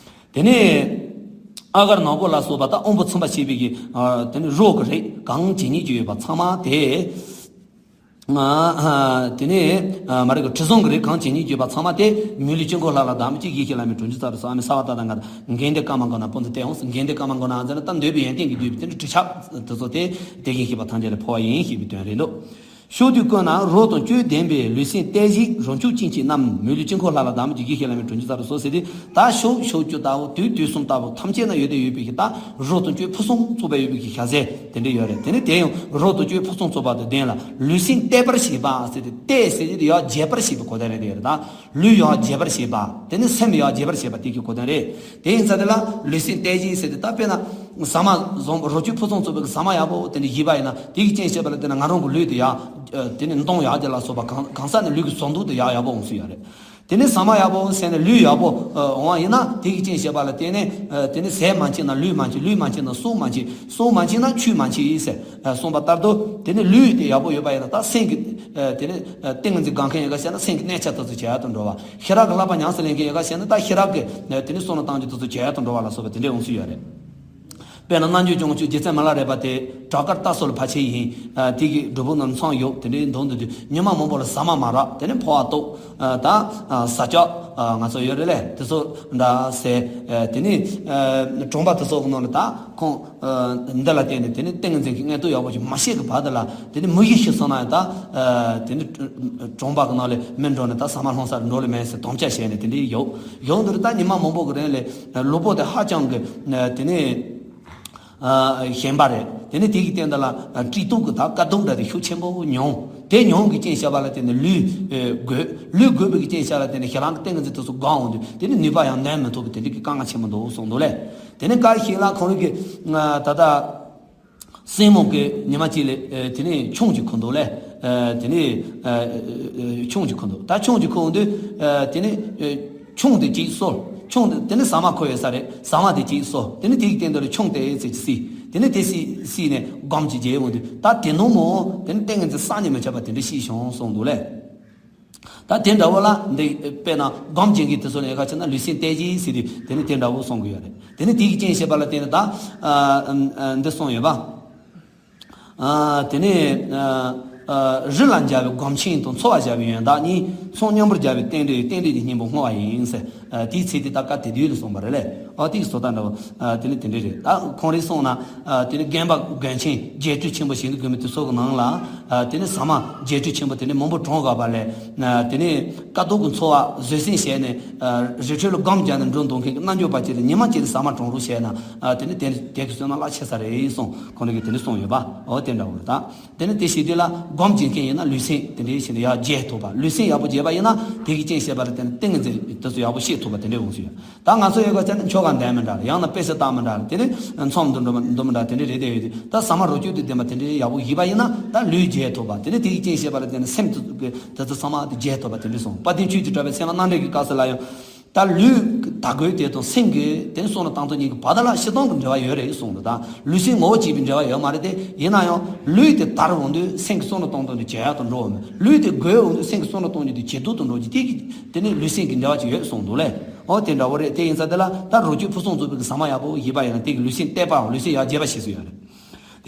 དེ་ནས་ཨ་གར་ནག་པོ་ལ་སོགས་པ་དང་དབང་པོ་ཚིམ་པ་བྱེད་པའི་གི་ཨ་དེ་ནི་རོ་གི་རིགས་གང་ཇི་སྙེད་ཅིག་ཡོད་པ་ཚང་མ་དེ། ཨ་དེ་ནས་ཨ་མ་རིག་གི་དྲི་བཟང་གི་རིགས་གང་ཇི་སྙེད་ཡོད་པ་ཚང་མ་དེ་མི་ལུས་དཀྱིལ་འཁོར་ལྷ་ལ་བདག་མོས་ཀྱིས་ཡིད་ཀྱིས་བླངས་པའི་གྲོང་ཁྱེར་ཚ་རུ་སོགས་ཨ་མི་ས་བ་ཏ་དང་ག་དང་གན་དྷི་ཀ་མ་གོ་ན་སྤུན་དུ་སྟེ་འོང་། གན་དྷི་ཀ་མ་གོ་ན་ཟེར་ན་ད་འདོད་པའི་ཡོན་ཏན་གྱིས་བསྡུས་པའི་དེ་འདྲའི་དྲི་ཆབ་དེ་ཚོ་དེ་དེ་བཞིན་གཤེགས་པ་ཐམས་ཅད་ལ་ཕོག་པ་ཡིན་ཞེས་པའི་དོན་རེད་འདུག་ཕྱོགས་དུས་ཀུན་ན་རོ་དང་བཅུད་ལྡན་པའི་ལུས་སེམས་རྟེན་གཞི་རང་བྱུང་ཅན་གྱི་རྣམས་མི་ལུས་དཀྱིལ་འཁོར་ལྷ་ལ་བདག་མོས་ཀྱིས་ཡིད་ཀྱིས་བླངས་པའི་གྲོང་ཁྱེར་ཚ་རུ་སོགས་ཟེར་ཏེ། ད་ཕྱོགས་ཕྱོགས་བཅུ་ལྟ་བུ་དུས་དུས་གསུམ་ལྟ་བུ་ཐམས་ཅད་ན་ཡོད་དེ་ཡོད་པའི་གི་ད་རོ་དང་བཅུད་ཕུན་སུམ་ཚོགས་པ་ཡོད་པའི་གི་ཞལ་ཟས་དེ་འདྲ་ཡོད་རེད། དེ་ནི་དེ་ཡང་རོ་དང་བཅུད་ཕུན་སུམ་ཚོགས་པ་དང་ལྡན་ལ་ལུས་སེམས་གཏད་པར་བྱེད་པ་ཟེར་ཏེ། གཏད་ཟེར་ཏེ་ཡང་རྒྱས་པར་བྱེད་པའི་གོ་དོན་རེད་དེ་ཡོད་རེད། ད་ལུས་ཡང་རྒྱས་པར་བྱེད་པ་དེ་ནི་སེམས་ཡང་རྒྱས་པར་བྱེད་པ་དེ་གི་གོ་དོན་རེད། དེ་ཡིན་ཙང་དེ་ལ་ལུས་སེམས་གཏད་བྱེད་ཟེར་ཏེ། ད་དཔེར་ན་ཟ་མ་བཟང་པོ་རོ་བཅུད་ཕུན་སུམ་ཚོགས་པའི་གི་ཟ་མ་ཡག་པོ་དེ་འདྲ་ཡིན་པ་ཡིན་ན་དེ་གི་རྐྱེན་བྱས་པ་ལ་བརྟེན་ནས་ང་རང་གི་ལུས་དེ་ཡག་དེ་ནི་མདངས་ཡག་དེ་ལ་སོགས་པ་གང་གང་ས་ནས་ལུས་ཀྱི་བཟོ་འདུག་དེ་ཡག་ཡག་པོ་འོང་སྲིད་ཡོད་རེད། དེ་ནས་ཟ་མ་ཡག་པོ་ཟས་ནས་ལུས་ཡག་པོ་འོང་བ་ཡིན་ན་དེ་གི་རྐྱེན་བྱས་པ་ལ་བརྟེན་ནས་དེ་ནས་ཟས་མ་མཆིས་ན་ལུས་མ་མཆིས། ལུས་མ་མཆིས་ན་སྲོག་མ་མཆིས། སྲོག་མ་མཆིས་ན་ཆོས་མ་མཆིས་ཟེར་གསུངས་པ་ལྟར་དུ། དེ་ནས་ལུས་དེ་ཡག་པོ་ཡོད་པ་ཡིན་ན་ད་སེམས་ཀྱི་དེ་ནས་ཏིང་ངེ་འཛིན་སྒོམ་མཁན་ཡོད་ག་བྱས་ན་སེམས་ཀྱི་གནས་ཆ་དེ་ཚོ་ཇེ་ཡག་ཏུ་འགྲོ་བ། ཤེས་རབ་ཀྱི་བསླབ་པ་ཉམས་སུ་ལེན་མཁན་ཡོད་ག་བྱས་ན་ད་ཤེས་རབ་ཀྱི་དེ་ནས་བསམ་བློ་གཏོང་རྒྱུ་དེ་ཚོ་ཇེ་ཡག་ཏུ་འགྲོ་བ་ལ་སོགས་པ་དེ་འདྲ་འོང་སྲིད་ཡོད་རེད། དཔེར་ན་རྣལ་འབྱོར་བྱང་ཆུབ་རྗེ་བཙུན་མི་ལ་རས་པ་དེ་བྲག་དཀར་རྟ་སོགས་ལ་ཕལ་ཆེར་ཡིན། ཨ་དེ་གི་སྒྲུབ་ཕུག་ནང་མཚམས་ཡོད། དེ་འདྲའི་མདུན་དུ་དུས་ཉི་མ་མང་པོ་ལ་ཟ་མ་མ་རག་དེ་ནས་འཕོ་བ་ལྟོགས། ཨ་ད་ཨ་ཟ་ཅོག་ཨ་ང་ཚོ་ཡོད་རེད་ལས། དེ་ཚོ་འདྲ་ཟས། ཨ་དེ་ནས་ཨ་གྲོང་པ་དེ་ཚོ་གི་ནང་ལ་ད་ཁོང་ཨ་འདི་ལ་བརྟེན་ནས་དེ་ནས་ཏིང་ངེ་འཛིན་གྱི་མངོན་རྟོགས་ཡག་པོ་ཞིག་མ་ཤེས་ཀྱི་བར་དུ་ལ་དེ་ནས་མུ་བཞི་ཞིག་སོང་ན་ཡང་ད་ཨ་དེ་ནས་གྲོང་པ་གི་ནང་ལ་མི་འགྲོ་ནས་ད་ཟ་མ་སློང་སར་འགྲོ་ལེ་མེད་ཟེར་དམ་བཅའ་བྱས་ནས་དེ་འདྲའི་ཡོད། ཡོང་དུས་ད་ཉི་མ་མང་པོ་གི་རིང་ལ་ལུས་པོ་དེ་ཧ་ཅང་གི་དེ་ནས་ཞན་པ་རེད། དེ་ནས་དེ་གི་སྟེང་དུ་ལ་དཀྲིས་དུག་གི་ད་དཀའ་སྡུག་འདྲ་དེ་ཤུགས་ཆེན་པོ་མྱོང་། དེ་མྱོང་གི་རྐྱེན་བྱས་པ་ལ་བརྟེན་ནས་ལུས་རྒོད། ལུས་རྒོད་པའི་གི་རྐྱེན་བྱས་ལ་བརྟེན་ནས་ཞེ་སྡང་གི་ཏིང་ངེ་འཛིན་དེ་ཚོ་སྒོམ་འོང་དུས་དེ་ནས་ནུས་པ་ཡང་ལྡན་མི་ཐུབ་པའི་དེ་འདྲའི་གི་དཀའ་ངལ་ཆེན་པོ་འདུག་གསུངས་འདུག་ལས། དེ་ནས་སྐབས་ཤིག་ལ་ཁོང་རང་གི་ད་ལྟ། སྲིང་མོ་གིས་ཉི་མ་གཅིག་ལ་ཨ་དེ་ནས་ཆང་གཅིག་ཁུར་འདུག་ལས། ཨ་དེ་ནས་ཨ་ཨ་ཆང་གཅིག་ཁུར་འདུག་ད་ཆང་གཅིག་ཁུར་འོང་དུས་ཨ་དེ་ནས་ཨ་ཆང་དེ་གཅིག་གསོལ། ཆང་དེ་དེ་ནས་ཟ་མ་ཁུར་ཡོད་ས་རེད། ཟ་མ་དེ་གཅིག་གསོལ། དེ་ནས་དེ་གི་སྟེང་དུ་ལ་ཆང་དེ་ཙི་གཅིག་བསྲེས། དེ་ནས་དེ་བསྲེས་བསྲེས་ནས་སྒོམ་གཅིག་བྱས་འོང་དུས་ད་དེ་ནང་མོ་དེ་ནས་ཏིང་ངེ་འཛིན་བསམ་གྱིས་མི་ཁྱབ་པ་དེ་འདྲ་ཞིག་བྱུང་གསུངས་འདུག་ལས། ད་དེ་འདྲ་བོ་ལ་འདི་དཔེར་ན་སྒོམ་བྱེད་མཁན་དེ་ཚོ་ལ་ཡ་ག་ཅིག་ན་ལུས་སེམས་གཏད་བྱེད་ཟེར་དུས་དེ་ནི་དེ་འདྲ་བོ་གསུང་གི་ཡོད་རེད། དེ་ནི་དེ་གི་རྐྱེན་བྱས་པ་ལ་བརྟེན་ནས་ད་ཨ་ཨ་འདི་གསུངས་ཡོད་པ། ཨ་དེ་ནི་ཨ་ཨ་རི་ལ་འཇའ་བའི་སྒོམ་ཆེན་དང་། འཚོ་བ་བྱ་བའི་ཡོན་བདག་གཉིས། མཚམས་མཉམ་པོར་སྦྱར་བའི་རྟེན་འབྲེལ། རྟེན་འབྲེལ་གྱི་སྙིང་པོ་བསྔོ་བ་ཡིན་ཟེར། ཨ་དེའི་ཚིག་དེ་ད་སྐབས་དེ་དུས་ལ་གསུངས་པ་རེད་ལས། ཨ་དེའི་བཟོ་ལྟ་འདྲ་བོ་ཨ་དེ་ནི་དེ་འདྲ་རེད། ད་ཁོང་རིག་སོང་ན་ཨ་དེ་ནི་རྒན་པ་རྒན་ཆེན་རྒྱས་སྤྲོས་ཆེན་པོ་ཞིག་ཏུ་དགོས་མི་དེ་ཚོ་གི་ནང་ལ། ཨ་དེ་ནས་ཟ་མ་རྒྱས་སྤྲོས་ཆེན་པོ་དེ་ནས་མང་པོ་གྲོངས་དགོས་པ་ལས། ཨ་དེ་ནས་དཀའ་སྡུག་གི་འཚོ་བ་བཟོད་བསྲན་བྱས་ནས། ཨ་རི་ཁྲོད་ལ་སྒོམ་རྒྱག་ནས་འགྲོ་འདུག་མཁན་གྱི་རྣལ་འབྱོར་པ་ཅིག་ལ་ཉི་མ་གཅིག་ལ་ཟ་མ་གྲོངས་རོགས་བྱས་ན། ཨ་དེ་ནས་དེ་དེ་གི་བསོད་ནམས་རླབས་ཆེ་ས་རེད་གསུངས། ཁོང་རང་གིས་དེ་འདྲ་གསུངས་ཡོད་པ། འོ་དེ་འདྲ་བོ་རེད་ད། དེ་ནས་དེ་བྱེད་དུས་ལ་སྒོམ་བྱེད་མཁན་ཡིན་ན་ལུས་སེམས་དེ་འདྲའི་ཞིག་ནས་ཡར་རྒྱས་ཐུབ་པ། ལུས་སེམས་ཡག་པོ་རྒྱས་པ་ཡིན་ན་དེ་གི་རྐྱེན་བྱས་པ་ལ་བརྟེན་ནས་ཏིང་ངེ་འཛིན་དེ་ཚོ་ཡག་པོ་ཤེས་ཐུབ་པ་དེ་འདྲའི་འོང་སྲིད་ཡོད། ད་ང་ཚོ་ཡོད་ག་ཅེ་ན་ཆོ་ག་འདྲ་མི་འདྲ་ཡང་ན་དཔེ་ཆ་ལྟ་མི་འདྲ་དེ་ནས་མཚམས་འདུ་འགྲོ་མི་འདུ་མི་འདྲ་དེ་འདྲ་རེད་དེ་ཡོད་དུས། ད་ཟ་མ་རོ་བཅུད་དེ་ལྡན་པ་དེ་འདྲའི་ཡག་པོ་ཡིན་པ་ཡིན་ན་ད་ལུས་རྒྱས་ཐུབ་པ། དེ་ནས་དེ་གི་རྐྱེན་བྱས་པ་ལ་བརྟེན་ནས་སེམས་དེ་ཚོ་ཚང་མ་དེ་རྒྱས་ཐུབ་པ་དེ་འདྲ་གསུངས། དཔལ་ལྡན་ཆོས་ཀྱི་གྲགས་པའི་ཚད་མ་རྣམ་འགྲེལ་གྱི་སྐབས་སུ་ལ་ཡང་། ད་ལུས་དལ་དགོས་དེ་དང་སེམས་ཀྱི་དེ་ནི་བསམ་བློ་བཏང་སྟངས་གཉིས་ཀྱི་བར་དུ་ལ་སྤྱིར་བཏང་གི་འབྲེལ་བ་ཡོད་རེད་གསུངས་འདུག་ད་ལུས་སེམས་ངོ་བོ་གཅིག་པའི་འབྲེལ་བ་ཡོད་མ་རེད་དེ། ཡིན་ན་ཡང་ལུས་དེ་དལ་འོང་དུས་སེམས་ཀྱི་བསམ་བློ་གཏོང་སྟངས་དེ་ཇེ་ཡག་ཏུ་འགྲོ་བ་མེད། ལུས་དེ་རྒོད་འོང་དུས་སེམས་ཀྱི་བསམ་བློ་གཏོང་རྒྱུ་དེ་ཇེ་སྡུག་ཏུ་འགྲོ་རྒྱུ་དེ་གི་དེ་ནི་ལུས་སེམས་ཀྱི་འབྲེལ་བ་ཅིག་ཡོད་གསུངས་འདུག་ལས། ཨོ་དེ་འདྲ་བོ་རེད། དེ་ཡིན་ཙང་དེ་ལ་ད་རོ་བཅུད་ཕུན་སུམ་ཚོགས་པའི་གི་ཟ་མ་ཡག་པོ་ཡིན་པ་ཡིན་ན་དེ་གི་ལུས་སེམས་གཏད་པའམ་ལུས་སེམས་ཡར་རྒྱས་པ་ཞིག་སུ་ཡོད་རེད།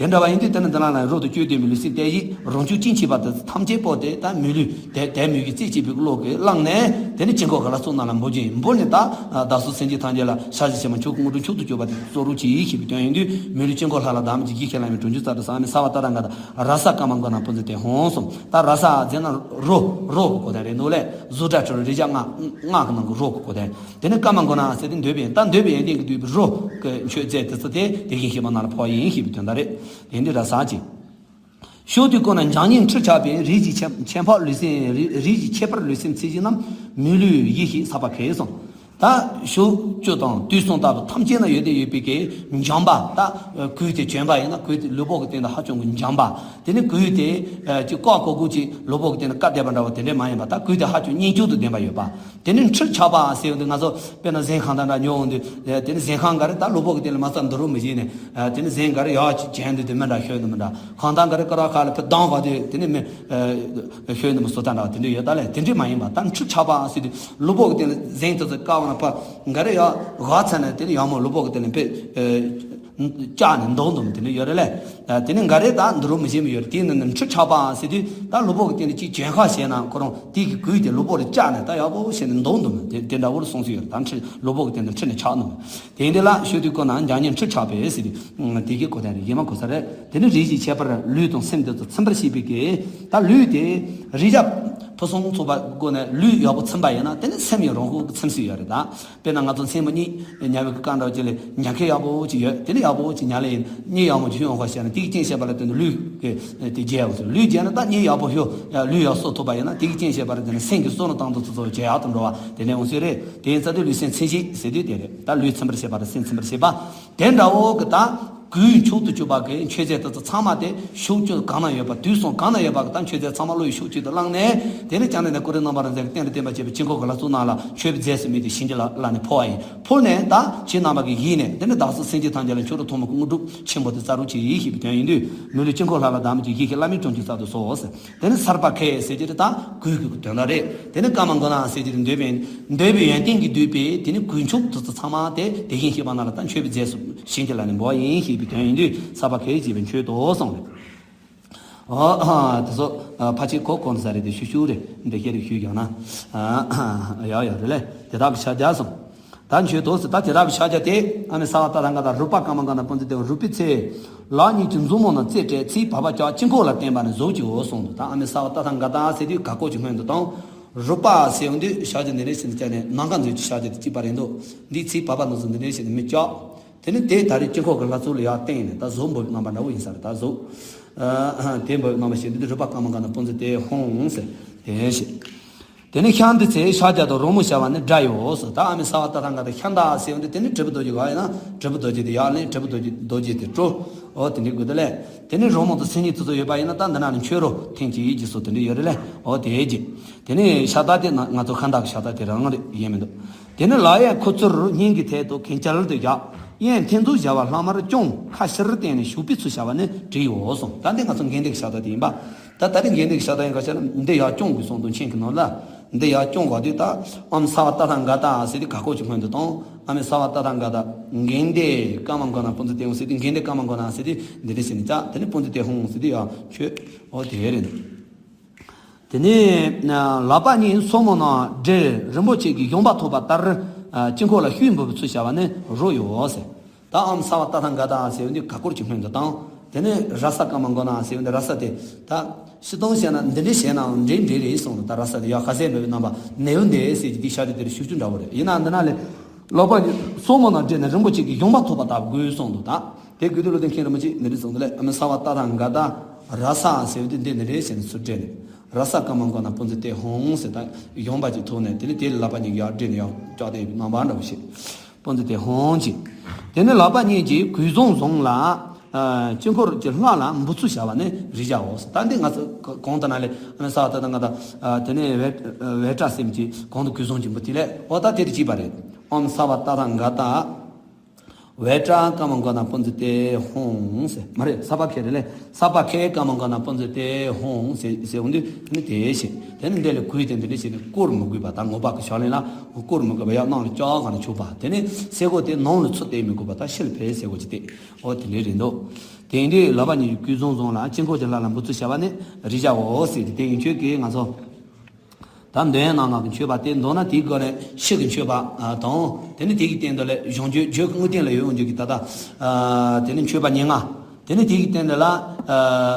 དེ་འདྲ་བ་ཡིན་དུས་དེ་ནི་འདི་ལ་ན་རོ་དང་བཅུད་ལྡན་པའི་ལུས་སེམས་གཏད་བྱེད་རང་བྱུང་ཅན་མཆིས་པ་དེ་ཐམས་ཅད་པོ་དེ་ད་མི་ལུས་དེ་དེ་མོས་ཀྱི་རྩེ་གཅིག་པའི་བློ་གིས་བླངས་ནས་དེ་ནི་དཀྱིལ་འཁོར་ག་ལ་སོགས་རྣམས་ལ་འབུལ་རྒྱུ་ཡིན། འབུལ་ནས་ད་བདག་སོགས་སེམས་ཅན་ཐམས་ཅད་ལ་ཕྱག་བཞེས་ཕྱི་མ་མཆོག་གི་དངོས་གྲུབ་མཆོག་ཏུ་གྱུར་པ་དེ་སྩོལ་རོགས་གྱིས་ཞེས་པའི་དོན་ཡིན་དུས་མི་ལུས་དཀྱིལ་འཁོར་ལྷ་ལ་བདག་མོས་ཀྱིས་ཡིད་ཀྱིས་བླངས་པའི་གྲོང་ཁྱེར་ཚ་དྲོད་ཟ་མ་ས་བ་ཏ་ཐཱ་ག་ཏ་ར་ས་ཀ་མ་གོ་ན་པུ་ཛི་སྟེ་ཧོང་གསུངས། ད་ར་ས་ཟེར་ན་རོ་རོ་གི་གོ་དོན་རེད་འདུག་ལས། གཟུགས་སྒྲ་དྲི་རོ་རེག་བྱ་ལྔ་ལྔ་གི་ནང་གི་རོ་གི་གོ་དོན། དེ་ནི་ཀ་མ་གོ་ན་ཟེར་ཏེ་འདོད་པའི་ད་འདོད་པའི་ཡོན་ཏན་གྱིས་བསྡུས་པའི་རོ་གི་མཆོད་རྫས་དེ་ཚོ་དེ་དེ་བཞིན་གཤེགས་པ་རྣམས་ལ་ཕོག་ཡིན་ཞེས་པའི་དོན་དག་རེད། དེ་འདི་ར་ས་ཅིག་ཕྱོགས་དུས་ཀུན་ན་ལྗང་ཉིལ་ཁྲི་ཆགས་པའི་རིགས་ཀྱི་ཁྱད་ཁྱད་འཕགས་ལུས་སེམས་རིགས་རིགས་ཀྱི་ཁྱད་པར་ལུས་སེམས་ཚད་ཅན་རྣམས་མི་ལུས་ཡིད་ཀྱིས་ཟ་བར་གལ་གསུངས། ད་ཕྱོགས་བཅུ་དང་དུས་གསུམ་ལྟ་བུ་ཐམས་ཅད་ན་ཡོད་དེ་ཡོད་པའི་གི་འཇོམས་པ། ད་གོས་དེ་གྱོན་པ་ཡིན་ན་གོས་དེ་ལུས་པོ་གི་སྟེང་དུ་ཧ་ཅང་གི་འཇོམས་པ། དེ་ནི་གོས་དེ་ཅིག་ཀོ་ཀོ་ཀོ་ཅིག་ལུས་པོ་གི་སྟེང་དུ་བཀབ་བསྡད་པ་འདྲ་བོ་དེ་འདྲས་མ་ཡིན་པ། ད་གོས་དེ་ཧ་ཅང་མཉེན་ལྕུག་ཏུ་ལྡན་པ་ཡོད་པ། དེ་ནི་འཁྲུད་ཆགས་པ་ཟེར་བ་འདི་ང་ཚོ་དཔེར་ན་གཟན་ཁང་དང་འདྲ་ཉོ་འོང་དུས་དེ་ནི་གཟན་ཁང་ག་རེ་ད་ལུས་པོ་གི་སྟེང་ལ་མ་རྩ་འདུ་རུ་མི་བྱེད་ནས། དེ་ནི་གཟན་ག་རེ་ཡག་ཅིག་གྱོན་འདུག་དེ་མི་འདྲ་ཤོད་འདུག་མི་འདྲ། གང་ལྟར་ག་རེ་ཀ་ར་ཁ་ལ་ཕུ་ལྡང་བ་དེ་དེ་ནི་མི་ཤོད་ནི་མི་བཟོ་ལྟ་འདྲ་བ་དེ་འདྲ་ཡོད་ད་ལས། དེ་འདྲས་མ་ཡིན་པ། ད་འཁྲུད་ཆགས་པ་ཟེར་དུས་ལུས་པོ་གི་སྟེང་ལ་གཟན་དེ་ཚོ་བཀབ་ན་ཕ་ག་རེ་ཡག་ག་ཚ་ནས་དེ་ནི་ཡག་མོ་ལུས་པོ་གི་སྟེང་ལ་ཕེ་བཅག་ནས་འདུག་འདུག་དེ་འདྲ་ཡོད་རེད་ལས། དེ་ནི་ག་རེ་ད་འདུ་རུ་མི་བྱེད་མི་ཡོད་རེད། དེ་ནི་འཁྲུད་ཆགས་པ་ཟེར་དུས་ད་ལུས་པོ་གི་སྟེང་ལ་ཅིག་གྱོན་ཁ་བྱས་ན་ཁོ་རང་དེ་གི་གོས་དེ་ལུས་པོ་ལ་བཅག་ནས་ད་ཡག་པོ་བྱས་ནས་འདུག་འདུག་དེ་དེ་འདྲ་བོར་གསུངས་སུ་ཡོད་རེད། ད་འཁྲུད་ལུས་པོ་གི་སྟེང་ལ་འཁྲུད་ནས་ཆགས་འདུག་དེ་འདི་ལ་ཤོད་དུས་ཀོ་ན་འཇམ་མཉེན་འཁྲུད་ཆགས་པས་ཟེར་དུས་དེ་གི་གོ་དོན་རེད། ཡེ་མ་གོ་ས་རེད། དེ་ནི་རིགས་ཀྱི་ཁྱད་པར་ལུས་དང་སེམས་དེ་ཚོ་ཚིམ་པར་བྱེད་པའི་གི་ད་ལུས་དེ་རིགས་ཆད་ཕུན་སུམ་ཚོགས་པ་སྒོ་ནས་ལུས་ཡག་པོ་ཚིམ་པ་ཡིན་ན་དེ་ནི་སེམས་ཡང་རང་ཁོག་གི་ཚིམ་སྲོལ་ཡོད་རེད་ད། དཔེར་ན་ང་ཚོ་མཚན་མོ་གཉིད་ཉལ་བའི་སྐབས་འདྲ་བ་ཅིག་ལ་ཉལ་ཁ་ཡག་པོ་ཅིག་ཡོད། དེ་ནི་ཡག་པོ་ཅིག་ཉལ་ལེ་ཡིན། གཉིད་ཡག་མོ་ཅིག་ཡོང་བ་ཤེས་ན་དེ་གི་རྐྱེན་བྱས་པ་ལ་བརྟེན་ནས་ལུས་ཀྱི་དེ་རྒྱས་པ་ཚོ་ལུས་རྒྱས་ན་ད་གཉིད་ཡག་པོ་ཤོར། ལུས་ཡག་གསོ་ཐུབ་པ་ཡིན་ན་དེ་གི་རྐྱེན་བྱས་པ་ལ་བརྟེན་ནས་སེམས་ཀྱི་བསོད་ནམས་བཏང་དུ་ཚོ་ཚོ་ཇེ་ཡག་ཏུ་འགྲོ་བ་དེ་ནས་འོང་སྲིད་རེད། དེ་ཡིན་ཙང་དེ་ལུས་སེམས་ཚིམ་ཤེས་ཟེར་དུས་དེ་རེད། ད་ལུས་ཚིམ་པར་བྱེད་པ་དང་སེམས་ཚིམ་པར་བྱེད་པ། དེ་འདྲ་བོ་གི་ད་གོས་མཆོག་ཏུ་གྱུར་པ་གི་མཆོད་རྫས་དེ་ཚོ་ཚང་མ་དེ་ཕྱོགས་བཅུ་གང་ན་ཡོད་པ་དུས་གསུམ་གང་ན་ཡོད་པ་གི་ད་མཆོད་རྫས་ཚང་མ་བློ་ཡི་ཕྱོགས་གཅིག་ཏུ་བླངས་ནས། དེ་ནས་ཀྱང་ནས་ནས་ཀུ་རེ་རྣམ་པར་རིག་འཛིན་གྱི་རྟེན་ལ་བརྟེན་པ་བྱས་པའི་དཀྱིལ་འཁོར་གྱི་ལྷ་ཚོགས་རྣམས་ལ་མཆོད་པའི་རྫས་སུ་དམིགས་ཏེ་བྱིན་གྱིས་བརླབས་ནས་ཕུལ་བ་ཡིན། ཕུལ་ནས་ད་ཁྱེད་རྣམ་པ་གི་ཡིད་ནས་དེ་ནས་བདག་སོགས་སེམས་ཅན་ཐམས་ཅད་ལ་མཆོག་རབ་ཐོག་མའི་དངོས་གྲུབ་ཆེན་པོ་དེ་སྩལ་རོགས་གྱིས་ཞེས་པའི་དོན་ཡིན་དུས། མི་ལུས་དཀྱིལ་འཁོར་ལྷ་ལ་བདག་མོས་ཀྱི། ཡིད་ཀྱི་བླ་མའི་བྱིན་གྱིས་བརླབ་ཏུ་གསོལ། དེ་ནས་སརྦ་ཁེ་ཟེར་གྱི་རེད། ད་གོས་ཀྱི་དོན་དག་རེད། དེ་ནས་ཀ་མ་གོ་ན་ཟེར་གྱི་རེད། འདོད་པའི་འདོད་པའི་ཡོན་ཏན་གྱིས་བསྡུས་པའི་དེ་ནས་གོས་མཆོག་དེ་ཚོ་ཚང་མ་དེ་དེ་བཞིན་གཤེགས་པ་རྣམས་ལ་ད་མཆོད་པའི་རྫས་སུ་བྱིན་གྱིས་བརླབས་ནས་འབུལ་བ་ཡིན་ཞེས་པའི་དོན་ཡིན་དུས་སརྦ་ཁེ་ཞེས་པས་མཆོད་དོ་གསུངས་རེད། ཨོ་དེ་ཚོ་ཕལ་ཆེར་གོ་གོ་ས་རེད་དེ་ཞུ་ཞུ་རེད། འདི་སྐད་རིགས་ཞུས་ཀྱང་ན་ཡག་ཡག་རེད་ལས། དེ་དག་གི་ཕྱག་རྒྱ་གསུངས། ད་མཆོད་དོ་ཟེར། ད་དེ་དག་གི་ཕྱག་རྒྱ་དེ་ཨ་མི་ས་བ་ཏ་ཐཱ་ག་ཏ་རུ་པ་ཀ་མ་ག་ན་པུན་ཙི་ཏེ་ཧཱུྃ། རུ་པའི་ཚེ་ལག་གཉིས་ཀྱིས་མཛུབ་མོ་རྣམས་རྩེ་སྤྲད། ཚེའི་བབ་པ་བཅག་དཀྱིལ་འཁོར་ལ་བརྟེན་པ་ནི་གཟུགས་ཀྱིའོ་གསུངས་འདུག་ད་ཨ་མི་ས་བ་ཏ་ཐཱ་ག་ཏ་ཟེར་དུས་ག་ཀོ་ཅིག་སྔོན་དུ་བཏང་། རུ་པ་ཟེར་ཡོང་དུས་ཕྱག་རྒྱ་འདི་འདྲས་ཞིག་ནི་བཅག་ནས་ནམ་མཁའ་མཛོད་ཀྱི་ཕྱག་རྒྱ་དེ་གཅིག་པ་རེད་འདུག་འདིའི་ཚེའི་བབ་པ་རྣམས་སུ་འདི་འདྲས་ཞིག་ནི་མི་བཅག་དེ་ནི་དེ་ད་རེས་དཀྱིལ་འཁོར་གྱི་ལྷ་ཚོགས་ལ་ཡར་བསྟན་ནས་ད་གཟུགས་འབུལ་བའི་རྣམ་པ་འདྲ་བོ་ཡིན་ས་རེད། ད་གཟུགས་དེ་འབུལ་བའི་རྣམ་པ་ཞིག་འདི་རུ་པ་ཀ་མ་ག་ན་པུན་ཙི་ཏེ་ཧཱུྃ་ཟེར་དེ་ཞེས། དེ་ནས་ཤངས་ཏི་ཚེ་ཕྱག་རྒྱ་དང་རོལ་མོ་བྱ་བ་ནི་སྒྲ་ཡིའོ་ཟེར། ད་ཨ་མི་ས་བ་ཏ་ཐཱ་ག་ཏ་ཤ་འདའ་ཟེར་ཡོང་དུས་དེ་ནི་དྲིལ་བུ་རྡོ་རྗེ་ག་ཡིན་ན་དྲིལ་བུ་རྡོ་རྗེ་དེ་ཡར་ལེན། དྲིལ་བུ་རྡོ་རྗེ་རྡོ་རྗེ་དེ་སྤྲོ། ཨོ་དེ་འདྲའི་དགོས་དེ་ལས། དེ་ནི་རོལ་མོ་དང་མཚན་ཉིད་དེ་ཚོ་ཡོད་པ་ཡིན་ན་ད་འདི་ན་ནི་མཆོད་རོལ་ཐེངས་གཅིག་ཡིད་ཀྱིས་གསོལ་དེ་འདྲ་ཡོད་རེད་ལས། ཨོ་དེའི་རྗེས། དེ་ནས་ཕྱག་རྟགས་དེ་ང་ང་ཚོ་ཁ་འདག་གི་ཕྱག་རྟགས་དེ་རང་རེད། ཡིན་མི་འདུག་དེ་ནས་ལག་གཡས་ཁུ་ཚུར་སྙིང་གི་ཐད་དུ་གན་རྐྱལ་དུ་བཞག་གཡོན་འཐེན་རྩུབ་བྱ་བ་ལྷག་མར་རྐྱོང་། ཁ་ཕྱིར་བསྟན་ནས་བཞུགས་པའི་ཚུལ་བྱ་བ་ནི་གྲི་ཡིའོ་གསུངས། ད་འདི་ང་ཚོ་འགན་འདི་གི་ཕྱག་རྟགས་དེ་ཡིན་པ། ད་ད་རེས་འགན་འདི་གི་ཕྱག་རྟགས་ཡིན་ག་ཤེ་ན་འདི་ཡར་རྐྱོང་དགོས་གསུངས་འདུག་མཆན་གྱི་ནང་ལ། འདི་ཡར་རྐྱོང་དགོས་དུས་ད་ཨོཾ་སརྦ་ཏ་ཐཱ་ག་ཏ་ཟེར་དུས་ག་ཀོ་ཅིག་སྔོན་དུ་བཏང་། ཨ་མི་ས་བ་ཏ་ཐཱ་ག་ཏ། གན་དྷེ་ཀ་མ་ག་ན་པུན་ཙི་ཏེ་ཧཱུྃ་ཟེར་དུས་གན་དྷེ་ཀ་མ་ག་ན་ཟེར་དུས་འདི་འདྲ་ཞིག་ནི་བཅག་དེ་ནི་པུན་ཙི་ཏེ་ཧཱུྃ་ཟེར་དུས་ཡར་མཆོད། ཨོ་དེ་རེད། དེ་ནས་ལག་པ་གཉིས་སོར་མོ་རྣམས་སྦྲེལ། རིན་པོ་ཆེ་གི་བཞོན་པ་ཐོགས་པ་ལྟར་དཀྱིལ་འཁོར་ལ་བཤུས་འབུལ་བའི་ཚུལ་བྱ་བ་ནི་རོལ་ཡིའོ་ཟེར། ད་ཨོཾ་སརྦ་ཏ་ཐཱ་ག་ཏ་ཟེར་བའི་ག་ཀོ་ཅིག་སྔོན་དུ་བཏང་། དེ་ནས་ར་ས་ཀ་མ་ག་ན་ཟེར་བའི་ར་ས་དེ་ད་སྤྱིར་བཏང་བཤད་ན་འདི་འདྲས་བྱས་ནའང་འདྲེ་འདྲེ་རེད་གསུངས། ད་ར་ས་དེ་ཡང་ཁ་ཟས་འབེབས་པའི་རྣམ་པ་ནེའུ་འདི་ཟེར་གྱི་དེ་ཤ་དེ་དེར་ཤུགས་ཆུ་འདྲ་བོ་རེད། ཡིན་ན་འདི་ན་ལས་ལག་པ་གཉིས་སོར་མོ་རྣམས་སྦྲེལ་ནས་རིན་པོ་ཆེ་གི་བཞོན་པ་ཐོགས་པ་ལྟ་བུ་དགོས་གསུངས་འདུག་ད་དེ་དགོས་དུས་ལོ་དེ་མཁན་རིན་པོ་ཆེས་འདི་འདྲས་གསུངས་འདུག་ལས། ཨ་མི་ས་བ་ཏ་ཐཱ་ག་ཏ་ར་ས་ཟེར་བའི་དེ་འདི་འདྲས་བྱས་ནས་ཚུར་སྦྲེལ་ནས་ར་ས་ཀ་མ་ག་ན་པུན་ཙི་ཏེ་ཧཱུྃ་ཟེར། ད་བཞོན་པ་ཅིག་ཐོགས་ནས་དེ་ནས་དེ་ལག་པ་གཉིས་ཀྱིས་ཡར་སྦྲེལ་ནས་ཡར་བཀྱགས་ཏེ་རྣམ་པ་འདྲ་བོ་བྱས། པུན་ཙི་ཏེ་ཧཱུྃ་ཅིག་དེ་ནས་ལག་པ་གཉིས་ཀྱིས་གོས་བཟང་བཟུང་ལ། ཨ་དཀྱིལ་འཁོར་གྱི་ལྷ་ལ་འབུལ་ཚུལ་བྱ་བ་ནི་རེག་བྱའོ། ད་འདི་ང་ཚོ་གོང་དུ་ན་ལས་ཨ་ནི་ས་བ་ཏ་ཐཱ་ག་ཏ། ཨ་དེ་ནས་བྷེ་བྷེ་ཏྲ་སེམས་ཀྱི་གོང་དུ་གོས་བཟང་གྱི་འབུལ་དེ་ལས། འོ་ད་དེ་དེ་གཅིག་པ་རེད། ཨོཾ་སརྦ་ཏ་ཐཱ་ག་ཏ། བྷེ་ཏྲ་ཀ་མ་ག་ན་པུན་ཙི་ཏེ་ཧཱུྃ་ཟེར། མ་རེད། སརྦ་ཁེ་རེད་ལས། སརྦ་ཁེ་ཀ་མ་ག་ན་པུན་ཙི་ཏེ་ཧཱུྃ་ཟེར་ཟེར་འོང་དུས་ནི་དེ་བྱས། དེ་ནི་འདི་ལས་གོས་དེ་འདི་འདྲ་བྱས་ནས་བསྐོར་མི་དགོས་པ། ད་མངོན་པ་གི་ཕྱག་ལེན་ལ་བསྐོར་མི་དགོས་པ། ཡང་ནང་ལ་བཅག་ག་ནས་ཆོག་པ། དེ་ནི་སེ་གོལ་དེ་ནང་ལ་ཚུར་གཏད་མི་དགོས་པ། ད་ཕྱི་ལ་ཕར་སེ་གོལ་ཅིག་གཏད། འོ་དེ་འདྲ་རེད་འདུག་དེ་འདྲའི་ལག་པ་གཉིས་ཀྱིས་གོས་བཟང་བཟུང་ལ་དཀྱིལ་འཁོར་གྱི་ལྷ་ལ་འབུལ་ཚུལ་བྱ་བ་ནི་རེག་བྱའོ་ཟེར་ཏེ། དེ་ཡིན་ཁྱོད་ཀྱིས་ང་ཚོ་ད་འདོད་ཡོན་སྣ་ལྔ་གི་མཆོད་པ་དེ་མདོར་ན་དེའི་སྒོ་ནས་ཕྱི་གི་མཆོད་པ་དང་། དེ་ནི་དེ་གི་སྟེང་དུ་ལས་བྱང་ཆུབ་རྒྱུད་ཀྱི་དངོས་བསྟན་ལ་ཡོད་འོང་རྒྱུ་གི་ད་ལྟ་དེ་ནི་མཆོད་པ་ཉེར་ལྔ། དེ་ནི་དེ་གི་སྟེང་དུ་ལ་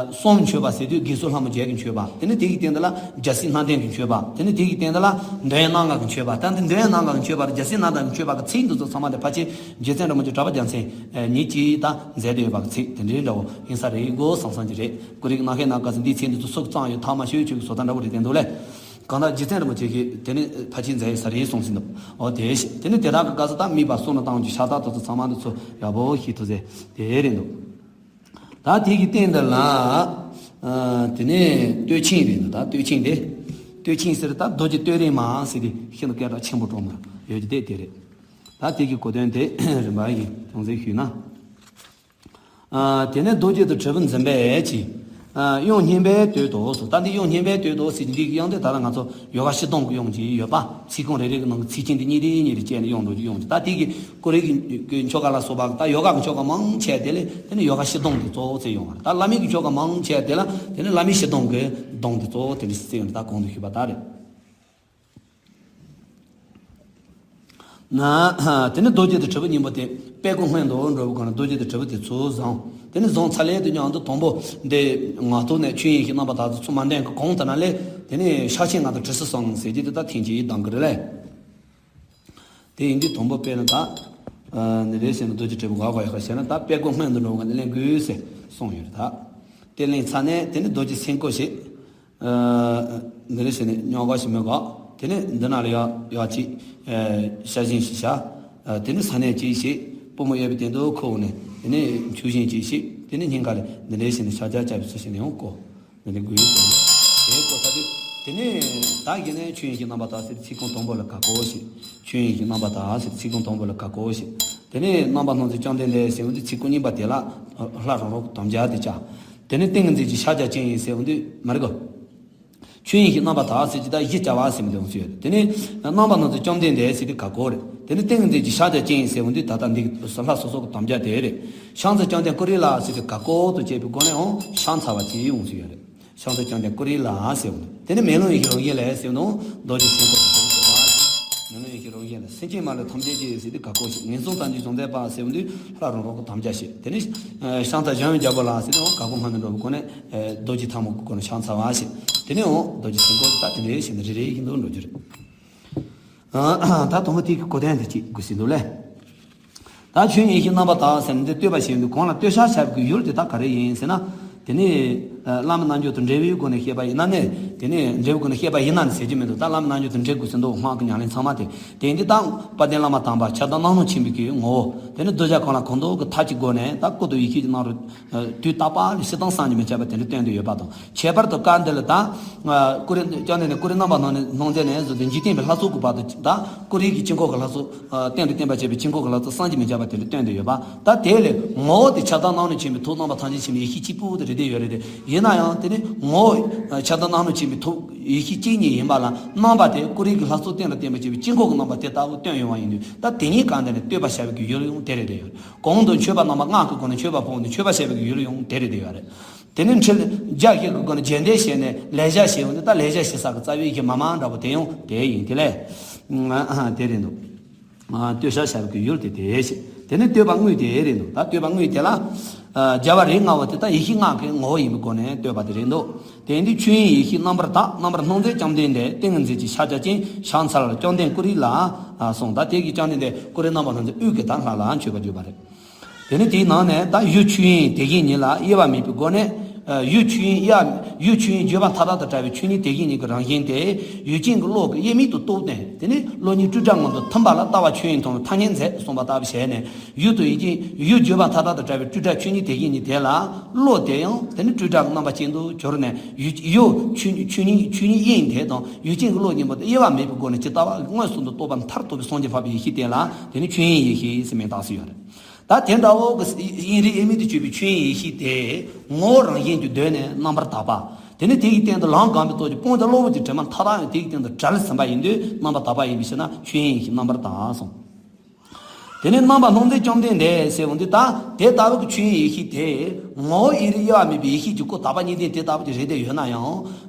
གསུམ་མཆོད་པ་ཟེར་དུས་དགེ་ཚུལ་ལྷ་མོ་བརྒྱད་ཀྱི་མཆོད་པ། དེ་ནི་དེ་གི་སྟེང་དུ་ལ་རྒྱལ་སྲིད་སྣ་ལྡན་གྱི་མཆོད་པ། དེ་ནི་དེ་གི་སྟེང་དུ་ལ་འདོད་ཡོན་སྣ་ལྔ་གི་མཆོད་པ། ད་འདི་འདོད་ཡོན་སྣ་ལྔ་གི་མཆོད་པ་དང་རྒྱལ་སྲིད་སྣ་ལྡན་གྱི་མཆོད་པ་གི་ཚིག་འདི་ཚོ་ཚང་མ་དེ་ཕལ་ཆེར་རྗེ་བཙུན་རིན་པོ་ཆེ་གྲགས་པ་རྒྱལ་མཚན་ཉིད་ཀྱིས་ད་མཛད་དེ་ཡོད་པ་གི་ཚིག་དེ་འདྲའི་འདྲ་བོ་ཡིན་ས་རེད་དགོས་བསམ་བསམ་གྱི་རེད། ཀུ་རེ་གི་ནང་ཤེས་ན་ག་ཚོད་འདིའི་ཚིག་འདི་ཚོ་ཚུགས་གཙང་ཡོད། ཐ་མ་ཤོད་ཆོག་གི་བཟོ་ལྟ་འདྲ་བོ་རེད་དེ་འདུག་ལས། གང་ལྟར་རྗེ་བཙུན་རིན་པོ་ཆེ་གིས་དེ་ནི་ཕལ་ཆེར་མཛད་ཡོད་ས་རེད་གསུངས་ཟིན་འདུག་འོ་དེ་ཞེས་དེ་ནི་དེ་དག་གི་སྐབས་སུ་ད་དམིགས་པ་གསུམ་ལ་བཏང་རྒྱུ་ཤ་སྟག་དེ་ཚོ་ཚང་མ་འདི་ཚོ་ཡག་པོ་ཞིག་ཐུགས་ཟེར་དེ་རེད་འདུག་ད་དེ་གི་སྟེང་འདི་ལ་ཨ་དེ་ནས་བསྟོད་ཆེན་རེད་འདུག་ད་བསྟོད་ཆེན་དེ་བསྟོད་ཆེན་ཟེར་ད་རྡོ་རྗེ་བསྟོད་རིམ་མ་ཟེར་དེ་ཤིན་ཏུ་སྐད་གྲགས་ཆེན་པོ་གྲོགས་མ་ཡོད་ཀྱི་དེ་དེ་རེད། ད་དེ་གི་གོ་དོན་དེ་རིམ་པ་ཡིས་ཅུང་ཟད་ཞུས་ན། ཨ་དེ་ནས་རྡོ་རྗེ་དང་དྲིལ་བུ་འཛིན་པས་ཀྱི། ཨ་དབྱངས་སྙན་པས་བསྟོད་དོ་གསུངས། ད་འདི་དབྱངས་སྙན་པས་བསྟོད་དོ་ཟེར་གྱི་འདི་གི་དབྱངས་དེ་ད་ལྟ་ང་ཚོ་ཡོ་ག་ཕྱི་ལྡོང་གི་དབྱངས་ཀྱི་ཡོད་པ། ཚིག་ཁུངས་རེ་རེ་གི་ནང་གི་ཚིག་ཅན་དེ་གཉིས་རེ་གཉིས་རེ་བཅད་ནས་དབྱངས་འགྲོ་རྒྱུ་དབྱངས་ཀྱི་ད་དེ་གི་ཀུ་རེ་གི་གི་ཆོ་ག་ལ་སོགས་པ་ད་ཡོ་ག་གི་ཆོ་ག་མང་ཆེ་དེ་ལས་དེ་ནི་ཡོ་ག་ཕྱི་ལྡོང་དེ་གཙོ་བོ་བརྩི་ཡོང་བ་རེད། ད་བླ་མེད་ཀྱི་ཆོ་ག་མང་ཆེ་དེ་ལ་དེ་ནི་བླ་མེད་ཕྱི་ལྡོང་གི་ལྡོང་དེ་གཙོ་བོ་དེ་འདྲ་ཞིག་བརྩི་ཡོང་རེད། ད་གོང་དུ་ཞུས་པ་ལྟར་རེད། ན། དེ་ནི་རྡོ་རྗེ་དང་དྲིལ་བུ་གཉིས་པོ་དེ་པད་སྐུ་སྔོན་དུ་འགྲོ་བའི་སྒོ་ནས་རྡོ་རྗེ་དང་དྲིལ་བུ་དེ་ཚུར་བཟུང་། དེ་ནི་བཟུང་ཚར་ལན་དུ་མཉམ་དུ་དང་པོ་འདི་ངག་ཐོག་ནས་ཆོས་དབྱིངས་ཤིག་རྣམ་པར་དག་ཚུལ་མ་འདོན་གྱི་གོང་དུ་ན་ལས་དེ་ནི་ཤ་ཆེན་ངག་དང་དྲི་ཟ་སོང་ཟེར་གྱི་དེ་ད་ཐེངས་གཅིག་གདམ་གྱི་རེད་ལས། དེ་ཡིན་དུས་དང་པོ་དཔེར་ན་ད། ནི་རེ་ཞེ་ན་རྡོ་རྗེ་དྲིལ་བུ་ག་གོ་ཡག་ཤ་ན་ད་པད་སྐུ་སྔོན་དུ་འགྲོ་བའི་སྒོ་ནས་ལེན་དགོས་ཟེར་གསུངས་ཡོད་རེད་ད། དེ་ལེན་ཚར་ནས་དེ་ནི་རྡོ་རྗེ་སེམས་བསྐོ་ཞིག་འདི་ནས་ཟེར་ནས་རྙོག་ག་ཞིག་མེད་ག་དེ་ནས་འདི་ན་ལ་ཡ་ཡ་གཅིག་ཤ་ཞེན་ཞིག་བྱ། དེ་ནས་ས་གནས་གཅིག་ཞིག་པུས་མོ་གཡས་པའི་སྟེང་དུ་ཁུར་ནས་དེ་ནས་མཆུ་ཞེན་གཅིག་ཞིག་དེ་ནས་སྙིང་ག་ལ་འདི་ནས་ཟེར་ནས་ཤ་རྒྱག་བྱ་བའི་ཚུལ་ཞིག་ནས་ཡང་བསྐོ། འདི་ནས་དགོས་ཡོད་ཟེར་ནས་དེ་བསྐོ་ཚར་དུས་དེ་ནས་ད་གིན་ནས་ཆོས་དབྱིངས་ཀྱི་རྣམ་པར་དག་ཟེར་ཚིག་ཁུངས་དང་པོ་ལ་བཀའ་བསྒོ་ཞིག་ཆོས་དབྱིངས་ཀྱི་རྣམ་པར་དག་ཟེར་ཚིག་ཁུངས་དང་པོ་ལ་བཀའ་བསྒོ་ཞིག་དེ་ནས་རྣམ་པར་སྣང་མཛད་བཅོམ་ལྡན་འདས་ཟེར་བ་འདི་ཚིག་ཁུངས་གཉིས་པ་དེ་ལ་ལྷ་རང་རང་གི་དམ་བཅའ་དེ་བཅའ། དེ་ནས་ཏིང་ངེ་འཛིན་གྱི་ཕྱག་རྒྱ་ཅན་ཡིན་ཟེར་བ་འདི་མ་རེད་གོ། ཆོས་དབྱིངས་ཀྱི་རྣམ་པར་དག་ཟེར་གྱི་ད་གཞི་བཅའ་བ་ཟེར་མི་འདུག་ཟེར། དེ་ནས་རྣམ་པར་སྣང་མཛད་བཅོམ་ལྡན་འདས་ཟེར་དུས་བཀའ་བསྒོ་རེད། དེ་ནས་ཏིང་ངེ་འཛིན་གྱི་ཕྱག་རྒྱ་ཅན་ཡིན་ཟེར་བ་འདི་ད་ལྟ་འདི་ལྷ་སོ་སོ་གི་དམ་བཅའ་དེ་རེད། ཕྱག་འཚལ་བཅོམ་ལྡན་ཀུ་རེ་ལ་ཟེར་དུས་བཀའ་བསྒོ་དང་བཅས་པའི་སྒོ་ནས་འོང་ཕྱག་འཚལ་བ་བཅས་ཡོང་ཟེར་ཡོད་རེད། ཕྱག་འཚལ་བཅོམ་ལྡན་ཀུ་རེ་ལ་ཟེར་བ་འདི་དེ་ནས་མེ་ལོང་ཡི་ཤེས་རང་བཞིན་ལས་ཟེར་བ་འདི་རྡོ་རྗེ་སེམས་བསྐོ་དང་བཅས་པའི་སྒོ་ནས་མེ་ལོང་ཡི་ཤེས་རང་བཞིན་ལས་སེམས་ཅན་མ་ལུས་ཐམས་ཅད་ཀྱི་ཟེར་དུས་བཀའ་བསྒོ་ཞིག་ངན་སོང་དང་འདུས་བྱང་མཛད་པ་ཟེར་བ་འདི་ལྷ་རང་རང་གི་དམ་བཅའ་ཞིག་དེ་ནས་ཕྱག་འཚལ་གཞན་ཡང་རྒྱལ་པོ་ལ་ཟེར་ནས་འོང་བཀའ་བསྒོ་སྔོན་དུ་འགྲོ་བའི་སྒོ་ནས། རྡོ་རྗེ་ཐལ་མོ་སྒོ་ནས་ཕྱག་འཚལ་བ་ཞེས། དེ་ནས་འོང་རྡོ་རྗེ་སེམས་བསྐོ་ད་དེ་འདྲའི་ཞེས་ནས་རེ་རེ་བཞིན་དུ་འགྲོ་རྒྱུ་རེད། ད་དང་པོ་དེ་གི་གོ་དོན་དེ་གཅིག་དགོས་ཟིན་འདུག་ལེ། ད་ཆོས་དབྱིངས་ཡེ་ཤེས་རྣམ་པར་དག་ཟེར་ནས་འདི་བསྟོད་པ་ཞེས་འདུག་གོང་ལ་བསྟོད་བྱ་བྱ་བའི་ཡུལ་དེ་དག་ག་རེ་ཡིན་ཟེར་ན། དེ་ནི་བླ་མའི་རྣལ་འབྱོར་དང་འབྲེལ་བའི་སྒོ་ནས་བཤད་པ་ཡིན་ན་ནི་དེ་ནི་འབྲེལ་བའི་སྒོ་ནས་བཤད་པ་ཡིན་ན་ནི་ཟེར་གྱི་མི་འདུག་ད་བླ་མའི་རྣལ་འབྱོར་དང་འབྲེལ་དགོས་ཟིན་འདུག་སྔགས་ཀྱི་ཉམས་ལེན་ཚང་མ་དེ་དེ་འདི་དང་དཔལ་ལྡན་བླ་མ་དམ་པ་ཁྱབ་བདག་སྣང་སྟོང་ཆེན་པོའི་གི་ངོ་བོ་དེ་ནི་རྡོ་རྗེ་གང་ལ་གང་འདུལ་གྱི་ཐབས་ཀྱི་སྒོ་ནས་ད་སྐུ་དང་ཡེ་ཤེས་ཀྱི་སྣང་རུང་། དུས་རྟག་པ་ལ་སྤྱིར་བཏང་བསམ་གྱིས་མི་ཁྱབ་པ་དེ་འདྲ་སྟོན་དུ་ཡོད་པ་དང་ཁྱད་པར་དུ་སྐབས་འདི་ལ་ད། ཀུ་རེ་བཅོམ་ལྡན་འདས་ཀུ་རེ་རྣམ་པར་སྣང་ནས་སྣང་མཛད་ནས་བཟུང་སྟེ་འཇིག་རྟེན་པའི་ལྷ་ཚོགས་ཀྱི་བར་དུ་ད་ཀུ་རེ་གི་དཀྱིལ་འཁོར་གྱི་ལྷ་ཚོགས་གཏན་དུ་བརྟན་པར་བྱེད་པའི་དཀྱིལ་འཁོར་གྱི་ལྷ་ཚོགས་བསམ་གྱིས་མི་ཁྱབ་པ་དེ་འདྲ་སྟོན་དུ་ཡོད་པ་ད་དེ་ལས་ངོ་བོ་དེ་ཁྱབ་བདག་སྣང་སྟོང་ཆེན་པོའི་ཐུགས་རྣམ་པ་ཐམས་ཅད་མཁྱེན་པའི་ཡེ་ཤེས་གཅིག་པུ་དེ་རེད་དེ་ཡོད་རེད་དེ་ཡིན་ན་ཡང་དེ་ནི་ངོ་བོ་ཁྱབ་བདག་སྣང་སྟོང་ཆེན་པོའི་ཐུགས་ཡེ་ཤེས་གཅིག་ཉིད་ཡིན་པ་ལ་རྣམ་པ་དེ་ཀུ་རེ་གི་ལྷ་ཚོགས་གཏན་ལ་བརྟན་པར་བྱེད་པའི་དཀྱིལ་འཁོར་གྱི་རྣམ་པ་དེ་ལྟ་བུ་སྟོན་ཡོང་བ་ཡིན་དུས་ད་དེ་ཉིད་གང་དེ་ནི་བསྟོད་པ་བྱ་བའི་གི་ཡུལ་ཡང་དེ་རེད་དེ་ཡོད། གོང་དུ་མཆོད་པ་རྣམ་པ་སྔགས་ཀྱི་སྒོ་ནས་མཆོད་པ་ཕུལ་ནས་མཆོད་པ་བྱ་བའི་ཡུལ་ཡང་དེ་རེད་དེ་ཡོད་རེད། དེ་ནས་འཕྲལ་རྒྱ་བཤད་ཀྱི་སྒོ་ནས་རྒྱས་འདེབས་བྱས་ནས་ལེགས་སྦྱར་ཞེས་འོང་དུས་ད་ལེགས་སྦྱར་ཞེས་ས་ཀྱི་རྩ་བའི་གཞི་མ་མ་འདྲ་པོ་དེ་ཡང་དེ་ཡིན་དེ་ལས། དེ་རེད་འདུག་བསྟོད་བྱ་བྱ་བའི་ཡུལ་དེ་དེ་ཞེས་དེ་ནས་བསྟོད་པ་དངོས་དེ་རེད་འདུག་ད་བསྟོད་པ་དངོས་དེ་ལ། རྒྱལ་བ་རིགས་ལྔ་པོ་དེ་ད་ཡེ་ཤེས་ལྔ་གི་ངོ་བོ་ཡིན་པའི་སྒོ་ནས་བསྟོད་པ་དེ་རེད་འདུག་དེ་ཡིན་དུས་ཆོས་དབྱིངས་ཡེ་ཤེས་རྣམ་པར་དག་རྣམ་པར་སྣང་མཛད་བཅོམ་ལྡན་འདས་ཏིང་ངེ་འཛིན་གྱི་ཕྱག་རྒྱ་ཅན་ཕྱག་འཚལ་བཅོམ་ལྡན་ཀུ་རེ་ལ་གསུངས། ད་དེ་གི་བཅོམ་ལྡན་འདས་ཀུ་རེ་རྣམ་པར་སྣང་མཛད་དབུས་ཀྱི་ད་ལྷ་ལ་མཆོད་པ་བརྗོད་པ་རེད། དེ་ནི་དེའི་ནང་ནས་ད་ཡུལ་ཆོས་དབྱིངས་དེ་བཞིན་ཉིད་ལ་དབྱེ་བ་མེད་པའི་སྒོ་ནས། ཡུལ་ཆོས་དབྱིངས་དབྱེ་བ་ཡུལ་ཆོས་དབྱིངས་བརྗོད་པ་མཐའ་དག་ཏུ་བྲལ་བའི་ཆོས་ཉིད་དེ་བཞིན་ཉིད་ཀྱི་རང་བཞིན་དེ་ཡུལ་ཅན་གྱི་བློ་གིས་དབྱེར་མེད་དུ་རྟོགས་ཏེ་དེ་ནི་བློ་གཉིས་སྤྲོས་བྲལ་ངང་དུ་ཐིམ་པ་ལ་ལྟ་བ་ཆོས་དབྱིངས་མཐོང་བའི་ཐ་སྙད་མཛད་གསུངས་པ་ལྟ་བུ་བྱས་ནས་ཡུལ་དང་ཡུལ་ཅན་ཡུལ་བརྗོད་པ་མཐའ་དག་ཏུ་བྲལ་བའི་སྤྲོས་བྲལ་ཆོས་ཉིད་དེ་བཞིན་ཉིད་དེ་ལ་བློ་དེ་ཡང་དེ་ནི་སྤྲོས་བྲལ་གྱི་རྣམ་པ་ཅན་དུ་གྱུར་ནས་ཡུལ་ཡུལ་ཆོས་ཆོས་ཉིད་ཆོས་ཉིད་དབྱིངས་དེ་དང་ཡུལ་ཅན་གྱི་བློ་གཉིས་པོ་དེ་དབྱེ་བ་མེད་པའི་སྒོ་ནས་ཇི་ལྟ་བ་མངོན་སུམ་དུ་རྟོགས་པ་མཐར་ཐུག་པའི་སངས་རྒྱས་འཕགས་པའི་ཡེ་ཤེས་དེ་ལ་དེ་ནི་ཆོས་དབྱིངས་ཡེ་ཤེས་ཟེར་མིང་བཏགས་སུ་ཡོད་རེད། ད་དེ་འདྲ་བོ་གི་དབྱིངས་རིག་དབྱེར་མེད་དུ་གྱུར་པའི་ཆོས་དབྱིངས་ཡེ་ཤེས་དེ་ངོ་བོ་རང་བཞིན་གྱིས་གདོད་ནས་རྣམ་པར་དག་པ། དེ་ནི་དེ་ཡི་སྟེང་དུ་ལམ་སྒོམ་པའི་སྟོབས་ཀྱིས་སྤངས་ཏེ་གློ་བུར་གྱི་དྲི་མ་མཐའ་དག་ཡང་དེ་ཡི་སྟེང་དུ་བྲལ་ཟིན་པ་ཡིན་དུས་རྣམ་པར་དག་པ་ཡིན་པའི་ཕྱིར་ན་ཆོས་དབྱིངས་ཡེ་ཤེས་རྣམ་པར་དག་གསུངས། དེ་ནས་རྣམ་པར་སྣང་མཛད་བཅོམ་ལྡན་འདས་ཟེར་འོང་དུས་ད་དེ་ལྟ་བུ་གི་ཆོས་དབྱིངས་ཡེ་ཤེས་དེ་ངོ་བོ་དབྱིངས་རིག་དབྱེ་བ་མེད་པའི་ཡེ་ཤེས་ཀྱི་སྐུ་དག་པ་གཉིས་ལྡན་དེ་ལྟ་བུ་ཅིག་རེད་དེ་ཡོད་ན་ཡང་འོན་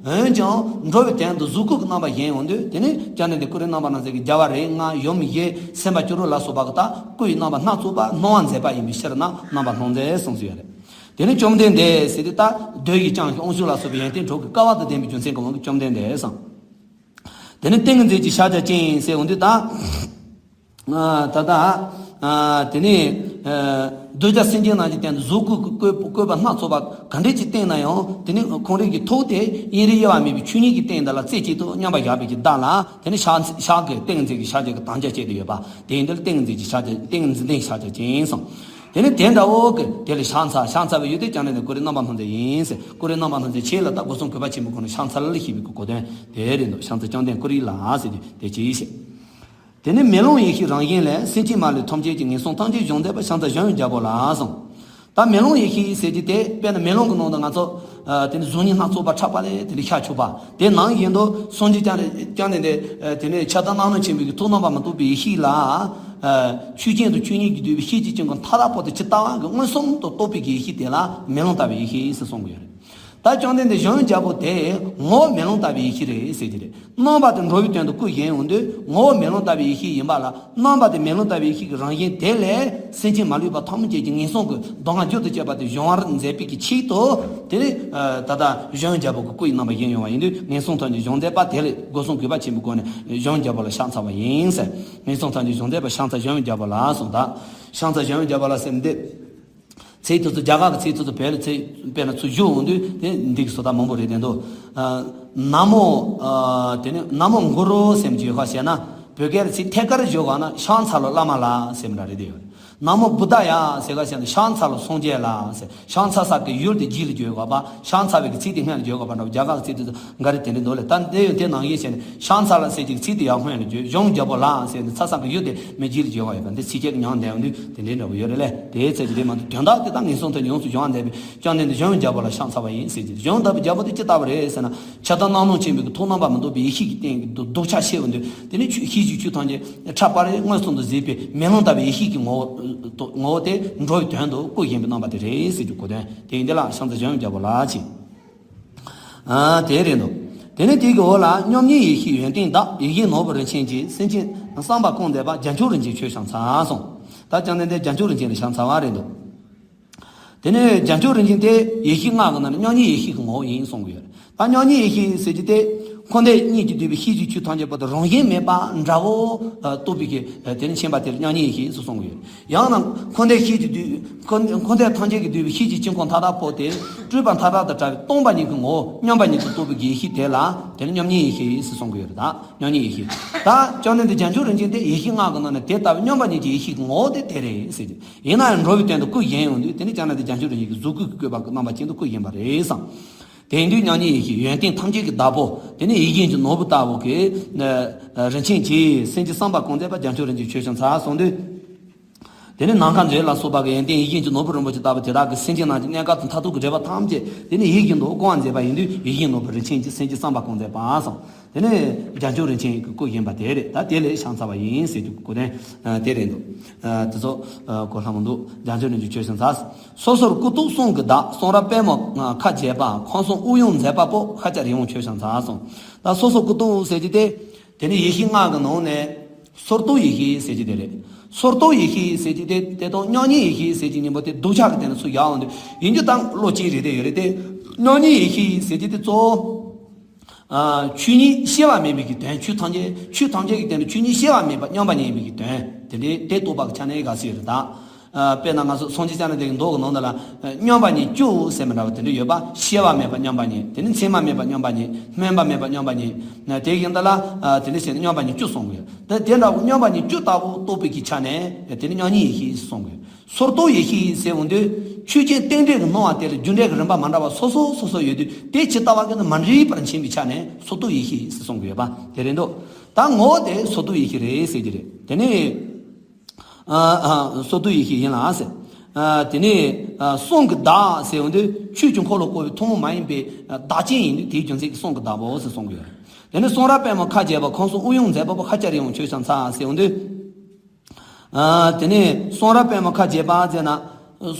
ཀྱང་འགྲོ་བའི་དོན་དུ་གཟུགས་སྐུ་གི་རྣམ་པ་བཞེངས་ཡོང་དུས་དེ་ནི་བཅོམ་ལྡན་འདས་ཀུན་རིག་རྣམ་པར་སྣང་མཛད་ཀྱི་རྒྱལ་བ་རིགས་ལྔ་ཡུམ་བཞི་སེམས་དཔའ་བཅུ་དྲུག་ལ་སོགས་པ་གི་ད་སྐུ་ཡི་རྣམ་པ་སྣ་ཚོགས་པ་སྣང་བ་མཛད་པ་ཡིན་པའི་ཕྱིར་ན་རྣམ་པར་སྣང་མཛད་གསུངས་སུ་ཡོད་རེད། དེ་ནི་བཅོམ་ལྡན་འདས་ཟེར་དུས་ད་གདོད་ཀྱི་ཀྱང་དབང་ཕྱུག་ལ་སོགས་པའི་ཡོན་ཏན་དྲུག་གི་སྐལ་བ་དང་ལྡན་པའི་རྒྱུ་མཚན་གྱི་དབང་གིས་བཅོམ་ལྡན་འདས་སམ། དེ་ནི་ཏིང་ངེ་འཛིན་གྱི་ཕྱག་རྒྱ་ཅན་ཟེར་འོང་དུས་ད། ད་ལྟ། དེ་ནི། གདུལ་བྱ་སེམས་ཅན་རྣམས་ཀྱི་སྟེང་དུ་གཟུགས་སྐུ་བཀོད་བཀོད་པ་སྣ་ཚོགས་པ་ག་འདྲས་ཅིག་བསྟན་ན་ཡང་། དེ་ནི་ཁོང་རང་གི་ཐུགས་དེ་དབྱིངས་རིག་དབྱེ་བ་མེད་པའི་ཆོས་ཉིད་ཀྱི་སྟེང་དེ་ལ་རྩེ་གཅིག་ཏུ་མཉམ་པར་བཞག་པའི་གི་བརྡ་ལ། དེ་ནི་ཕྱག་ཕྱག་གི་ཏིང་ངེ་འཛིན་གྱི་ཕྱག་རྒྱ་གི་དམ་བཅའ་བཅས་ཏེ་ཡོད་པ། དེ་ཡིན་དུས་ཏིང་ངེ་འཛིན་གྱི་ཕྱག་རྒྱ། ཏིང་ངེ་འཛིན་ལྡན་ཕྱག་རྒྱ་ཅན་གསུངས། དེ་ནི་དེ་འདྲ་བོ་གི་དེ་ལ་ཕྱག་འཚལ། ཕྱག་འཚལ་བའི་ཡུལ་དེ་བྱང་ནས་ནི་ཀུ་རུ་རྣམ་པར་སྣང་མཛད་ཡིན་ཟེར། ཀུ་རུ་རྣམ་པར་སྣང་མཛད་ཆེ་ལ་ད་སྒོ་གསུམ་གུས་པ་ཆེན་པོའི་སྒོ་ནས་ཕྱག་འཚལ་ཞེས་པའི་གོ་དོན་དེ་རེད་འདུག། ཕྱག་འཚལ་བཅོམ་ལྡན་ཀུ་རུ་ལ་ཟེར་དུས་དེ་ཅི་ཞེས། དེ་ནས་མེ་ལོང་ཡེ་ཤེས་རང་བཞིན་ལས། སེམས་ཅན་མ་ལུས་ཐམས་ཅད་ཀྱི། ངན་སོང་ཐམས་ཅད་སྦྱོང་མཛད་པ། ཕྱག་འཚལ་གཞན་ཡང་རྒྱལ་པོ་ལ་གསུངས། ད་མེ་ལོང་ཡེ་ཤེས་ཟེར་གྱི་དེ་དཔེར་ན་མེ་ལོང་གི་ནང་དུ་ང་ཚོ་ཨ་དེ་ནི་གཟུགས་བརྙན་སྣ་ཚོགས་པ་འཁྲབ་པ་ལས་དེ་ནི་ཤར་ཆུབ་པ། དེ་ནང་བཞིན་དུ་སངས་རྒྱས་བཅོམ་ལྡན་བཅོམ་ལྡན་འདས་ཨ་དེ་ནི་ཁྱབ་བདག་རྣམ་སྣང་ཆེན་པོའི་གི་ཐུགས་རྣམ་པར་མི་རྟོག་པའི་ཡེ་ཤེས་ལ། ཨ་ཆོས་ཅན་དང་ཆོས་ཉིད་ཀྱིས་བསྡུས་པའི་ཤེས་བྱའི་དཀྱིལ་འཁོར་མཐའ་དག་པོ་དེ་ཇི་ལྟ་བ་གི་མངོན་སུམ་དུ་རྟོགས་པའི་གི་ཡེ་ཤེས་དེ་ལ་མེ་ལོང་ལྟ་བུའི་ཡེ་ཤེས་ཟེར་གསུང་གི་ཡོད་རེད། ད་བཅོམ་ལྡན་འདས་གཞན་ཡང་རྒྱལ་པོ་དེ་ངོ་བོ་མེ་ལོང་ལྟ་བུའི་ཡེ་ཤེས་རེད་ཟེར་གྱི་རེད། རྣམ་པ་དེ་འགྲོ་བའི་དོན་དུ་སྐུ་བཞེངས་ཡོང་དུས་ངོ་བོ་མེ་ལོང་ལྟ་བུའི་ཡེ་ཤེས་ཡིན་པ་ལ། རྣམ་པ་དེ་མེ་ལོང་ལྟ་བུའི་ཡེ་ཤེས་ཀྱི་རང་བཞིན་དེ་ལས་སེམས་ཅན་མ་ལུས་པ་ཐམས་ཅད་ཀྱི་ངན་སོང་གི་སྡུག་བསྔལ་རྒྱུན་དུ་སྤྱད་པ་དེ་སྦྱོང་བར་མཛད་པའི་གི་ཆེད་དུ། དེ་ནི་ད་ལྟ་གཞན་ཡང་རྒྱལ་པོ་གི་སྐུ་ཡི་རྣམ་པ་བཞེངས་ཡོང་བ་ཡིན་དུས། ངན་སོང་ཐམས་ཅད་སྦྱོང་མཛད་པ་དེ་ལས་སྒོ་གསུམ་གུས་པ་ཆེན་པོའི་སྒོ་ནས་གཞན་ཡང་རྒྱལ་པོ་ལ་ཕྱག་འཚལ་བ་ཡིན་ཟེར། ངན་སོང་ཐམས་ཅད་སྦྱོང་མཛད་པ། ཕྱག་འཚལ་གཞན་ཡང་རྒྱལ་པོ་ལ་གསུངས། ད་ཕྱག་འཚལ་གཞན་ཡང་རྒྱལ་པོ་ལ་ཟེར་འདི། ཚིག་དེ་ཚོ་རྒྱ་གར་གྱི་ཚིག་དེ་ཚོ་བོད་ལ་ཚིག་དཔེར་ན་ཚུར་བསྒྱུར་འོང་དུས་དེ་འདི་གི་བཟོ་ལྟ་མང་པོ་རེད་དེ་འདུག། ཨ་ན་མོ། ཨ་དེ་ནི་ན་མོ་གུ་རུ་ཟེར་གྱི་ཡོད་ཁ་ཤས་ན། བོད་སྐད་ལ་ཚིག་ཐད་ཀར་བསྒྱུར་བ་ན་ཕྱག་འཚལ་ལོ་བླ་མ་ལ་ཟེར་མི་འདྲ་རེད་དེ་ཡོད། ན་མོ་བུདྡྷ་ཡ་ཟེར་ཁ་ཤས་ན་ཕྱག་འཚལ་ལོ་སངས་རྒྱས་ལ་ཟེར། ཕྱག་འཚལ་ས་གི་ཡུལ་དེ་རྗེས་ལ་བསྒྱུར་དགོས་པ། ཕྱག་འཚལ་བའི་གི་ཚིག་དེ་སྔོན་ལ་བསྒྱུར་དགོས་པ་འདྲ་བོ་རྒྱ་གར་གྱི་ཚིག་དེ་ཚོ་འགའ་རེ་དེ་འདྲ་འདུག་ལེ། ད་འདི་ཡང་དེ་ནང་བཞིན་བྱས་ནས་ཕྱག་འཚལ་ལ་ཟེར་གྱི་ཚིག་དེ་ཡང་སྔོན་ལ་བསྒྱུར། གཞན་ཡང་རྒྱལ་པོ་ལ་ཟེར་ནས་འཚལ་ས་གི་ཡུལ་དེ་མི་རྗེས་ལ་བསྒྱུར་བ་ཡོད་པ་འདི་ཚིགས་བཅད་ཀྱི་ཉམས་ལྡན་འདུག། དེ་འདྲའི་འདྲ་བོ་ཡོད་རེད་ལེ། དེའི་ཚེ་གི་དེ་མ་གཏོགས་དོན་དག་དེ་དག་ངན་སོང་དུ་ཡོངས་སུ་སྦྱོང་བ་མཛད་པའི་བཅོམ་ལྡན་འདས་གཞན་ཡང་རྒྱལ་པོ་ལ་ཕྱག་འཚལ་བ་ཡིན་ཟེར་གྱི། གཞན་ཡང་ལྟ་བུའི་རྒྱལ་པོ་དེ་ཅི་ལྟ་བུ་རེད་ཟེར་ན། ཁྱབ་བདག་རྣམ་སྣང་ཆེན་པོའི་གི་ཐུགས་རྣམ་པར་མི་རྟོག་པའི་ཡེ་ཤེས་ཀྱི་སྟེང་གི་གདུལ་བྱ་ཤེས་འོང་དུས། དེ་ནི་ཆོས་ཤེས་བྱའི་ཆོས་ཐམས་ཅད་འཁྲབ་པ་རེད། མངོན་སུམ་དུ་གཟིགས་པའི་མེ་ལོང་ལྟ་བུའི་ཡེ་ཤེས་ཀྱི་ངོ་བོ། ངོ་བོ་དེ་འགྲོ་བའི་དོན་དུ་སྐུ་བཞེངས་པའི་རྣམ་པ་དེ་རེད་ཟེར་གྱི་གོ་དོན་དེ་ཡིན། དེ་ལ་ཕྱག་འཚལ་གཞན་ཡང་རྒྱལ་པོ་ལ་ཅེས། ཨ་དེ་རེད་འདུག། དེ་ནས་དེ་གི་འོག་ལ་མཉམ་ཉིད་ཡེ་ཤེས་ཡོན་ཏན་དག། ཡིད་བཞིན་ནོར་བུ་རིན་ཆེན་གྱིས། སེམས་ཅན་བསམ་པ་སྐོང་མཛད་པ། རྒྱན་ཆུང་རིན་ཆེན་ཁྱོད་ཕྱག་འཚལ་གསུངས། ད་བཅོམ་ལྡན་འདས་རྒྱན་ཆུང་རིན་ཆེན་ལ་ཕྱག་འཚལ་བ་རེད་འདུག། དེ་ནས་རྒྱན་ཆུང་རིན་ཆེན་དེ་ཡེ་ཤེས་ལྔ་གི་ནང་ནས་མཉམ་ཉིད་ཡེ་ཤེས་ཀྱི་ངོ་བོ་ཡིན་གསུང་གི་ཡོད། ད་མཉམ་ཉིད་ཡེ་ཤེས་ཟེར་གྱི་དེ་འཁོར་འདས་གཉིས་ཀྱིས་བསྡུས་པའི་ཤེས་བྱའི་ཆོས་ཐམས་ཅད་པོ་དེ་རང་བཞིན་མེད་པ་འདྲ་བོ་རྟོགས་པའི་གི་དེ་ནི་མཁྱེན་པ་དེ་ལ་མཉམ་ཉིད་ཡེ་ཤེས་སུ་གསུང་གི་ཡོད། ཡང་ན་འཁོར་འདས་ཤེས་ཀྱིས་བསྡུས། འཁོར་འཁོར་འདས་ཐམས་ཅད་ཀྱིས་བསྡུས་པའི་ཤེས་བྱའི་དཀྱིལ་འཁོར་མཐའ་དག་པོ་དེ་སྤྲོས་པ་མཐའ་དག་ཏུ་བྲལ་བའི་སྟོང་པ་ཉིད་ཀྱི་ངོ་བོ་མཉམ་པ་ཉིད་དུ་རྟོགས་པའི་གི་ཡེ་ཤེས་དེ་ལ་དེ་ནི་མཉམ་ཉིད་ཡེ་ཤེས་སུ་གསུང་གི་ཡོད་རེད། ད་མཉམ་ཉིད་ཡེ་ཤེས། ད་བཅོམ་ལྡན་འདས་རྒྱན་ཆུང་རིན་ཆེན་དེ་ཡེ་ཤེས་ལྔ་གི་ནང་ནས་དེ་ལྟ་བུའི་མཉམ་པ་ཉིད་ཀྱི་ཡེ་ཤེས་ཀྱི་ངོ་བོ་དེ་དེ་རེད་ཟེར་གྱི། ཡིན་ན་ཡང་འགྲོ་བའི་དོན་དུ་སྐུ་བཞེངས་ཡོང་དུས་དེ་ནི་བཅོམ་ལྡན་འདས་རྒྱན་ཆུང་རིན་ཆེན་གྱི་གཟུགས་སྐུ་གི་བཀོད་པ་གི་རྣམ་པ་ཅན་དུ་སྐུ་བཞེངས་པ་རེད་བསམ། དེ་ཡིན་དུས་མཉམ་ཉིད་ཡེ་ཤེས་ཡོན་ཏན་ཐམས་ཅད་ཀྱི་བདག་པོ། དེ་ནི་ཡིད་བཞིན་གྱི་ནོར་བུ་ལྟ་བུ་གི་ཨ་རིན་ཆེན་གྱིས། སེམས་ཅན་བསམ་པ་སྐོང་མཛད་པ། རྒྱན་ཆུང་རིན་ཆེན་ཁྱོད་ཕྱག་འཚལ་གསུངས་དུས། དེ་ནི་ནམ་མཁའ་མཛོད་ལ་སོགས་པ་གི་ཡོན་ཏན་ཡིད་བཞིན་གྱི་ནོར་བུ་རིན་པོ་ཆེ་ལྟ་བུ་དེ་དག་གིས་སེམས་ཅན་རྣམས་ཀྱི་གནས་སྐབས་དང་མཐར་ཐུག་གི་འབྲེལ་བ་ཐམས་ཅད་དེ་ནི་ཡིད་བཞིན་དུ་སྐོང་བ་མཛད་པ་ཡིན་དུས། ཡིད་བཞིན་ནོར་བུ་རིན་ཆེན་གྱིས། སེམས་ཅན་བསམ་པ་སྐོང་མཛད་པ་གསུངས། དེ་ནི་རྒྱན་ཆུང་རིན་ཆེན་གྱི་སྐུ་བཞེངས་པ་དེ་རེད། ད་དེ་ལས་ཕྱག་འཚལ་བ་ཡིན་ཟེར་རྒྱུ་གོ་དོན་དེ་རེད་འདུག། དེ་ཚོ་གོ་སླ་མོ་འདུག། རྒྱན་ཆུང་རིན་ཆེན་ཁྱོད་ཕྱག་འཚལ། སོ་སོར་སྐུ་གཏུགས་གསུང་གི་བདག། གསུང་རབ་དཔལ་མོ་ཁ་འབྱེད་པ། ཁང་གསུམ་དབུགས་དབྱུང་མཛད་པ་པོ། ཤཱཀྱ་རི་བོང་ཁྱོད་ཕྱག་འཚལ་གསུངས། ད་སོ་སོར་སྐུ་གཏུགས་ཟེར་གྱི་དེ། དེ་ནི་ཡེ་ཤེས་ལྔ་གི་ནང་ནས་སོར་གཏོད་ཡེ་ཤེས་ཟེར་གྱི་དེ་རེད། སོར་གཏོད་ཡེ་ཤེས་ཟེར་གྱི་དེ་དེ་དང་མཉམ་ཉིད་ཡེ་ཤེས་ཟེར་གྱི་གཉིས་པོ་དེ་སྡུག་ཆགས་ཀྱི་སྟེང་ནས་ཚུར་ཡར་འོང་དུས་ཡིན་རྒྱུ་དང་བློ་གཅིག་རེད་དེ་ཡོད་རེད་དེ། མཉམ་ཉིད་ཡེ་ཤེས་ཟེར་གྱི་དེ་གཙོ་བོ། ཨ་ཆོས་ཉིད་སྐྱེ་བ་མེད་པའི་གི་དོན། ཆོས་ཐམས་ཅད་ཆོས་ཐམས་ཅད་ཀྱི་སྟེང་དུ་ཆོས་ཉིད་སྐྱེ་བ་མེད་པ་མཉམ་པ་ཉིད་ཡིན་པའི་གི་དོན་དེ་འདྲའི་དེ་རྟོགས་པ་གི་ཆ་ནས་དགའ་སྲིད་རེད་ད། ཨ་དཔེར་ན་ང་ཚོ་སངས་རྒྱས་བཅོམ་ལྡན་འདས་ཀྱི་མདོ་གི་ནང་དུ་ལ་ཨ་མཉམ་པ་ཉིད་བཅུ་ཟེར་མི་འདྲ་བ་དེ་འདྲ་ཡོད་པ། སྐྱེ་བ་མེད་པ་མཉམ་པ་ཉིད། དེ་ནི་མཚན་མ་མེད་པ་མཉམ་པ་ཉིད། སྨོན་པ་མེད་པ་མཉམ་པ་ཉིད། ན་དེ་བཞིན་དུ་ལ་ཨ་དེ་འདྲ་བྱས་ནས་མཉམ་པ་ཉིད་བཅུ་གསུངས་ཡོད། དེ་དེ་འདྲ་བོ་མཉམ་པ་ཉིད་བཅུ་ལྟ་བུ་རྟོགས་པའི་གི་ཆ་ནས་དེ་ནི་མཉམ་ཉིད་ཡེ་ཤེས་གསུངས་ཡོད། སོར་གཏོད་ཡེ་ཤེས་ཟེར་འོང་དུས་ཆོས་ཅན་རྟེན་འབྲེལ་གྱི་སྣང་བ་དེ་ལ་རྒྱུ་འབྲས་ཀྱི་རིམ་པ་མ་འདྲ་བ་སོ་སོ་སོ་སོ་ཡོད་དུས་དེ་ཇི་ལྟ་བ་གི་ནི་མ་འདྲེས་པར་མཁྱེན་པའི་ཆ་ནས་སོར་གཏོད་ཡེ་ཤེས་ཟེར་གསུང་གི་ཡོད་པ་དེ་རེད་འདུག། ད་ངོ་བོ་དེ་སོར་གཏོད་ཡེ་ཤེས་རེད་ཟེར་གྱི་རེད། དེ་ནས་ཨ་ཨ་སོར་གཏོད་ཡེ་ཤེས་ཡིན་ལ་ཟེར། ཨ་དེ་ནས་ཨ་གསུང་གི་བདག་ཟེར་འོང་དུས་ཆོས་ཀྱི་འཁོར་ལོ་བསྐོར་བའི་ཐུན་མོང་མ་ཡིན་པའི་ཨ་བདག་ཅན་ཡིན་དུས་དེའི་རྒྱུ་མཚན་གྱིས་གསུང་གི་བདག་པོ་ཟེར་གསུང་གི་ཡོད་རེད། དེ་ནས་གསུང་རབ་དཔལ་མོ་ཁ་འབྱེད་པ། ཁང་གསུམ་དབུགས་དབྱུང་མཛད་པ་པོ། ཤཱཀྱ་རི་བོང་ཁྱོད་ཕྱག་འཚལ་ཟེར་འོང་དུས། ཨ་དེ་ནས་གསུང་རབ་དཔལ་མོ་ཁ་འབྱེད་པ་ཟེར་ན།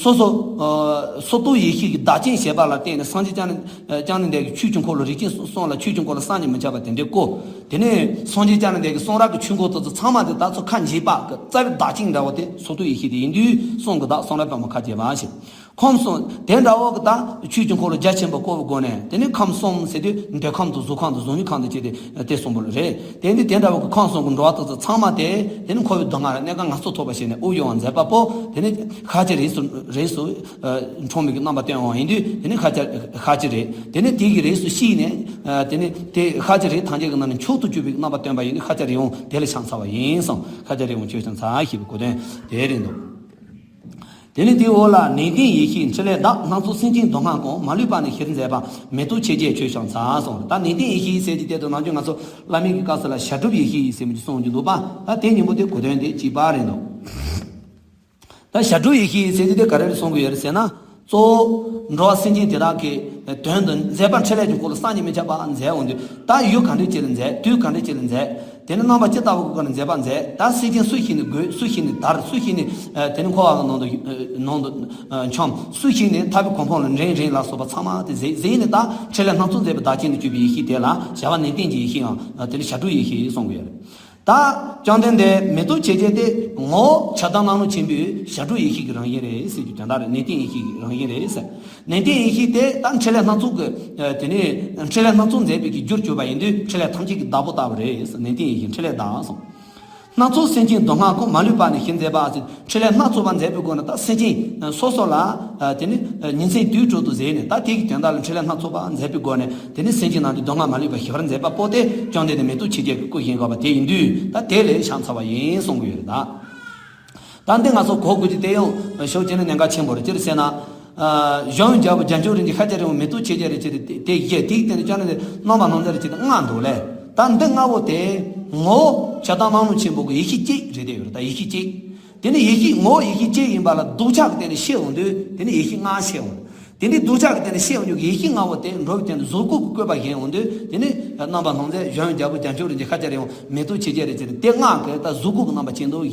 སོ་སོ་ཨ་སོར་གཏོད་ཡེ་ཤེས་ཀྱི་བདག་ཅན་བྱེད་པ་ལ་བརྟེན་ནས་སངས་རྒྱས་བཅོམ་ལྡན་བཅོམ་ལྡན་འདས་ཀྱིས་ཆོས་ཀྱི་འཁོར་ལོ་རིགས་ཅན་གསུམ་ལ་ཆོས་ཀྱི་འཁོར་ལོ་བསམ་གྱིས་མི་ཁྱབ་པ་དེ་འདྲའི་བསྐོར། དེ་ནས་སངས་རྒྱས་བཅོམ་ལྡན་འདས་ཀྱི་གསུང་རབ་ཀྱི་ཆོས་འཁོར་དེ་ཚོ་ཚང་མ་དེ་དག་ཚོ་ཁ་འབྱེད་པ་གི་རྩ་བའི་བདག་ཅན་འདྲ་བོ་དེ་སོར་གཏོད་ཡེ་ཤེས་དེ་ཡིན་དུས་གསུང་གི་བདག་གསུང་རབ་དཔལ་མོ་ཁ་འབྱེད་པ་ཞེས། ཁམས་གསུམ་དེ་འདྲ་བོ་གི་ད་ཆོས་ཀྱི་འཁོར་ལོ་རྒྱ་ཆེན་པོ་བསྐོར་བའི་སྒོ་ནས། དེ་ནི་ཁམས་གསུམ་ཟེར་དུས་འདོད་ཁམས་དང་གཟུགས་ཁམས་དང་གཟུགས་མེད་ཁམས་དང་བཅས་ཏེ་དེ་གསུམ་པོ་རེད། དེ་འདི་དེ་འདྲ་བོ་གི་ཁམས་གསུམ་གྱི་འགྲོ་བ་དེ་ཚོ་ཚང་མ་དེ་དེ་ནི་འཁོར་བའི་སྡུག་བསྔལ་ལ་གནས་སྐབས་ངལ་རྩོལ་ཐོབ་པ་བྱས་ནས་དབུགས་དབྱུང་བ་མཛད་པ་པོ། དེ་ནི་ཤཱཀྱ་རིས་སུ་རིས་སུ་འཁྲུངས་པའི་གི་རྣམ་པ་སྟོན་བ་ཡིན་དུས། དེ་ནི་ཤཱཀྱ་ཤཱཀྱ་རིས། དེ་ནི་དེ་གི་རིས་སུ་ཤེས་ནས། དེ་ནི་དེ་ཤཱཀྱ་རིས་ཐམས་ཅད་ཀྱི་ནང་ནས་མཆོག་ཏུ་གྱུར་པའི་རྣམ་པ་སྟོན་པ་ཡིན་དུས། ཤཱཀྱ་རིས་དབང་དེ་ལ་ཕྱག་འཚལ་བ་ཡིན་གསུངས། ཤཱཀྱ་རིས་དབང་ཆོས་ཀྱང་མཛད་ཞེས་པའི་གོ་དོན་དེ་རེད་འདུག་དེ་ནི་དེའི་འོག་ལ་ནན་ཏན་ཡེ་ཤེས་འཕྲིན་ལས་བདག། སྣ་ཚོགས་སེམས་ཅན་སྡུག་བསྔལ་ཀུན། མ་ལུས་པ་ནི་ཞིར་མཛད་པ། མེ་ཏོག་ཆོས་རྒྱལ་ཆོས་ཀྱང་མཛད་གསུངས། ད་ནན་ཏན་ཡེ་ཤེས་ཟེར་གྱི་དེ་དང་ནམ་རྒྱུན་ང་ཚོ་བླ་མའི་གི་སྐབས་སུ་ལ་བྱ་གྲུབ་ཡེ་ཤེས་ཟེར་མི་གསུང་རྒྱུ་འདུག་པ། ད་དེ་གཉིས་པོ་དེ་གོ་དོན་དེ་གཅིག་པ་རེད་འདུག་ད་བྱ་གྲུབ་ཡེ་ཤེས་ཟེར་གྱི་དེ་ག་རེ་རེད་གསུང་གི་ཡོད་རེད་ཟེར་ན། གཙོ་བོ་འགྲོ་བ་སེམས་ཅན་དེ་དག་གི་དོན་དུ་མཛད་པ་འཕྲིན་ལས་ཀྱི་འཁོར་ལོ་བསམ་གྱིས་མི་ཁྱབ་པ་མཛད་འོང་དུས། ད་ཡུལ་ག་འདྲ་ཅིག་ལ་མཛད། དུས་ག་འདྲ་ཅིག་ལ་མཛད། དེ་ནི་རྣམ་པ་ཇི་ལྟ་བུ་གི་སྒོ་ནས་མཛད་པ་མཛད། ད་སེམས་ཅན་སུ་ཞིག་ནི་རྒོད། སུ་ཞིག་ནི་དར། སུ་ཞིག་ནི་དེ་ནི་འཁོར་བ་གི་ནང་དུ་ནང་དུ་འཁྱམས། སུ་ཞིག་ནི་ཐར་པའི་གོ་འཕང་ལ་འདྲེན་འདྲེན་ལ་སོགས་པ་ཚང་མ་དེ་གཟིགས་གཟིགས་ནས། ད་འཕྲིན་ལས་སྣ་ཚོགས་མཛད་པའི་བདག་ཅན་དུ་གྱུར་པའི་ཡེ་ཤེས་དེ་ལ་བྱ་བ་ནན་ཏན་གྱི་ཡེ་ཤེས་ཡང་དེ་ནི་བྱ་གྲུབ་ཡེ་ཤེས་གསུང་གི་ཡོད་རེད། ད་བཅོམ་ལྡན་འདས་མེ་ཏོག་ཆོས་རྒྱལ་དེ་ངོ་བོ་ཁྱབ་བདག་གནམ་ལོ་ཆེན་པོའི་བྱ་གྲུབ་ཡེ་ཤེས་ཀྱི་རང་བཞིན་རེད་ཟེར་གྱི་དོན་དག་རེད། ནན་ཏན་ཡེ་ཤེས་ཀྱི་རང་བཞིན་རེད་ཟེར། ནན་ཏན་ཡེ་ཤེས་དེ་ད་འཕྲིན་ལས་སྣ་ཚོགས་ཀྱི་དེ་ནི་འཕྲིན་ལས་སྣ་ཚོགས་མཛད་པའི་གི་རྒྱུར་གྱུར་པ་ཡིན་དུས། འཕྲིན་ལས་ཐམས་ཅད་ཀྱི་བདག་པོ་ལྟ་བུ་རེད་ཟེར། ནན་ཏན་ཡེ་ཤེས་འཕྲིན་ལས་བདག་གསུངས། སྣ་ཚོགས་སེམས་ཅན་སྡུག་བསྔལ་ཀུན། མ་ལུས་པ་ནི་ཞིར་མཛད་པ་ཟེར། འཕྲིན་ལས་སྣ་ཚོགས་པ་མཛད་པའི་སྒོ་ནས་ད་སེམས་ཅན་སོ་སོ་ལ་དེ་ནི་ཉིན་མཚན་དུས་དྲུག་ཏུ་གཟིགས་ནས། ད་དེ་གི་དོན་དག་ལ་འཕྲིན་ལས་སྣ་ཚོགས་པ་མཛད་པའི་སྒོ་ནས་དེ་ནི་སེམས་ཅན་རྣམས་ཀྱི་སྡུག་བསྔལ་མ་ལུས་པ་ཞི་བར་མཛད་པ་པོ་དེ་བཅོམ་ལྡན་འདས་མེ་ཏོག་ཆོས་རྒྱལ་གྱི་སྐུ་བཞེངས་དགོས་པ་དེ་ཡིན་དུས། ད་དེ་ལ་ཕྱག་འཚལ་བ་ཡིན་གསུང་གི་ཡོད་རེད་ད། ད་འདི་ང་ཚོ་གོ་དགོས་ཀྱི་དེ་ཡང་ཤོག་ཅེ་ན་གནད་འགག་ཆེན་པོ་རེད། ཅི་རེད་ཟེར་ན། ཨ། གཞོན་ནུ་རྒྱལ་པོ་རྒྱལ་མཆོག་རིན་ཆེན་ཤཱཀྱ་རིན་པོ་མེ་ཏོག་ཆོས་རྒྱལ་རེད་ཅེས་དེ་དེ་བཞེས། དེའི་སྟེང་དུ་བཅོམ་ལྡན་འདས་རྣམ་པར་སྣང་མཛད་རེད་ཅེས་དེ་ལྔ་འདུག་ལེ། ད་འདི་ལྔ་པོ་དེ་ངོ་བོ་ཁྱབ་བདག་གནམ་ལོ་ཆེན་པོ་གི་ཡེ་ཤེས་གཅིག་རེད། དེ་ཡོད་རེད། ད་ཡེ་ཤེས་གཅིག་དེ་ནི་ཡེ་ཤེས་ངོ་བོ་ཡེ་ཤེས་གཅིག་ཡིན་པ་ལ་སྡུག་ཆགས་ཀྱི་སྟེང་ནས་ཤི་འོང་དུས། དེ་ནི་ཡེ་ཤེས་ལྔ་ཤི་འོང་། དེ་ནི་སྡུག་ཆགས་ཀྱི་སྟེང་ནས་ཤི་འོང་རྒྱུ་གི་ཡེ་ཤེས་ལྔ་པོ་དེ་འགྲོ་བའི་སྟེང་དུ་གཟུགས་སྐུ་གི་བཀོད་པ་བཞེངས་འོང་དུས། དེ་ནི་རྣམ་པར་སྣང་མཛད་གཞོན་ནུ་རྒྱལ་པོ་རྒྱལ་མཆོག་རིན་ཆེན་ཤཱཀྱ་རིན་པོ་མེ་ཏོག་ཆོས་རྒྱལ་རེད་ཅེས་དེ་ལྔ་གི་ད་གཟུགས་སྐུ་གི་རྣམ་པ་ཅན་དུ་